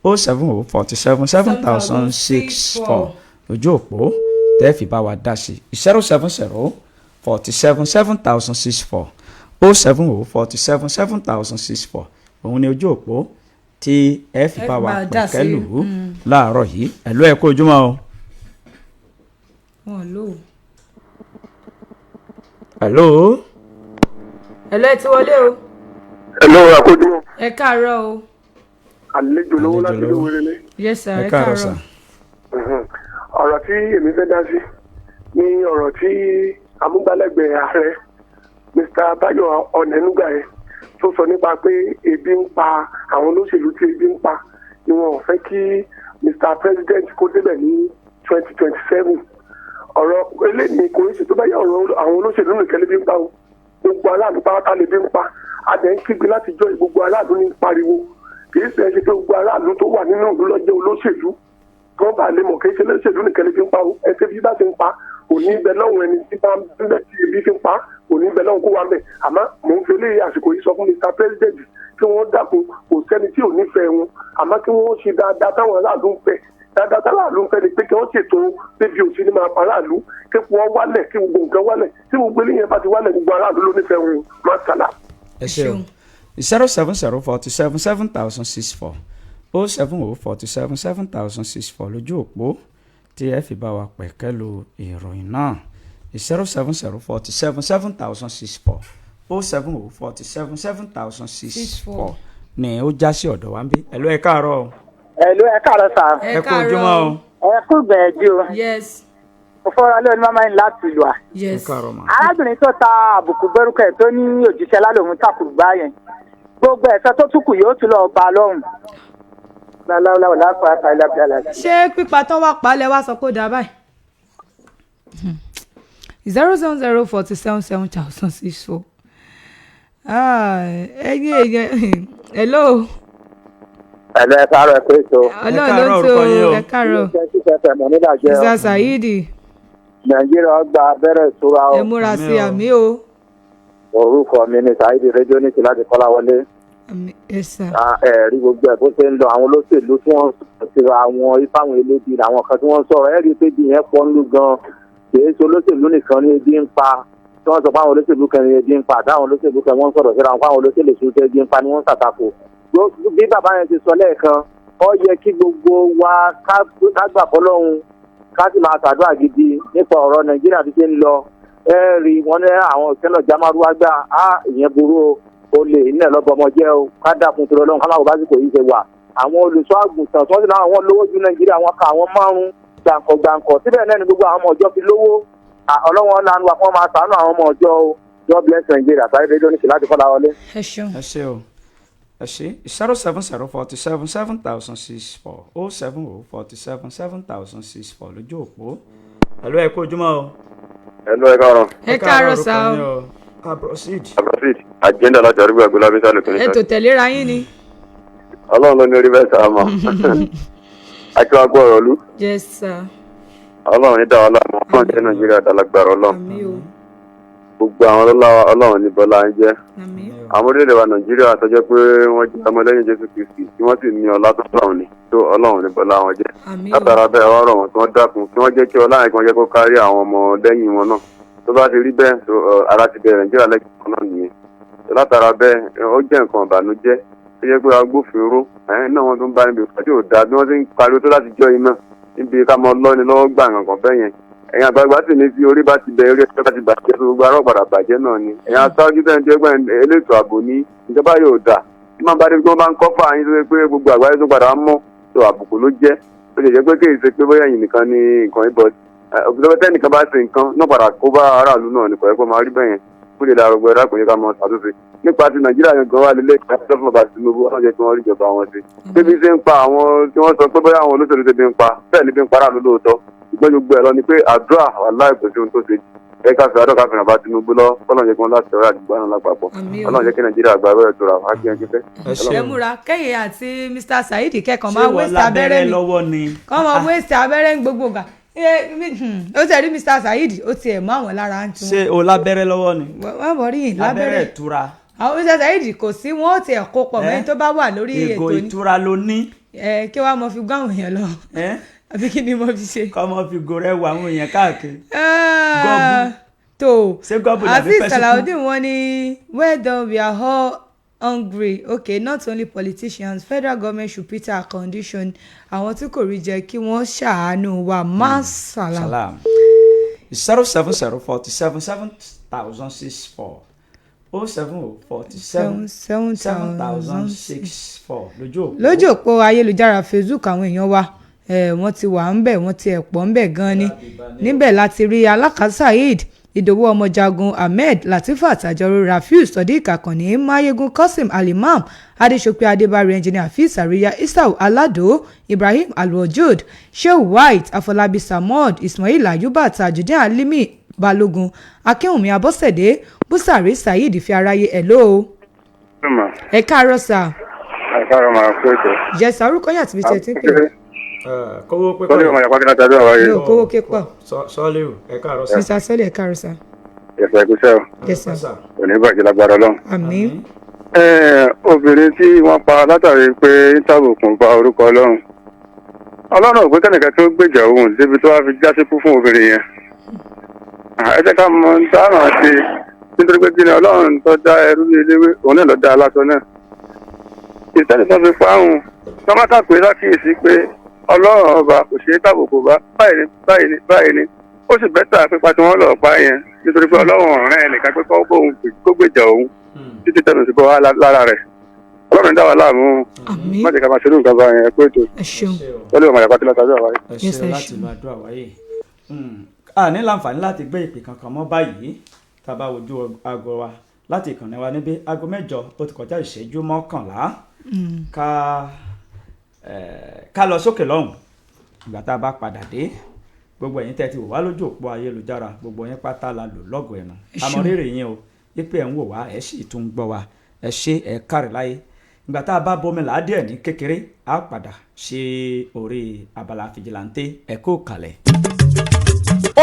070 47 7064, ojú òpó tẹ́ fi bá wa dá sí: 070 47 7064, 070 47 7064, òun ni ojú òpó tí ẹ fi bá wa pẹ̀kẹ́ lù ú láàárọ̀ yìí. Ẹ̀lú, ẹ kú ojúmọ́ o. Wọn lò ó. Hello. Hello, ẹ ti wọlé o. Hello, àkójọ. Ẹ káàárọ̀ o. Àlejò lówó láti ìlú Wérelé. Yes sir. Ẹ káàárọ̀ sir. Ọ̀rọ̀ tí èmi fẹ́ dá sí ni ọ̀rọ̀ tí amúgbálẹ́gbẹ̀ẹ́ ààrẹ, Mr. Bayo Ọ̀nẹ́núgà yẹn, tó sọ nípa pé ebi ń pa àwọn olóṣèlú, tí ebi ń pa ni wọn ò fẹ́ kí Mr. President kó débẹ̀ ní 2027. Ọ̀rọ̀ eléyìí kò ń ṣe tó bá yẹ ọ̀rọ̀ àwọn olóṣèlú nìkan lébi ń pa o. Gbogbo aráàlú pátá lébi ń pa. Adẹ̀ ń kígbe láti jọ, gbogbo aráàlú ní pariwo. Kì í ṣe pé gbogbo aráàlú tó wà nínú ìlú lọ́jọ́ olóṣèlú kí wọ́n bá lè mọ̀, kì í ṣe olóṣèlú nìkan lébi ń pa o. Ẹsẹ̀ bí bá ti ń pa kò ní bẹ lọ́hùn, ẹni tí bá ń bẹ tí ebi fi ń pa kò ní bẹ lọ́hùn kó wà ń bẹ̀. Àmọ́ mò ń fi eléyìí àsìkò yìí sọ fún Mr. President kí wọ́n dákun, kò sẹ́ni tí ò nífẹ̀ẹ́ wọn, àmọ́ kí wọ́n ṣe dáadáa táwọn aráàlú ń fẹ́. Dáadáa táwọn aráàlú ń fẹ́ ni pé kí wọ́n ṣètò bébí òsì ní máa pa aráàlú, kí wọ́n wálẹ̀, kí gbogbo nǹkan wálẹ̀. Tí gbogbo eléyìí bá ti wálẹ̀, gbogbo aráàlú ló nífẹ̀ẹ́ wọn. Má sàlà. Ẹ ṣeun. 070 47 7064, 070 47 7064 lójú òpó tí ẹ fi bá wa pẹ̀kẹ́ lu ìròyìn náà: 070 47 7064, 070 47 7064 ni ó já sí ọ̀dọ̀ wa ń bí. Ẹ̀lú, ẹ káàárọ̀ o. Ẹ̀lú, ẹ káàárọ̀ sà. Ẹ kú ojúmọ́ o. Ẹ kú gbẹ̀ẹ́jú o. Yes. Mo fọ́ra lé onímọ̀ máa ń láti lù à. Yes. Ẹ káàárọ̀ mà. Arábìnrin tó ta àbùkù gbẹ́rúkọ ẹ̀ tó ní òjíṣẹ́ lálòmú tàkùrùgbá yẹn, gbogbo ẹ̀sẹ̀ tó tún kù yóò tún lọ bá a lọ́rùn. Láláwọ̀ lápá àtàlẹ́. Ṣé pípa tán wá pa á lẹ wá sọ pé ó dáa báyìí? 070 47 7064. Ẹ̀yin èèyàn, hello. Ẹ̀lọ́, ẹ káàárọ̀, ẹ pé ètò. Ọlọ́run ló ń tó, ẹ káàárọ̀. Mr. Saheed. Nàìjíríà gba abẹ́rẹ́ ìtura o. Ẹ múra sí àmì o. Orúkọ mi ni Saheed rédíò ní ti láti Kọ́láwọlé. Yes sir. Ẹ rí gbogbo ẹ̀ bó ṣe ń lọ, àwọn olóṣèlú tí wọ́n sọ̀rọ̀ síra àwọn ifá, àwọn elébi làwọn kan tí wọ́n sọ̀rọ̀. Ẹ rí i pé bí yẹn pọ̀ ń lù gan-an, kì í ṣe olóṣèlú nìkan ní ebi ń pa. Tí wọ́n sọ pé àwọn olóṣèlú kan ní ebi ń pa, àtàwọn olóṣèlú kan wọ́n sọ̀rọ̀ síra wọn pé àwọn olóṣèlú tó ebi ń pa ni wọ́n ń ṣàtakò. Bí bàbá yẹn ti sọ lẹ́ẹ̀kan, ó yẹ kí gbogbo wa ká gbà fọlọ́hun, ká sì máa ṣàdúrà gidi nípa ọ̀rọ̀ Nàìjíríà bí ṣe ń lọ. Ẹ rí wọn ní àwọn ìṣẹ́lẹ̀ jamaruwa gbà á, ìyẹn burú o, olè iná lọ́bọmọ jẹ́ o. Ká dákun tó lọ́lọ́run, ká má wo básìkò yìí ṣe wà. Àwọn olùṣọ́ àgùntàn tí wọ́n sì láwọn lówó ju Nàìjíríà, wọn ka àwọn márùn-ún gbàǹkọ̀gbàǹkọ̀ síbẹ̀ náà ni gbogbo àwọn ọmọ ọjọ́ fi lówó. Ọlọ́wọ́n lanu wa kí wọ́n máa ṣàánú àwọn ọmọ ọjọ́ o. God bless Nigeria. Sáré rédíò ní láti kọ́lá wọlé. Ẹ ṣeun. Ẹ ṣe o, ẹ ṣe. 070 47 7064, 070 47 7064 lójú òpó. Ẹ̀lú, ẹ kú ojúmọ́ o. Hello, ẹ káàárọ̀. Ẹ káàárọ̀ sá o. Abrosid. Abrosid agenda láti arúgbó àgbélá bí sálẹ̀ kìnìún. Ètò tẹ̀léra yín ni. Ọlọ́run ló ní orí bẹ́ẹ̀ sáà mọ̀. Akíwá gbọ́ ọ̀rọ̀ lú. Yes sir. Ọlọ́run ní dáwọ́ láàmú, ọlọ́run jẹ́ Nàìjíríà dálágbára ọlọ́run. Àmín o. Gbogbo àwọn ọlọ́lá ọlọ́run ní bọ́lá ń jẹ́. Àmín. Àwọn orílẹ̀-èdè wa Nàìjíríà tó jẹ́ pé wọ́n jẹ́ ọmọlẹ́yìn Jésù Kristi tí wọ́n sì ní ọlá tó lọ́run ni tó ọlọ́run ní bọ́lá wọn jẹ́. Àmín o. Látara bẹ́ẹ̀ wá rọ̀ wọ́n tí wọ́n dákun kí wọ́n jẹ́ kí ọlá yẹn kí wọ́n jẹ́ kó kárí àwọn ọmọ lẹ́yìn wọn náà. Tó bá ti rí bẹ́ẹ̀ tó ara ti bẹ̀rẹ̀ Nàìjíríà lẹ́yìn náà nìyẹn. Tó látara bẹ́ẹ̀, ó jẹ́ nǹkan ìbànújẹ́ tó jẹ́ pé agbófinró ẹ̀ẹ́n náà wọ́n tún bá níbi ìpàdé ò dáa bí wọ́n ti ń pariwo tó láti jọ iná níbi ká mọ lọ́ni lọ́wọ́ gbà nǹkan bẹ́ẹ̀ yẹn. Ẹ̀yin àgbààgbà sì ní tí orí bá ti bẹ orí ẹ̀ṣọ́ bá ti bàjẹ́ tó gbogbo arọ́ padà bàjẹ́ náà ni. Ẹ̀yin aṣáájú tẹ̀ ń jẹ́ pé elétò ààbò ní ìjọba yóò dà tí máa bá dé bí wọ́n bá ń kọ́ fà yín tó ṣe pé gbogbo àgbáyé tó padà mọ́ tó àbùkù ló jẹ́. Ó lè jẹ́ pé kéè ṣe pé bóyá ẹ̀yin nìkan ni nǹkan ìbọn òfin tẹ́nìkan bá ṣe nǹkan náà padà kó bá aráàlú náà ní kò yẹ kó máa rí bẹ́ẹ̀ yẹn. Kó lè darúgbó ẹ̀rọ kò yẹ ká mọ ṣàtúnṣe nípa ti Nàìjíríà yẹn gan wà lélẹ̀ ìdájọ́ bá Tinubu ọlọ́run jẹ́ kí wọ́n rí ìjọba wọn ṣe. Bébí ṣe ń pa àwọn tí wọ́n sọ pé bóyá àwọn olóṣèlú ṣe bí ń pa bẹ́ẹ̀ ni bí ń para ló lóòótọ́, ṣùgbọ́n gbogbo ẹ̀ lọ ni pé àdúrà wàláhì kò sí ohun tó ṣe. Ẹ ká fi àdúrà ká fi ràn bá Tinubu lọ, kọ́lọ́n jẹ́ kí wọ́n láti ọ̀rẹ́ àdúgbò náà lápapọ̀. Ọlọ́run jẹ́ kí Nàìjíríà gba abẹ́rẹ́ tó ra wá kí ẹ kíkẹ́. Ẹ múra kẹ́yìn àti Mr Saheed kẹ́kọ̀ọ́ Ṣé máa wọ́n waste abẹ́rẹ́ lábẹ́rẹ́ ni lọ́wọ́ ni? Kọ́ máa waste abẹ́rẹ́ ní gbogbo ìgbà. Ó ti rí Mr Saheed, ó tiẹ̀ mọ́ àwọn lára ń tún. Ṣé o lábẹ́rẹ́ lọ́wọ́ ni? Wọ́n bọ̀ rí yìí Abẹ́rẹ́ lábẹ́rẹ́. ìtura. Àwọn Mr Saheed kò sí, wọn ó tiẹ̀ kó pọ̀ mẹ́rin tó bá wà lórí Ìgò ètò ni. ìtura ló ní. Ẹ kí wàá mọ fi gbọ́ àwọn èèyàn lọ àbí kí ni mo fi ṣe? Kọ́ mọ fi gòrẹ́ wọ àwọn èèyàn káàkiri. Ah, tó Ṣé gọ́bù làbí Azeez pẹ́sìkú? Salawudeen, wọ́n ní well done, we are all hungry, okay, not only politicians, federal government should pity our condition. Àwọn tí kò rí jẹ kí wọ́n ṣàánú wa. Masalam. Salam. 070 47 7064, 070 47 7064 lójú òpó. Lójú òpó ayélujára Facebook, àwọn èèyàn wa wọ́n ti wà ń bẹ̀, wọ́n ti ẹ̀ pọ̀ ń bẹ̀ gan ni. Níbẹ̀ láti rí Alaka Saheed Ìdòwú, Ọmọjagun Ahmed Latifat Àjọrò, Rafiu Sodiq Akànní, Mayegun Kasim, Alimam Adesope, Adébárí, Engineer Afis Àríyá, Isau Alado, Ibrahim Alwojud, Shehu White, Afọlábí Samod, Ismail Ayuba, Tajudeen Alimi, Balógun Akínwùmí, Abọ́sẹ̀dé Búsàrí, Saheed fi aráyé. Hello, ẹ káàárọ̀ sà. Ẹ káàárọ̀, máa kó ètò. Yes, orúkọ yín àti ibi tí ẹ ti ń pè? Kówó pé. Sọ́lé ọmọ ìyàpá kí náà tàbí àwáyé. Mi ò kówó ké pọ̀. Sọ́lé o, ẹ káàárọ̀ sà. Mr Sọ́lé, ẹ káàárọ̀ sà. Ẹ̀sẹ̀ ìkúṣẹ́ o. Yes sir. Kò ní bàjẹ́ lágbára ọlọ́run. Àmín. Obìnrin tí wọ́n pa látàrí pé ìtàbùkùn ba orúkọ ọlọ́run, ọlọ́run ò pé kẹ́nìkan tó gbèjà òun débi tó wá fi jásíkú fún obìnrin yẹn. Ẹ jẹ́ ká mọ ohun tá a máa ṣe, nítorí pé kí ni ọlọ́run tó dá ẹrú ní eléwé òun náà ló dá aláṣọ náà. Ìtẹ́lẹ̀ tó fi fáwọn tọ́mátà pé lákìyèsí pé ọlọ́run ọba kò ṣeé tàbùkù bá, báyìí ni, báyìí ni, báyìí ni, ó sì bẹ́tà pípa tí wọ́n lọ́ọ́ pa yẹn, nítorí pé ọlọ́run ọ̀rẹ́ ẹnìkan pé kọ́ bóun kó gbèjà òun títí tẹnu sí bọ́ wá lára rẹ̀. Ọlọ́run dá wa láàmú, má jẹ́ ká máa ṣerú nǹkan bá yẹn pé ètò Ẹ ṣeun. Tọ́lú ọmọ ìyàpá tí lọ́ta bí àwáyé. Ẹ ṣe láti lọ àdúrà wáyé. A ní láǹfààní láti gbé ìpè kankan mọ́ báyìí. Tá a bá wojú aago wa láti ìkànnì wa níbí, aago 8 ó ti kọjá ìṣẹ́jú 11. Ká lọ sókè lọ́hùn. Ìgbà tá a bá padà dé, gbogbo ẹ̀yin tẹ́ ti wò wá lójú òpó ayélujára, gbogbo yín pátá la lò lọ́gọ̀ọ́ ẹ̀nu. Àmọ́ rírì yín o, wípé ẹ̀ ń wò wá, ẹ̀ sì tún ń gbọ́ wa. Ẹ ṣé, ẹ káre láyé. Ìgbà tá a bá bomi làádìẹ̀ ní kékeré, á padà ṣe orí abala fìjìláńtẹ́. Ẹ kó kalẹ̀.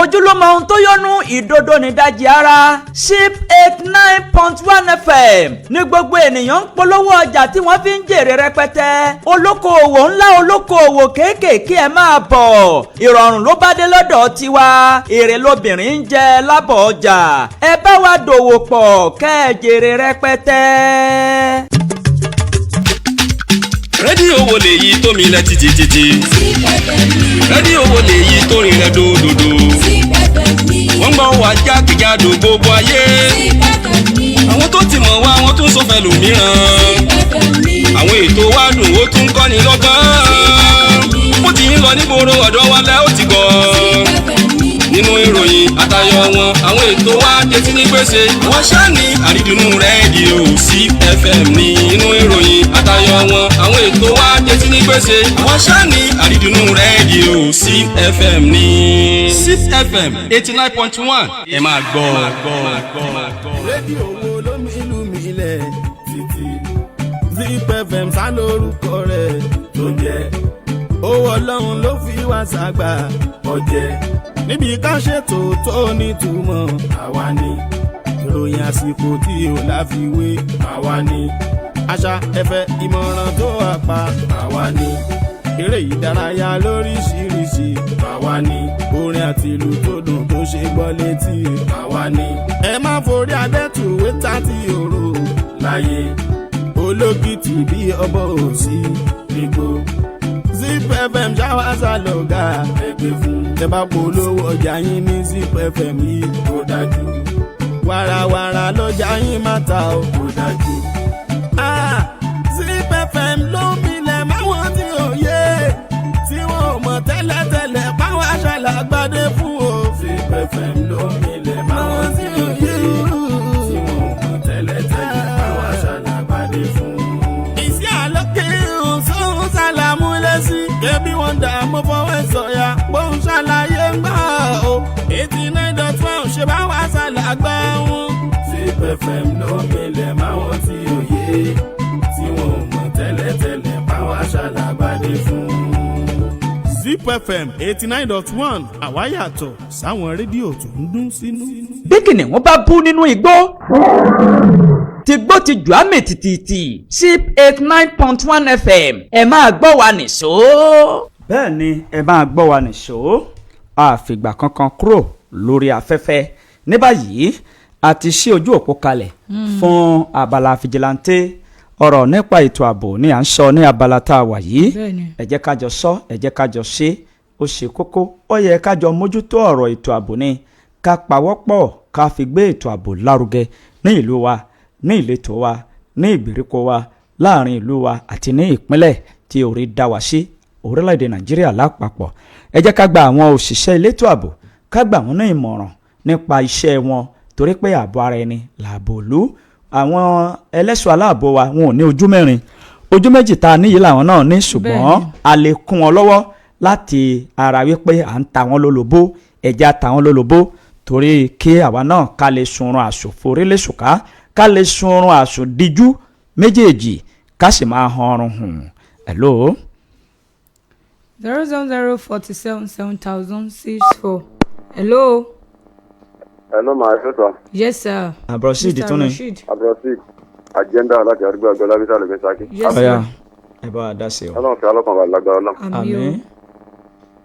Ojúlọ́mọ ohun tó yọnu ìdodo nídajì ara. Ship 89.1 FM ní gbogbo ènìyàn ń polówó ọjà tí wọ́n fi ń jèrè rẹpẹtẹ. Olókoòwò ńlá, olókoòwò kéékèèké, ẹ máa bọ̀, ìrọ̀rùn ló bá dé lọ́dọ̀ tiwa. Èrè lobìnrin ń jẹ lábọ̀ ọjà. Ẹ bá wa dòwò pọ̀ kẹ́ ẹ jèrè rẹpẹtẹ. Rédíò wo lèyí tó mi lẹ títí títí? Rédíò wo lèyí tó rinlẹ̀ dòdòdò? Wọ́n gbọ́ wa jákèjádò gbogbo ayé. Àwọn tó ti mọ̀ wá, wọ́n tún sọ fẹ́ lòmíràn. Àwọn ètò wa dùn, ó tún kọ́ni lọ́gbọ́n. Bó ti ń lọ nígboro ọ̀dọ́ wa lẹ́ ó ti gbọ́. Ní Nínú ìròyìn àtayọ̀ wọn, àwọn ètò wa jẹ́tí ní gbèsè. Wọ́n ṣáàní àrídùnnú rédíò Zip FM ní. Nínú ìròyìn àtayọ̀ wọn, àwọn ètò wa jẹ́tí ní gbèsè. Wọ́n ṣáàní àrídùnnú rédíò Zip FM ní. Zip FM 89.1, ẹ máa gbọ́. Rédíò wo ló mi ìlú mi ilẹ̀ títí? Zip FM sá lórúkọ rẹ̀ tó jẹ́. Owó ọlọ́run ló fi wá ságbà ọ̀jẹ̀. Níbi ká ṣètò tó nítumọ̀, àwa ni. Ìròyìn àsìkò tí ò láfiwé, àwa ni. Àṣà, ẹ̀fẹ̀, ìmọ̀ràn tó wà pa, àwa ni. Eré ìdárayá lóríṣiríṣi, àwa ni. Orin àti ìlú tó dùn tó ṣe gbọ́ létí, àwa ni. Ẹ má forí adẹ́tùwé tàti òru láyé. Olókìtì bí ọbọ̀ òsì nígbò. Zip FM ṣáwáṣá lọ̀gá ẹgbẹ́ fún. Tẹ bá polówó ọjà yín ní Zip FM yìí, kò dájú. Wàràwàrà lọ́jà yín má ta ò, kò dájú. Ah, Zip FM ló ń milẹ̀ máwọn tí ò yé, tí wọn ò mọ̀ tẹ́lẹ̀tẹ́lẹ̀ páwọn aṣàlágbádé fún o. Zip FM ló ń milẹ̀ máwọn tí ò yé, tí wọn ò mọ̀ tẹ́lẹ̀tẹ́lẹ̀ páwọn aṣàlágbádé fún. Ìsí àlọ́kè sóhun sálàmú lẹ́sí. Kébí wọn dà mọ́ fọwọ́ sọ̀yà, bóun ṣàlàyé ń gbà o. 89.1 ṣe bá wà sálàgbà wọn. Zip FM ló ń milẹ̀ máwọn tí ò yé, tí wọn ò mọ̀ tẹ́lẹ̀tẹ́lẹ̀ páwọn aṣàlágbádé fún. Zip FM 89.1, àwa yàtọ̀ sáwọn rédíò tó ń dún sínú. Bí kìnìún bá bú nínú igbó, ti gbó ti jù á mì tìtìtì. Zip 89.1 FM, ẹ máa gbọ́ wa nìṣó. Bẹ́ẹ̀ ni, ẹ máa gbọ́ wa nìṣó. Àfìgbà kankan kúrò lórí afẹ́fẹ́. Ní báyìí, a ti ṣí ojú òpó kalẹ̀ fún abala fìjìláńtẹ́. Ọ̀rọ̀ nípa ètò ààbò ni à ń sọ ní abala tá a wà yìí. Ẹ jẹ́ ká jọ sọ, ẹ jẹ́ ká jọ ṣe. Ó ṣe kókó, ó yẹ ká jọ mójútó ọ̀rọ̀ ètò ààbò ni, ká pawọ́pọ̀ ká fi gbé ètò ààbò lárugẹ ní ìlú wa, ní ìletò wa, ní ìgbèríko wa, láàrin ìlú wa àti ní ìpínlẹ̀ tí orí dá wa sí, orílẹ̀-èdè Nàìjíríà lápapọ̀. Ẹ jẹ́ ká gba àwọn òṣìṣẹ́ elétò ààbò, ká gbà wọ́n ní ìmọ̀ràn nípa iṣẹ́ wọn, torí pé ààbò ara ẹni làbò ìlú. Àwọn ẹlẹ́ṣọ́ aláàbò wa, wọn ò ní ojú mẹ́rin, ojú méjì tá a níyì làwọn náà ní, ṣùgbọ́n a lè kún wọn lọ́wọ́ láti ara wípé à ń ta wọn lólobó. Ẹ̀já ta wọn lólobó, torí kí àwa náà ká lè sunrun àsòforílẹ̀ṣùká, ká lè sunrun àsòdíjú méjèèjì, ká sì máa hanrun hùn. Hello. 070 47 7000 64. Hello. Hello, ma, ẹ sọ. Yes, sir. Abdulrasheed Mr. tún ni. Rasheed. Abdulrasheed Agenda láti àdúgbò àgbọ̀lá bísí àlùfẹ́ Ṣakí. Yes, sir. Ọ̀yá, ẹ bá wa dá sí o. Ọlọ́run fi alọ́kàn bá lágbára Ọlọ́run. Àmín o.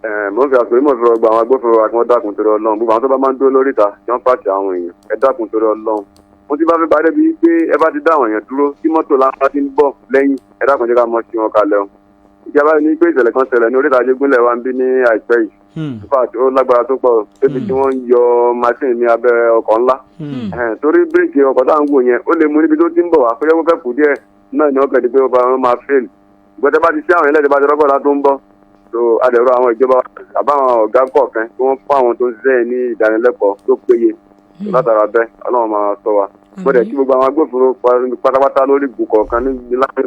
Ẹ mo ń fi àsìkò yìí, mo fi rọ gba àwọn agbófinró wa kí wọ́n dákun torí Ọlọ́run. Gbogbo àwọn tó bá máa ń dúró lórí ìta tí wọ́n pàṣẹ àwọn èèyàn, ẹ dákun torí Ọlọ́run. Mo ti bá fi bá débi pé ẹ bá ti dá àwọn èèyàn dúró tí mọ́tò láńlá ti ń bọ̀ lẹ́yìn, ẹ dákun, jẹ́ ká mọ sí wọn kalẹ̀ o. Ìjọba ní pé ìṣẹ̀lẹ̀ kan ṣẹlẹ̀ ní oríta Ajégúnlẹ̀ wa ń bí ní àìpẹ́ yìí. In fact, ó lágbára tó pọ̀ débi tí wọ́n ń yọ machine ní abẹ́ ọkọ̀ ńlá. Torí bíréèkì ọkọ̀ tá à ń wò yẹn, ó lè mú níbi tó ti ń bọ̀ wá pé ó fẹ́ kù díẹ̀ náà ni wọ́n kẹ́ di pé wọ́n máa fail. Ìgbọ́tẹ́ bá ti sí àwọn ẹlẹ́dẹ̀ẹ́ bá ti rọ́bọ̀ látó ń bọ̀ so, adẹ̀rọ àwọn ìjọba àbáwọn ọ̀gá kọ̀ọ̀kan kí wọ́n fún àwọn tó ń ṣiṣẹ́ ní ìdánilẹ́kọ̀ọ́ tó péye. Látara bẹ́ẹ̀, Ọlọ́run máa sọ wa gbọ́dọ̀ kí gbogbo àwọn agbófinró pátápátá lórí ìgùn kọ̀ọ̀kan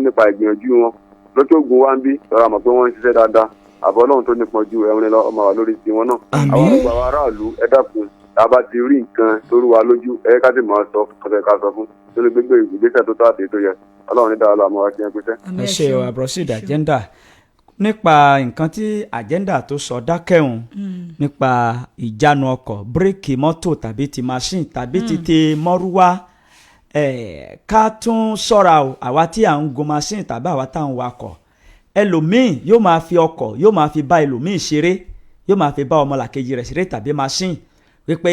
nípa ìgbìyànjú wọn lókè ògùn wa ń bí lọ́ra mọ̀ pé wọ́n ń ṣiṣẹ́ dáadáa. Àbọ̀ Ọlọ́run tó nípọn ju ẹ̀rín lọ, ọmọ wa lórí tiwọn náà. Àwọn gbogbo àwọn aráàlú, ẹ dákun, tá a bá ti rí nǹkan tó rú wa lójú, ẹ ká sì máa sọ ọ̀sẹ̀ ká sọ fún lórí gbégbé ìgbésẹ̀ tó tó àti tó yẹ. Ọlọ́run ní dára lọ àmọ́ wa kí ẹ pẹ́sẹ́. Ẹ ṣe o, Abdulrasheed Agenda. Nípa nǹkan tí Agenda tó sọ dákẹ́hùn nípa ìjánu ọkọ̀, bíréèkì mọ́tò tàbí ti machine tàbí ti mọ́rúwá, ká tún ṣọ́ra o. Àwa tí à ń gun machine tàbí àwa tá à ń wakọ̀, ẹlòmíì yóò máa fi ọkọ̀, yóò máa fi bá ẹlòmíì ṣeré, yóò máa fi bá ọmọlàkejì rẹ̀ ṣeré tàbí machine, wípé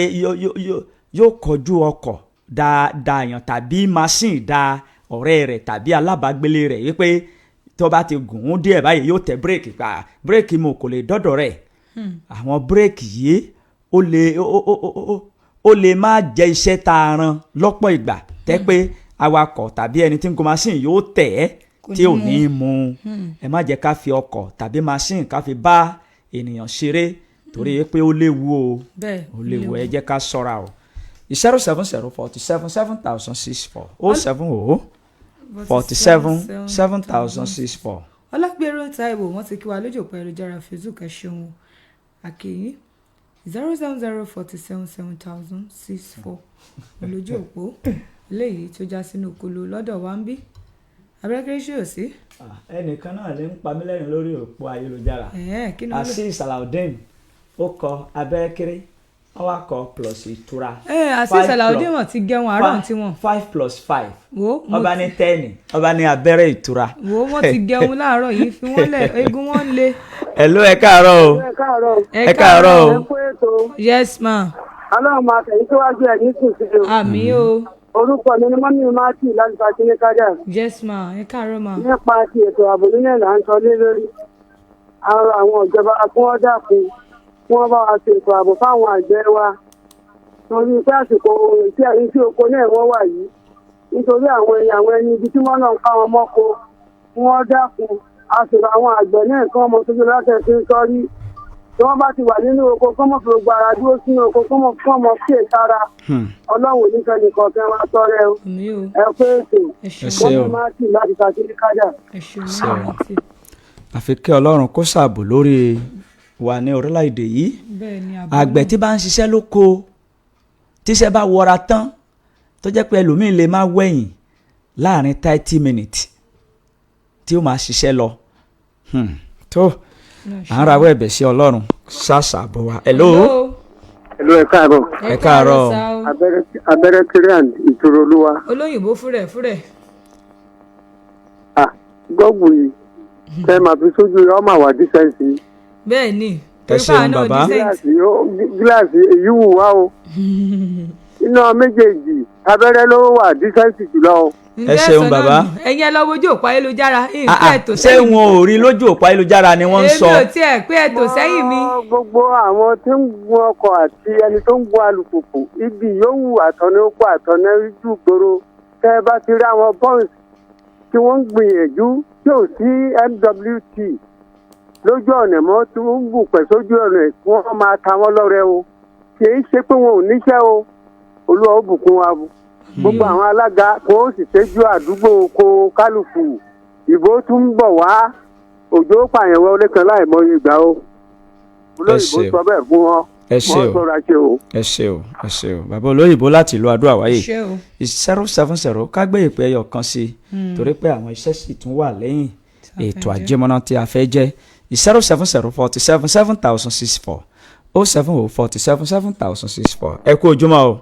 yóò kọjú ọkọ̀ da dàyàn tàbí machine da ọ̀rẹ́ rẹ̀ tàbí alábàágbélé rẹ̀, wípé tó bá ti gùn ún díẹ̀ báyìí, yóò tẹ bírèkì pa. Bírèkì mo kò lè dọ́dọ̀ rẹ̀. Àwọn bírèkì yìí, ó lè ó lè má jẹ́ iṣẹ́ tá a ran lọ́pọ̀ ìgbà tẹ́ pé awakọ̀ tàbí ẹni tí ń gun machine yóò tẹ̀ ẹ́ tí ò ní mú. Ẹ má jẹ́ ká fi ọkọ̀ tàbí machine ká fi bá ènìyàn ṣeré. Torí pé ó léwu o. Bẹ́ẹ̀, ó léwu, ẹ jẹ́ ká ṣọ́ra o. 070 47 7064, 070 47 7064. Ọlágbèrò Táíwò, wọ́n ti kí wa lójú òpó ayélujára Facebook. Ẹ ṣeun o, àkèyí. 070 47 7064 lójú òpó eléyìí tó já sínú kolo lọ́dọ̀ wa ń bí abẹ́rẹ́ ṣe ò sí. Ẹnìkan náà lè ń pa mí lẹ́rìn lórí òpó ayélujára. Ẹ̀hẹ́n, kí ni wọ́n lò? Azeez Salaudeen, ó kọ abẹ́rẹ́kéré, ó wá kọ plus ìtura. Ẹ Azeez Five Salaudeen, wọ́n ti gẹun àárọ̀ tiwọn. Five plus five. Wo mo Ọba ní 10, ọba ní abẹ́rẹ́ ìtura. Wo, wọ́n ti gẹun láàárọ̀ yìí, fi wọ́n lẹ̀, eégún wọn lé. Hello, ẹ káàárọ̀ o. Ẹ káàárọ̀. Ẹ káàárọ̀ o. Ẹ kú ètò. Yes ma. Ọlọ́run máa tẹ̀yìn síwájú ẹ̀ ní sísè o. Àmín o. Orúkọ mi ni mọ́mí Mátì láti Fàtíníkádà. Yes ma, ẹ káàárọ̀ ma. Nípa ti ètò ààbò nílẹ̀ là ń sọ lé lórí. Ara àwọn ìjọba, kí wọ́n dákun, kí wọ́n bá wa ṣe ètò ààbò fáwọn àgbẹ̀ wa. Torí pé àsìkò tí ẹ̀yìn tí oko náà wọ́n wà yìí. Nítorí àwọn èèyàn, àwọn ẹni ibi tí wọ́n lọ ń ká wọn mọ́ko, kí wọ́n dákun. A sì rọ àwọn àgbẹ̀ náà kí wọ́n mọ tójú láti ẹ̀sìn sọ́rí. Tí wọ́n bá ti wà nínú oko, kí wọ́n mọ̀ fi gbogbo ara dúró sínú oko, kí wọ́n mọ̀ kíyè sára. Ọlọ́run ò ní fẹ́ nìkan fẹ́ wá tọrẹ o. Ẹ pé ètò. Ẹ ṣé o. Wọ́n máa tì láti Fàtíníkádà. Ẹ ṣeun. Ṣé o. Àfi kí Ọlọ́run kó ṣààbò lórí wa ní orílẹ̀-èdè yìí. Bẹ́ẹ̀ ni, àbúrò. Àgbẹ̀ tí bá ń ṣiṣẹ́ lóko, tíṣẹ́ bá wọra tán, tó jẹ́ pé ẹlòmíín lè má wẹ̀yìn láàrin 30 minutes tí ó máa ṣiṣẹ́ lọ. Tó à ń rawọ́ ẹ̀bẹ̀ sí Ọlọ́run ṣàṣàbọ̀ wa. Hello. Hello, ẹ káàárọ̀. Ẹ káàárọ̀. Abẹ́rẹ́ tíríàn ìṣòro olúwa. Olóyìnbó fúrẹ̀ fúrẹ̀. Ah, gọ́ọ̀gù yìí tẹ́ máa fi sójú rẹ̀, ọmọ àwà decent. Bẹ́ẹ̀ ni. Ẹ ṣeun, bàbá. Gíláàsì èyí wù wá o. Iná méjèèjì, abẹ́rẹ́ ló wà decent jùlọ o. Ẹ ṣeun, bàbá. Ẹ̀yin ẹ lọ wojú òpó ayélujára. Ah, Nǹkan ah, ètò ṣé wọn ò rí lójú òpó ayélujára ni wọ́n ń sọ. Èmi ò tiẹ̀ pé ètò sẹ́yìn mi. Gbogbo àwọn tí ń gun ọkọ̀ àti ẹni tó ń gun alùpùpù, ibi yòówù, àtọ̀nà oko, àtọ̀nà ojú ìgboro, tẹ́ ẹ bá ti rí àwọn bọ́ǹsì tí wọ́n ń gbìyànjú tí ò sí MWT lójú ọ̀nà mọ́, tí wọ́n ń bù pẹ̀ sójú ọ̀nà, kí wọ́n máa ta wọ́n lọ́rẹ o. Kì í ṣe pé wọn ò níṣẹ́ o. Olúwa ó bùkún wa o. Gbogbo àwọn alága kò ó sì ṣẹ́jú àdúgbò kó kálukú. Ìbò tún ń bọ̀ wá, òjò pààyàn wọlé kan láìmọye ìgbà o. Olóyìnbó ṣé o. sọ bẹ́ẹ̀ fún wọn. Ẹ ṣé Wọ́n o. ṣọ́ra ṣe o. Ẹ ṣé o, ẹ ṣé o, bàbá olóyìnbó láti ìlú Adó Àwáyé. Ṣé o. 070, ká gbé ìpè ẹyọ kan sí i, torí pé àwọn iṣẹ́ sì tún wà lẹ́yìn ètò àjẹmọ́ná tí a fẹ́ jẹ́. 070 47 7064, 070 47 7064. Ẹ kú ojúmọ́ o.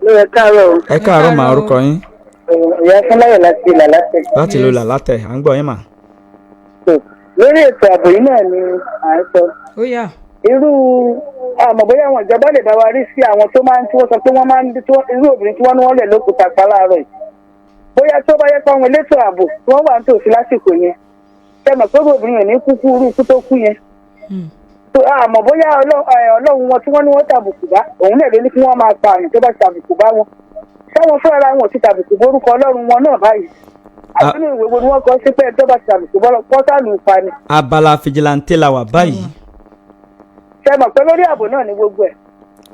Ló ẹ káàárọ̀ o. Ẹ káàárọ̀ màá, orúkọ yín? Ìyá Fúnláyọ̀ láti ìlà látẹ̀. Láti ìlú Làlátẹ̀, à ń gbọ́ yín mà. Lórí ètò ààbò yìí náà ni à ń sọ. Ó yá. Irú àmọ́ bóyá àwọn ìjọba lè bá wa rí sí àwọn tó máa ń tí wọ́n sọ pé wọ́n máa ń tí irú obìnrin tí wọ́n ní wọ́n lè lókùúta pa láàárọ̀ yìí. Bóyá tó bá yẹ pé àwọn elétò ààbò tí wọ́n wà nítòsí lásìkò yẹn, ṣe mọ̀ pé obìnrin ò ní kúkú irú ikú tó kú yẹn. Tó àmọ́ bóyá Ọlọ́run wọn tí wọ́n ní wọ́n tàbùkù bá, òun náà ló ní kí wọ́n máa pa àyàn tó bá ti tàbùkù bá wọn. Sáwọn fúnra wọn ò ti tàbùkù borúkọ Ọlọ́run wọn náà báyìí? Àbínú ìwé wo ni wọ́n kọ sí pé ẹ tó bá ti tàbùkù bọ́ pọ́tàlù pa ni? Abala fìjìláńtẹ́ la wà báyìí. Ṣe mọ̀ pé lórí ààbò náà ni gbogbo ẹ̀.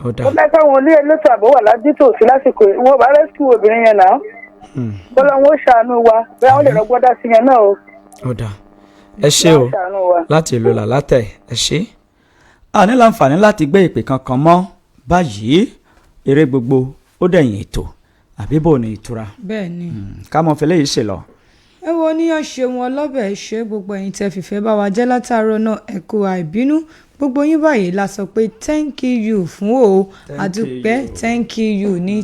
Ó dà. Ó fẹ́ káwọn ilé elétò ààbò wà ládìtòsí lásìkò yìí, wọn bá rẹ́síkù obìnrin yẹn náà. Bọ́lá wọn ó ṣàánú wa, bẹ́ẹ̀ wọ́n lè rọgbọ́n dá sí yẹn náà o. Ó dà, ẹ ṣé o. Wọ́n ṣàánú wa. Láti ìlú Làlátẹ̀, ẹ ṣé. A ní láǹfààní láti gbé ìpè kankan mọ́ báyìí. Eré gbogbo ó dẹ̀yìn ètò, àbí bò ní ìtura? Bẹ́ẹ̀ ni. Ká mọ fẹlẹ́ yìí ṣe lọ. Ẹ wo oníyàn, ṣe wọn ọlọ́bẹ̀ ṣe gbogbo ẹ̀yin tẹ́ fìfẹ́ bá wa jẹ́ látàárọ̀ náà, ẹ kú àìbínú. Gbogbo yín báyìí la sọ pé thank you fún o. Thank Àdúpẹ́. you. Thank you ní.